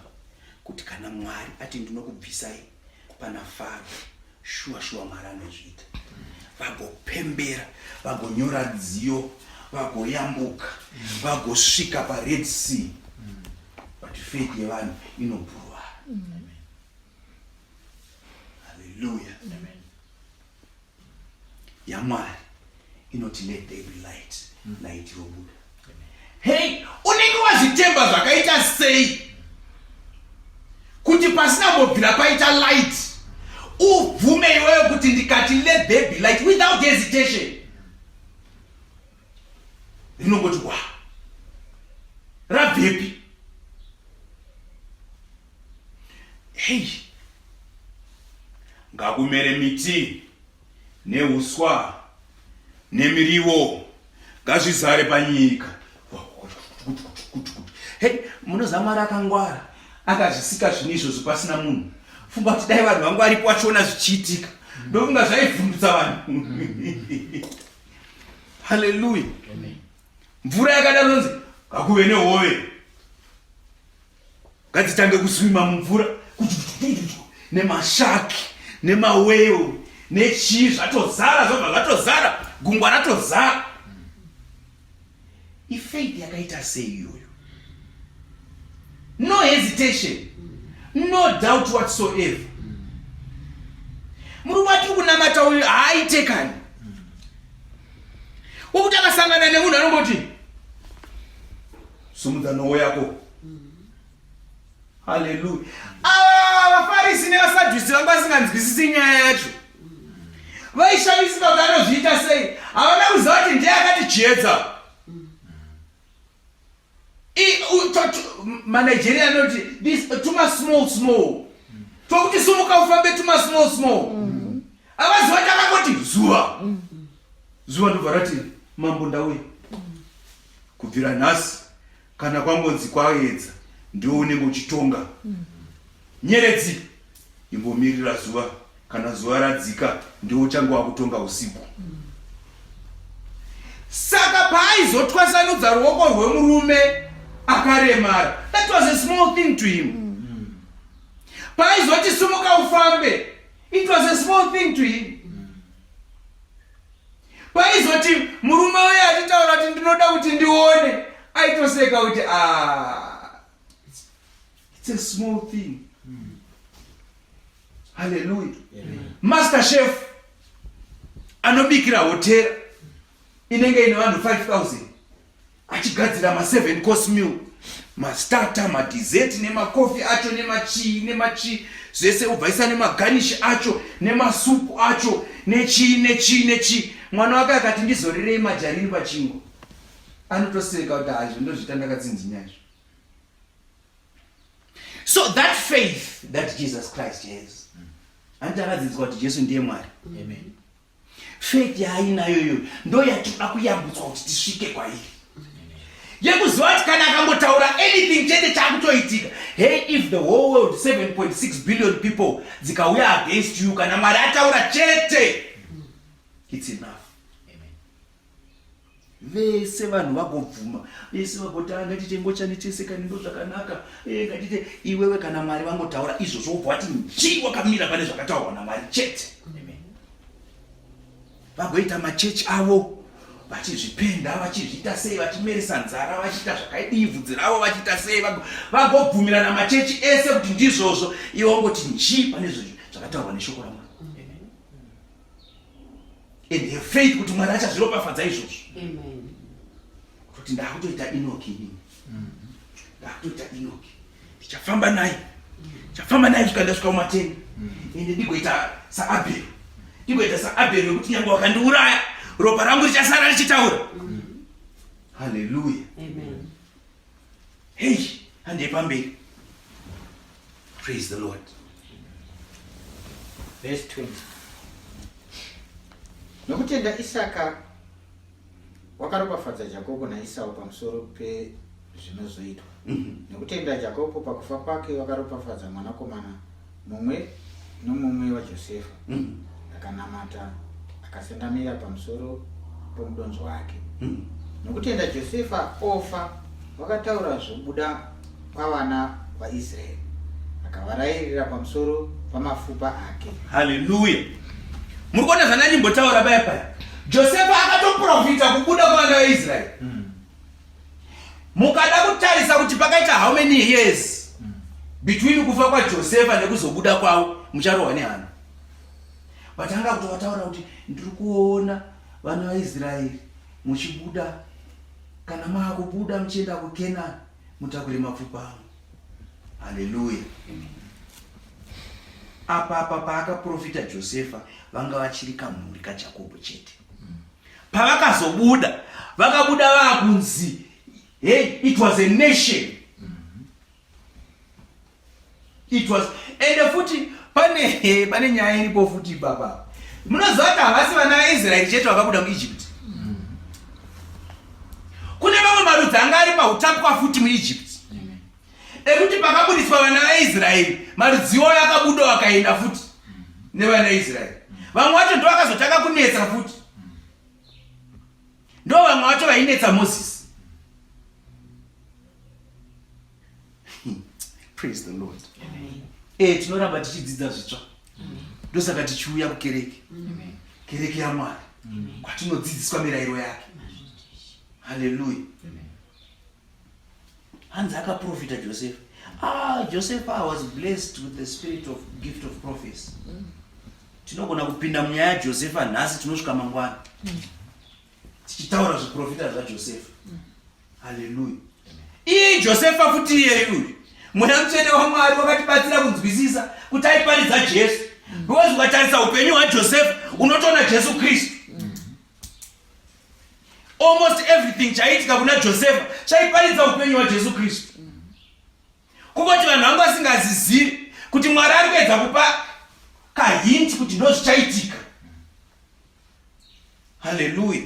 kuti kana Mwari ati ndinokubvisai pana Faro, shuwa shuwa Mwari anozviita. Vagopembera, vagonyora dziyo, vagoyambuka, vagosvika paRed Sea. But faith yevanhu inobhuruvara. Hallelujah. yaMwari inoti let there be light, light robuda. Hey, unenge wazvitemba zvakaita sei kuti pasina mbobvira paita light ubvume iwewe kuti ndikati let there be light without hesitation rinongoti wa rabvepi? Hey, ngakumere miti neuswa nemiriwo ngazvizare panyika. Hey, munoziva Mwari akangwara akazvisika zvinhu izvozvo pasina munhu. Funga kuti dai vanhu vangu varipo vachiona zvichiitika, ndofunga zvaivhundutsa vanhu. Haleluya. Mvura yakadaro nzi ngakuve nehove, ngadzitange kuswima mumvura nemashaki nemaweo nechii, zvatozara, zvobva zvatozara, gungwa ratozara. Ifaith yakaita sei iyoyo? No hesitation, no doubt whatsoever. Murume atiri kunamata uyu haaite kani wokuti akasangana nemunhu anongoti sumudza nhowo yako. Haleluya. Ava vaFarisi nevaSadhusi vanga vasinganzwisisi nyaya yacho, vaishamisika kuti anozviita sei. Havana kuziva kuti ndiye akati chiedza. MaNigeria anoti this tuma small small tokuti sumuka ufambe, tuma small small. Avaziva kuti akangoti zuva, zuva ndobva rati mambo ndauya. Kubvira nhasi kana kwangonzi kwaedza, ndiwo unenge uchitonga. Nyeredzi imbomirira zuva, kana zuva radzika ndiwo uchange wakutonga usiku. Saka paaizotwasanudza ruoko rwemurume akaremara, that was a small thing to him. Paaizoti sumuka ufambe, it was a small thing to him. Paizoti murume uye achitaura kuti ndinoda kuti ndione, aitoseka kuti ah, it's a small thing. Haleluya. Master chef anobikira hotera inenge ine vanhu 5000, achigadzira ma7 course meal, mastarter, madessert, nemakofi acho, nemachii nemachii zvese, ubvaisa nemaganishi acho nemasupu acho nechii nechii nechii. Mwana wake akati ndizorerei majarini pachingwa, anotoseka kuti hazvo ndozviita ndakatsinzinya izvo. So that faith that Jesus Christ has, handiti akadzidziswa kuti Jesu ndiye Mwari? Faith yaainayo iyoyo ndo yatinoda kuyambutswa kuti tisvike kwairi, yekuziva kuti kana akangotaura anything chete chakutoitika. Hey, if the whole world, 7.6 billion people, dzikauya against you, kana Mwari ataura chete, it's enough. Vese vanhu vagobvuma, vese vagoti ah, ngatite ngochani tese kani, ndo zvakanaka. Eh, ngatite iwewe, kana Mwari vangotaura izvozvo, wobva wati nji wakamira pane zvakataurwa naMwari chete. Vagoita machechi avo vachizvipenda, vachizviita sei, vachimeresa nzara, vachiita zvakaidii bvudzi ravo, vachiita sei, vagobvumirana machechi ese kuti ndizvozvo, iwe wangoti nji pane zvakataurwa neshoko raMwari and have faith kuti Mwari achazviropafadza izvozvo, kuti ndakutoita Enoki inini, ndakutoita Enoki, ndichafamba naye, ndichafamba naye kusvika ndasvika mumatenga, ende ndigoita saAbheri, ndigoita saAbheri wekuti nyange wakandiuraya, ropa rangu richasara richitaura. Haleluya. Hei, handei pamberi. Praise the Lord. Verse 20. Nokutenda Isaka wakaropafadza Jakobho naIsau pamusoro pezvinozoitwa. Nokutenda Jakobho pakufa kwake wakaropafadza mwanakomana mumwe nomumwe waJosefa. Akanamata akasendamira pamusoro pomudonzvo wake. Nokutenda Josefa ofa wakataura zvobuda kwavana vaIsraeri, akavarayirira pamusoro pamafupa ake. Haleluya! Muri kuona zvandandimbotaura paya paya, Josefa akatoprofita kubuda kwavana vaIsraeri. Mukada kutarisa kuti pakaita how many years between kufa kwaJosefa nekuzobuda kwavo, mucharohwa nehana. But anga kutovataura kuti ndiri kuona vana vaIsraeri muchibuda, kana maakubuda muchienda kuKenani, mutakure mapfupa angu. Haleluya! Apa apa paakaprofita Josefa, vanga vachiri kamhuri kaJakobho chete. Pavakazobuda, vakabuda vaakunzi, hey, it was a nation. It was, ende futi pane pane nyaya iripo futi ipapa. Munoziva kuti havasi vana vaIsraeri chete vakabuda muEgypt. Kune mamwe marudzi anga ari pautapwa futi muEgypt, ekuti pakabudiswa vana vaIsraeri, marudzi iwayo akabuda vakaenda futi nevana vaIsraeri. Vamwe vacho ndo vakazotanga kunetsa futi, ndo vamwe vacho vainetsa Mozisi. Praise the Lord. Tinoramba tichidzidza zvitsva, ndosaka tichiuya kukereke, kereke yaMwari, kwatinodzidziswa mirayiro yake. Haleluya! Hanzi akaprofita Joseph. Ah, Joseph was blessed with the spirit of gift of prophecy. Tinogona kupinda munyaya yaJosefa nhasi, tinosvika mangwana tichitaura zviprofita zvaJosefa. Haleluya! Iye Josefa futi iyeyu uyu, Mweya Mutsvene waMwari wakatibatsira kunzwisisa kuti aiparidza Jesu, because ukatarisa upenyu hwaJosefa unotoona Jesu Kristu. Almost everything chaiitika kuna Josefa chaiparidza upenyu hwaJesu Kristu. Kungoti vanhu vanga vasingazizivi kuti Mwari ari kuedza kupa kahinti kuti ndo zvichaitika. Haleluya!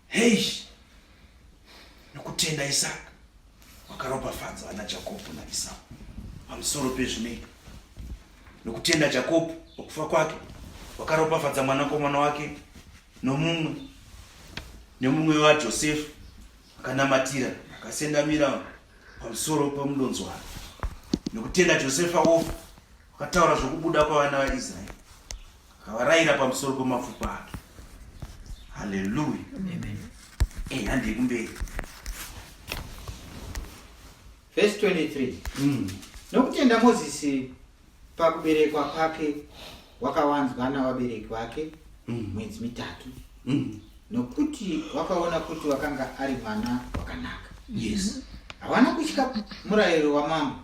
Hei, nokutenda Isaka wakaropafadza vana Jakobho naIsau pamusoro pezvinoitwa. Nokutenda Jakobho pakufa kwake wakaropafadza mwanakomana wake nomumwe nemumwe waJosefa, akanamatira akasendamira pamusoro pemudonzo wake. Nokutenda Josefa wofa wakataura zvokubuda kwavana vaIsraeri, akavarayira pamusoro pemapfupa ake. Haleluya! Handei kumberi. Verse 23. Nokutenda Mozisi pakuberekwa kwake wakawanzwa navabereki vake mwedzi 3, nokuti wakaona kuti wakanga ari mwana wakanaka. Havana kutya murayiro wamambo.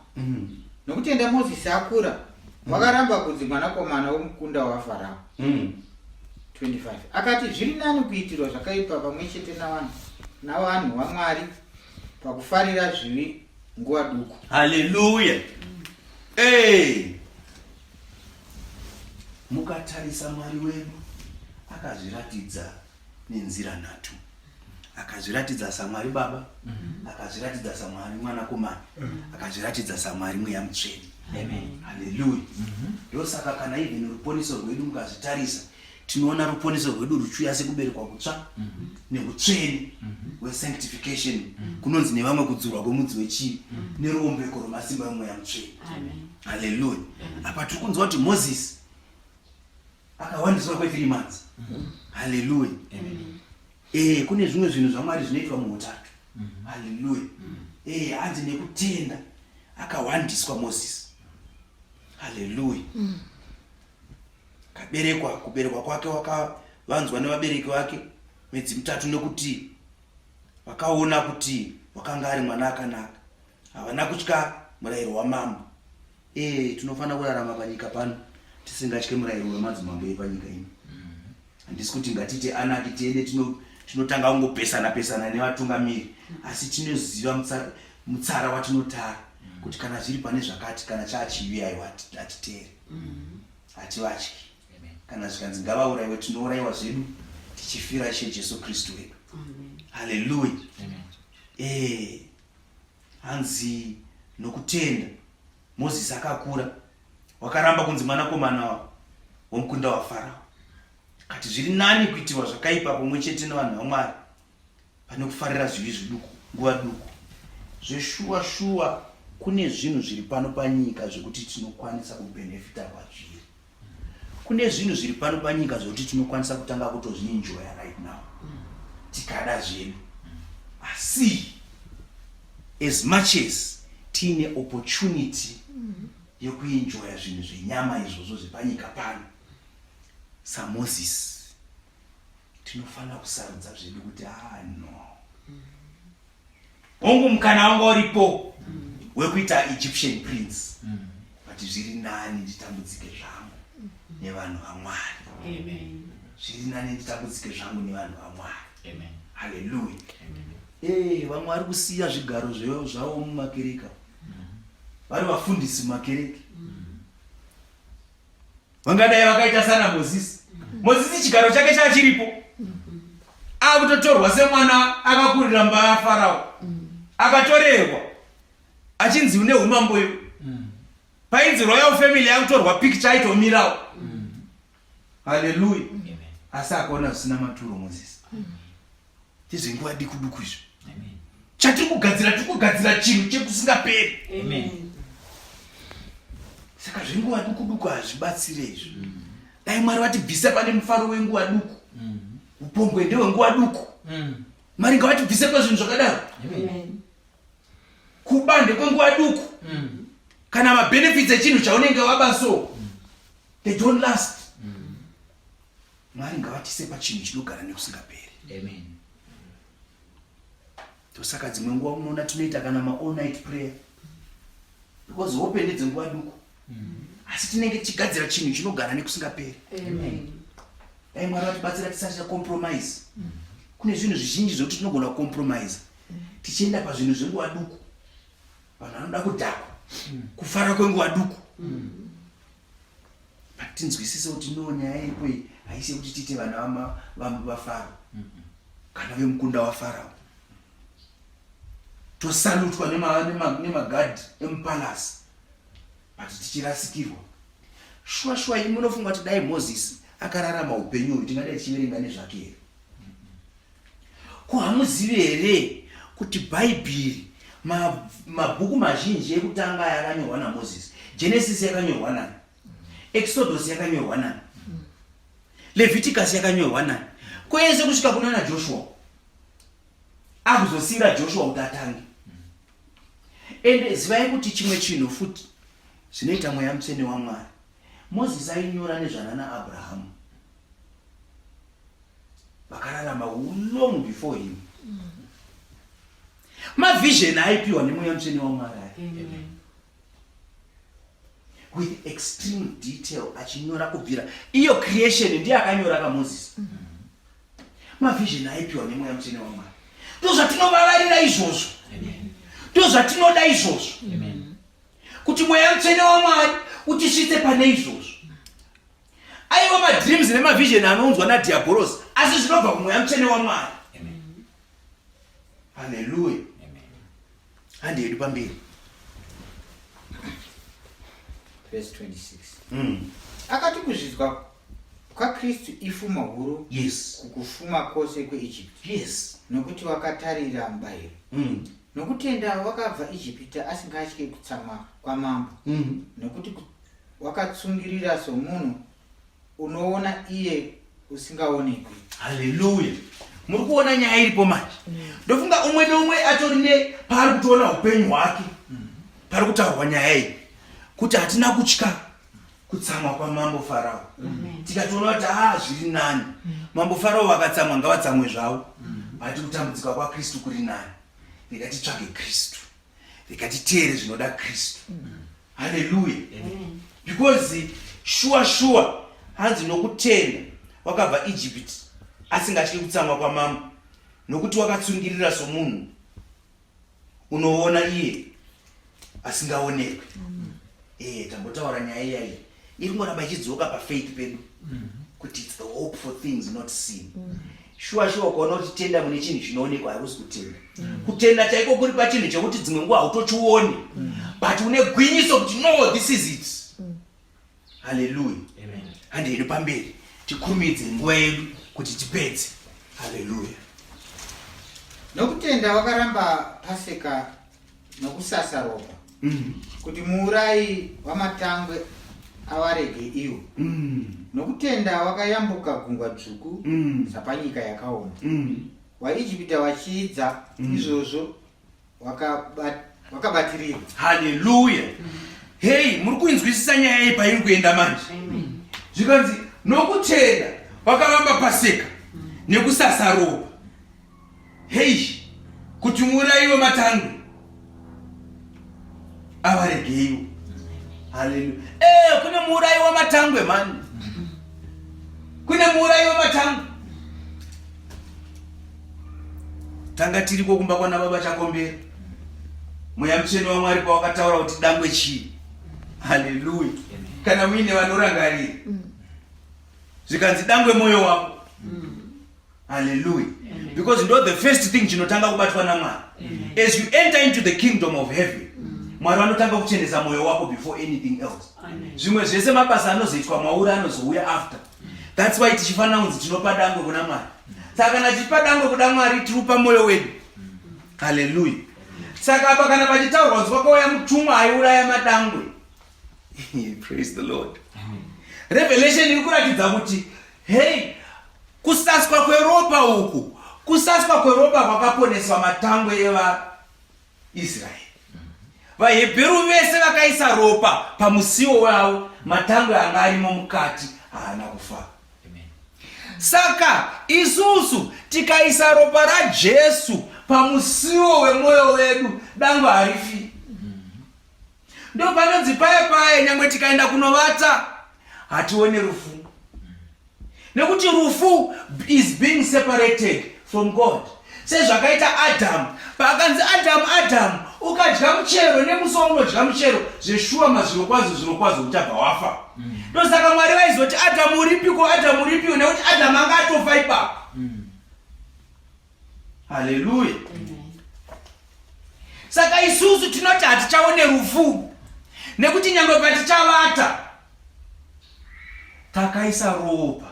Nokutenda Mozisi akura wakaramba kunzi mwanakomana womukunda waFarao. 25 akati zviri nani kuitirwa zvakaipa pamwe chete navanhu vaMwari pakufarira zvivi nguva duku. Haleluya! Hey! Mukatarisa, Mwari wedu akazviratidza nenzira nhatu. Akazviratidza saMwari Baba, akazviratidza saMwari Mwanakomana, akazviratidza saMwari Mweya Mutsvene. Haleluya! Ndosaka kana even ruponiso rwedu mukazvitarisa, tinoona ruponiso rwedu ruchiuya sekuberekwa kutsva neutsvene hwesanctification, kunonzi nevamwe kudzurwa kwemudzi wechivi, neruombeko rwemasimba emweya mutsvene. Haleluya! Apa tiri kunzwa kuti Mozisi akawandiswa kwe3 months. Haleluya! Kune zvimwe zvinhu zvaMwari zvinoitwa muutatu. Haleluya! Hanzi nekutenda akawandiswa Mozisi. Haleluya! Kaberekwa, kuberekwa kwake wakavanzwa nevabereki vake mwedzi 3, nekuti vakaona kuti wakanga ari mwana akanaka, havana kutya murayiro wamambo. Tinofanira kurarama panyika pano tisingatye murayiro wemadzimambo epanyika ino. Handisi kuti ngatiite anaki, tiende tinotanga kungopesana pesana nevatungamiri, asi tinoziva mutsara watinotara kuti kana zviri pane zvakati, kana chaachivi, aiwa, hatiteeri, hativatyi. Kana zvikanzi ngavaurayiwe, tinourayiwa zvedu tichifira Ishe Jesu Kristu wedu. Haleluya. Eh, hanzi nokutenda Mozisi akakura, wakaramba kunzi mwanakomana womukunda waFarao. Kati zviri nani kuitirwa zvakaipa pamwe chete nevanhu vaMwari pane kufarira zvivi zviduku nguva duku. Zveshuwa shuwa kune zvinhu zviri pano panyika zvekuti tinokwanisa kubhenefita kwazviri. Kune zvinhu zviri pano panyika zvekuti tinokwanisa kutanga kutozvienjoya right now tikada zvedu, asi as much as tiine opportunity yekuenjoya zvinhu zvenyama izvozvo zvepanyika pano, saMoses tinofanira kusarudza zvedu kuti ah no, hongu mukana wanga uripo wekuita Egyptian prince, but zviri nani nditambudzike zvangu nevanhu vaMwari. Zviri nani nditambudzike zvangu nevanhu vaMwari. Haleluya. Ee, vamwe vari kusiya zvigaro zvavo mumakereka, vari vafundisi mumakereke, vangadai vakaita sana Mozisi. Mozisi chigaro chake chachiripo, akutotorwa semwana akakurira mba yaFarao, akatorerwa achinzi une umambo iwo. Painzi royal family yakutorwa picture, aitomirawo. Haleluya. Asi akaona zvisina maturo Mozisi. Ndezvenguva duku duku izvo. Chatiri kugadzira, tiri kugadzira chinhu chekusingaperi. Saka zvenguva duku duku hazvibatsire izvo. Dai Mwari vatibvisa pane mufaro wenguva duku. Upombwe ndehwenguva duku. Mwari ngavatibvise pazvinhu zvakadaro. Kuba ndekwenguva duku. Kana mabenefits echinhu chaunenge waba, so they don't last. Mwari ngavatise pachinhu chinogara nekusingaperi. Tosaka dzimwe nguva unoona tinoita kana maall night prayer, because hope ndedzenguva duku, asi tinenge tichigadzira chinhu chinogara nekusingaperi. Dai Mwari vatibatsira tisati tacompromise. Kune zvinhu zvizhinji zvekuti tinogona kucompromise tichienda pazvinhu zvenguva duku. Vanhu vanoda kudhakwa, kufara kwenguva duku, but tinzwisise kuti no, nyaya iripo iyi haisi yekuti tiite vana vaFaro kana vemukunda waFarao, tosalutwa nemagadhi emupalasi, but tichirasikirwa. Shuwa shuwa, imi munofunga kuti dai Mozisi akararama upenyu uyu, tingadai tichiverenga nezvake here? Ko hamuzivi here kuti Bhaibheri, mabhuku mazhinji ekutanga aya akanyorwa naMozisi? Genesis yakanyorwa nani? Exodus yakanyorwa nani? Leviticus yakanyorwa nani? Kwese kusvika kunana Joshua, akuzosiyira Joshua kuti atange. Ende zivai kuti chimwe chinhu futi zvinoita Mweya Mutsvene waMwari, Mozisi ainyora nezvanana Abrahamu vakararama long before him. Mavision aipiwa neMweya Mutsvene waMwari aya with extreme detail, achinyora kubvira iyo creation, ndiye akanyora kaMozisi. Mavision aipiwa neMweya Mutsvene waMwari, ndo zvatinovavarira izvozvo, ndo zvatinoda izvozvo, kuti Mweya Mutsvene waMwari utisvitse pane izvozvo. Aiwa, madreams nemavision anounzwa nadhiabhorosi, asi zvinobva kuMweya Mutsvene waMwari. Haleluya. Handi yedu pamberi. Verse 26. Akati kuzvidzwa kwaKristu ifuma huru kukufuma kwose kweIjipiti, nokuti wakatarira mubayiro. Nokutenda wakabva Ijipita asingatyi kutsamwa kwamambo, nokuti wakatsungirira somunhu unoona iye usingaonekwi. Haleluya. Muri kuona nyaya iripo manje? Ndofunga umwe neumwe atori nepaari kutoona upenyu hwake pari kutaurwa nyaya iyi, kuti hatina kutya kutsamwa kwamambo Farao, tikatoona kuti haa, zviri nani mambo Farao vakatsamwa, ngavatsamwe zvavo, but kutambudzika kwaKristu kuri nani. Rega titsvage Kristu, rega titeere zvinoda Kristu. Haleluya. Because shuwa shuwa, hanzi nokutenda wakabva Ijipiti asingatyi kutsamwa kwamambo, nokuti wakatsungirira somunhu unoona iye asingaonekwi. Ee, tambotaura nyaya iyai, iri kungoramba ichidzoka pafaith pedu. Kuti it's the hope for things not seen. Shuwa shuwa ukaona uchitenda mune chinhu chinoonekwa hakusi kutenda. Kutenda chaiko kuri pachinhu chekuti dzimwe nguva hautochioni. But une gwinyiso kuti no this is it. Haleluya. Hande hedu pamberi tikurumidze nguva yedu kuti tipedze. Haleluya. Nokutenda wakaramba Paseka nokusasa ropa kuti muurayi wamatangwe avarege iwo. Nokutenda wakayambuka gungwa dzvuku sapanyika yakaoma. WaIjipita wachiidza izvozvo wakabatirirwa. Haleluya. Hei, muri kuinzwisisa nyaya iyi pairi kuenda manje? Zvikanzi nokutenda vakavamba Paseka nekusasa ropa. Hei, kuti muurayi wematangwe avaregeiwo. Haleluya. Eh, kune muurayi wematangwe mani. Kune muurayi wematangwe. Tanga tiriko kumba kwana baba Chakombera. Mweya Mutsvene waMwari pawakataura kuti dangwe chii. Haleluya. Kana muine vanorangarira. Zvikanzi dangwe moyo wako. Haleluya. Because ndo the first thing chinotanga kubatwa naMwari. As you enter into the kingdom of heaven, Mwari vanotanga kuchenesa moyo wako before anything else. Zvimwe zvese mabasa anozoitwa mwauri anozouya after. That's why tichifanira kunzi tinopa dangwe kuna Mwari. Saka kana tichipa dangwe kuda Mwari tiri kupa moyo wedu. Haleluya. Saka apa kana pachitaurwa kunzi kwakauya mutumwa aiuraya madangwe. Praise the Lord. Revelation iri kuratidza kuti hey, kusaswa kweropa uku, kusaswa kweropa kwakaponeswa matangwe evaIsraeri. VaHebheru vese vakaisa ropa pamusiwo wavo, matangwe anga arimo mukati haana kufa. Saka isusu tikaisa ropa raJesu pamusiwo wemwoyo wedu, dangwe harifi. Ndo panonzi paya paya nyangwe tikaenda kunovata hatione rufu, nekuti rufu is being separated from God, sezvakaita Adhamu paakanzi Adhamu, Adhamu, ukadya muchero, nemusi waunodya muchero zveshuwa mazvirokwazvo zvirokwazvo uchabva wafa. Ndosaka Mwari vaizoti Adhamu uripiko, Adhamu uripiko, nekuti Adhamu anga atofa ipapo. Haleluya. Saka isusu tinoti hatichaone rufu nekuti nyangwe patichavata takaisa ropa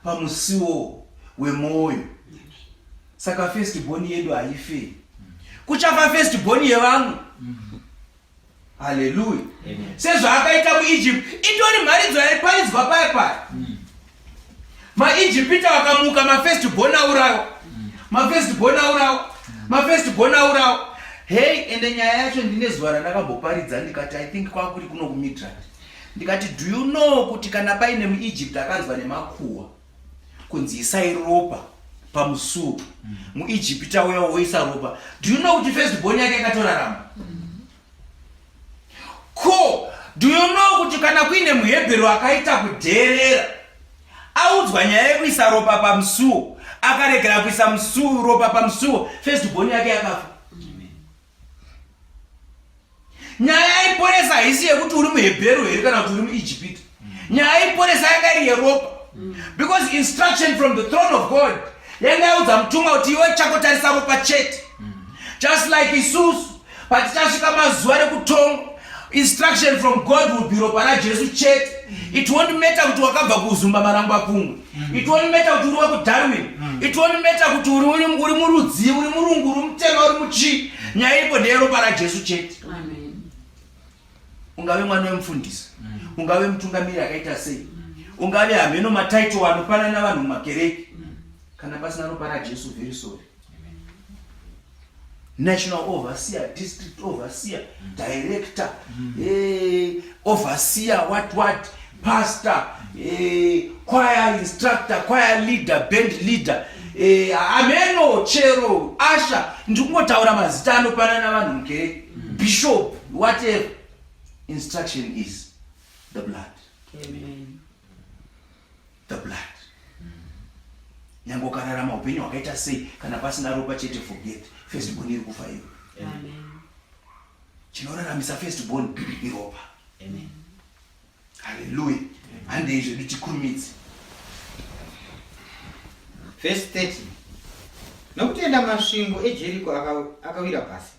pamusiwo wemwoyo. Saka first born yedu haife, kuchafa first born yevamwe. Haleluya. Sezvaakaita muEgypt, itori mharidzo yaiparidzwa paya paya. MaEgypita vakamuka, mafirst born aurawa, mafirst born aurawa, mafirst born aurawa. Hey, ende nyaya yacho ndine zuva randakamboparidza ndikati, I think kwakuri kuno kuMidrand, ndikati do you know kuti kana paine muEgypt akanzwa nemakuhwa kunzi isai ropa pamusuo, muEgypita uya woisa ropa, do you know kuti first born yake yakatorarama? Ko do you know kuti kana kuine muHebheru akaita kudheerera, audzwa nyaya yekuisa ropa pamusuo, akaregera kuisa musuo, ropa pamusuo, first born yake yakafa? Nyaya yaiporesa haisi yekuti uri muHebheru here kana kuti uri muIjipita. Nyaya yaiporesa yanga iri yeropa, because instruction from the throne of God yanga yaudza mutumwa kuti iwe chako tarisa ropa chete. Just like isusu patichasvika mazuva rekutonga, instruction from God will be ropa raJesu chete. It won't matter kuti wakabva kuUzumba Marangwa Pfungwe. It won't matter kuti uri wekuDarwin. It won't matter kuti uri murudzi, uri murungu, uri mutema, uri muchii. Nyaya iripo ndeyeropa raJesu chete. Ungave mwana wemufundisi, ungave mutungamiri akaita sei, ungave hameno mataito anopanana vanhu mumakereke, kana pasina ropa raJesu, very sorry. National overseer, district overseer, director, overseer, what what, pastor, choir instructor, choir leader, band leader, ameno chero asha, ndikungotaura mazita anopanana vanhu mukereke, bishop, whatever. Instruction is the blood. Amen. The blood. Nyange ukararama upenyu hwakaita sei, kana pasina ropa chete, forget. First born iri kufa iyo. Amen. Chinoraramisa first born iropa. Amen. Haleluya. Handei zvedu tikurumidze. Verse 30. Nokutenda masvingo eJeriko akawira pasi.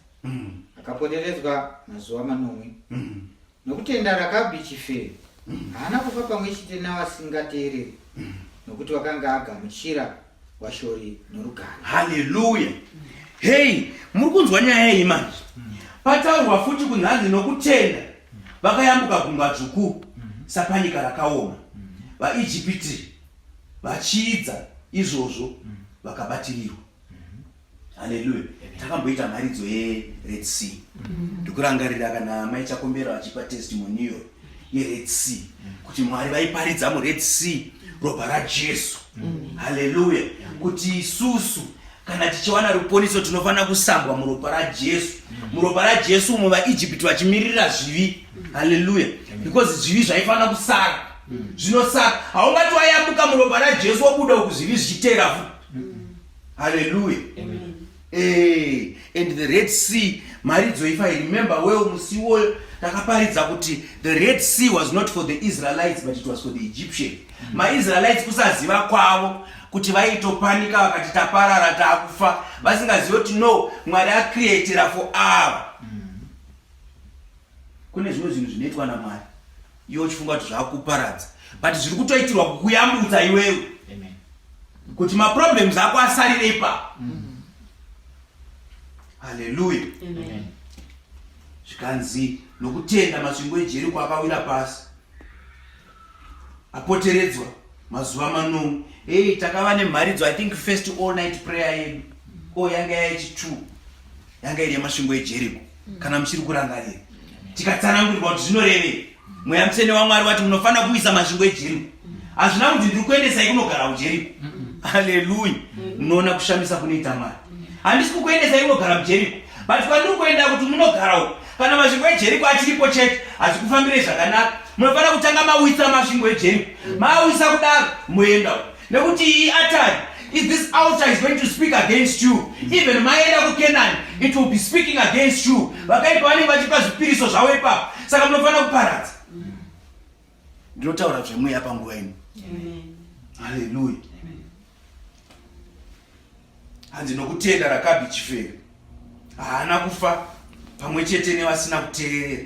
Akapoteredzwa mazuva manomwe. Nokutenda Rakabhi chifeve haana kufa pamwe chete navasingateereri, nokuti wakanga agamuchira vashori norugare. Haleluya! Hei, muri kunzwa nyaya iyi manje? Pataurwa futi kunhanzi nokutenda vakayambuka gungwa dzvuku sapanyika rakaoma, vaIjipiti vachiidza izvozvo vakabatirirwa. Haleluya! Takamboita mharidzo yeRed Sea. Ndikurangarira kana mai Chakombera vachipa testimony iyoyo yeRed Sea kuti Mwari vaiparidza muRed Sea ropa raJesu. Haleluya! Kuti isusu kana tichiwana ruponiso tinofanira kusambwa muropa raJesu. Muropa raJesu umo vaIjipiti vachimiririra zvivi. Haleluya! Because zvivi zvaifanira kusara. Zvinosara. Haungati wayambuka muropa raJesu wobuda uku zvivi zvichiteera futi. Hallelujah. Hey, eh, and the Red Sea, mharidzo if I remember well, musi iwoyo takaparidza kuti the Red Sea was not for the Israelites but it was for the Egyptian. MaIsraelites kusaziva kwavo kuti vaitopanika vakati taparara takufa vasingazivi kuti no Mwari acreatera for ava. Kune zvimwe zvinhu zvinoitwa naMwari iwe uchifunga kuti zvakuparadza but zviri kutoitirwa kukuyambutsa iwewe kuti maproblems ako asarire ipapo. Haleluya. Zvikanzi nokutenda masvingo eJeriko akawira pasi apoteredzwa mazuva manomwe. Hey, takava nemharidzo, I think first all night prayer yedu o yanga yachi 2 yanga iri yemasvingo eJeriko, kana muchiri kurangarira, tikatsanangurirwa kuti zvinorevei. Mweya Mutsvene waMwari wati munofanira kuisa masvingo eJeriko. Hazvina kunzi ndiri kuendesai kunogara kuJeriko. Haleluya! Munoona kushamisa kunoita Mwari. Handisi kukuendesai kunogara muJeriko, but kwandiri kuenda kuti munogara uko kana masvingo eJeriko achiripo chete hazvikufambirei zvakanaka. Munofanira kutanga mawisa masvingo eJeriko. Mawisa kudaro moenda uko, nekuti iyi atari is this altar is going to speak against you. Even maenda kuCanaan, it will be speaking against you. Vakaipa vanenge vachipa zvipiriso zvavo ipapo, saka munofanira kuparadza. Ndinotaura zvemweya panguva ino. Haleluya. Hanzi nokutenda Rakabhi chifeve haana kufa pamwe chete nevasina kuteerera,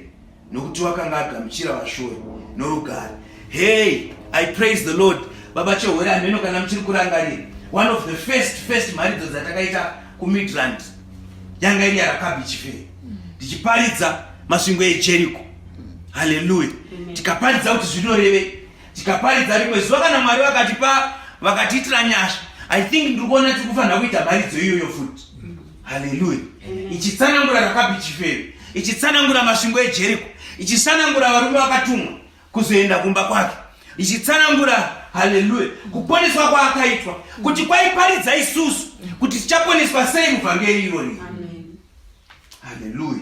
nokuti wakanga agamuchira vashori norugare. Hey, I praise the Lord. Baba Chehwere, hameno kana muchiri kurangarira one of the first mharidzo dzatakaita kuMidrand yanga iri yaRakabhi chifeve, ndichiparidza masvingo eJeriko. Haleluya. Tikaparidza kuti zvinorevei. Tikaparidza rimwe zuva kana Mwari vakatipa vakatiitira nyasha, I think ndiri kuona tiri kufanira kuita mharidzo iyoyo futi. Haleluya. Ichitsanangura Rakabhi chifeve, ichitsanangura masvingo eJeriko, ichitsanangura varume vakatumwa kuzoenda kumba kwake, ichitsanangura, haleluya, kuponeswa kwaakaitwa, kuti kwaiparidza isusu kuti tichaponeswa sei muvhangeri irori. Haleluya.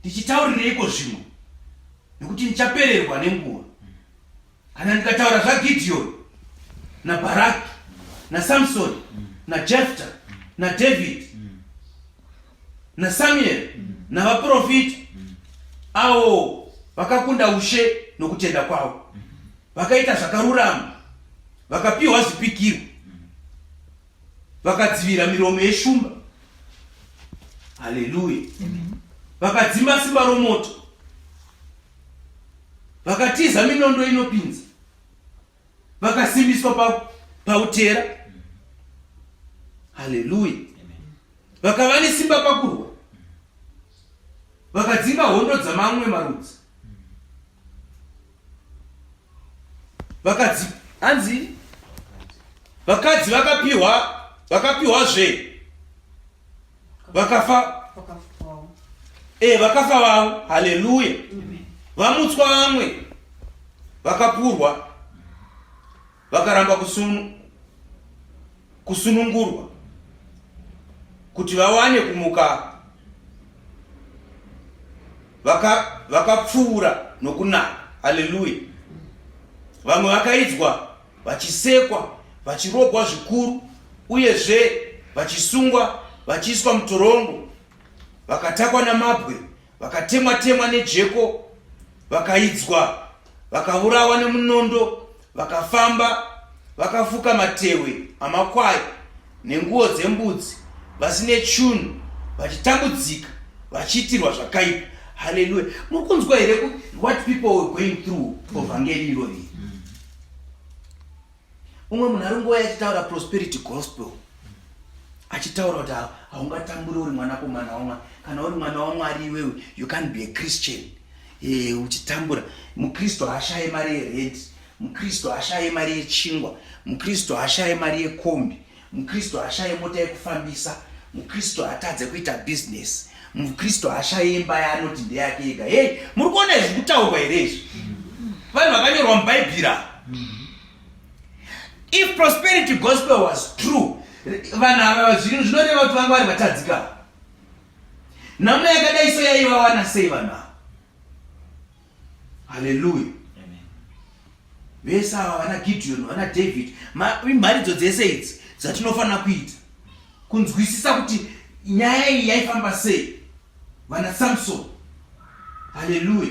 Ndichitaurireiko zvimwe, nekuti ndichapererwa nenguva kana ndikataura zvaGidhiyoni naBharaki naSamsoni naJefta naDhavhidhi naSamueri navaprofita, avo vakakunda ushe nokutenda kwavo, vakaita zvakarurama, vakapiwa zvipikirwa, vakadzivira miromo yeshumba. Haleluya. Vakadzima simba romoto, vakatiza minondo inopinza, vakasimbiswa pautera. Haleluya. Vakava nesimba pakurwa, vakadzinga hondo dzamamwe marudzi. Vakadzi hanzi vakadzi vakapiwa vakapiwazve vakafa vakafa vavo. Haleluya. Vamutswa vamwe vakapurwa, vakaramba kusunungurwa kuti vawane kumuka vakapfuura nokunaka. Haleluya. Vamwe vakaidzwa, vachisekwa, vachirogwa zvikuru, uyezve vachisungwa, vachiiswa mutorongo, vakatakwa namabwe, vakatemwa-temwa nejeko, vakaidzwa, vakaurawa nemunondo, vakafamba. Vakafuka matehwe amakwai nenguo dzembudzi, vasine chunhu, vachitambudzika, vachiitirwa zvakaipa. Haleluya! Muri kunzwa here what people were going through for vhangeri irori? Umwe munhu ari nguva yachitaura prosperity gospel achitaura kuti haungatamburi uri mwanakomana wamwari. Kana uri mwana wamwari iwewe, you can't be a Christian uchitambura. Mukristu haashaye mari yerent, mukristu haashaye mari yechingwa, mukristu haashaye mari yekombi, mukristu haashaye mota yekufambisa, mukristu haatadze kuita bhizinesi, mukristu haashaye imba yaanoti ndeyake ega. Hei, muri kuona izvi kutaurwa here izvi? Vanhu vakanyorwa mubhaibheri ava. If prosperity gospel was true, vanhu ava zvinhu zvinoreva kuti vanga vari vatadzika. Nhamo yakadai so yaivawana sei vanhu ava? Haleluya. Vese ava vana Gideon, vana David, imharidzo dzese idzi dzatinofanira kuita kunzwisisa kuti nyaya iyi yaifamba sei. Vana Samson. Haleluya.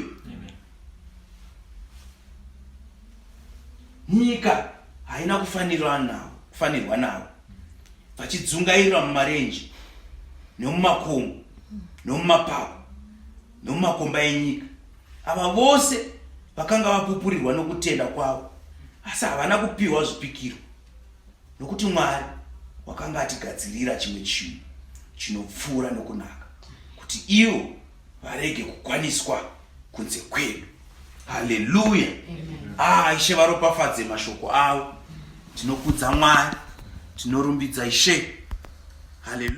Nyika haina kufanirwa navo, kufanirwa navo vachidzungairira mumarenje nemumakomo nomumapako nomumakomba enyika. Ava vose vakanga vapupurirwa nokutenda kwavo, asi havana kupiwa zvipikirwa, nokuti Mwari wakanga atigadzirira chimwe chinhu chinopfuura nokunaka, kuti ivo varege kukwaniswa kunze kwedu. Haleluya! Ah, Ishe varopafadze mashoko avo. Tinokudza Mwari, tinorumbidza Ishe. Haleluya!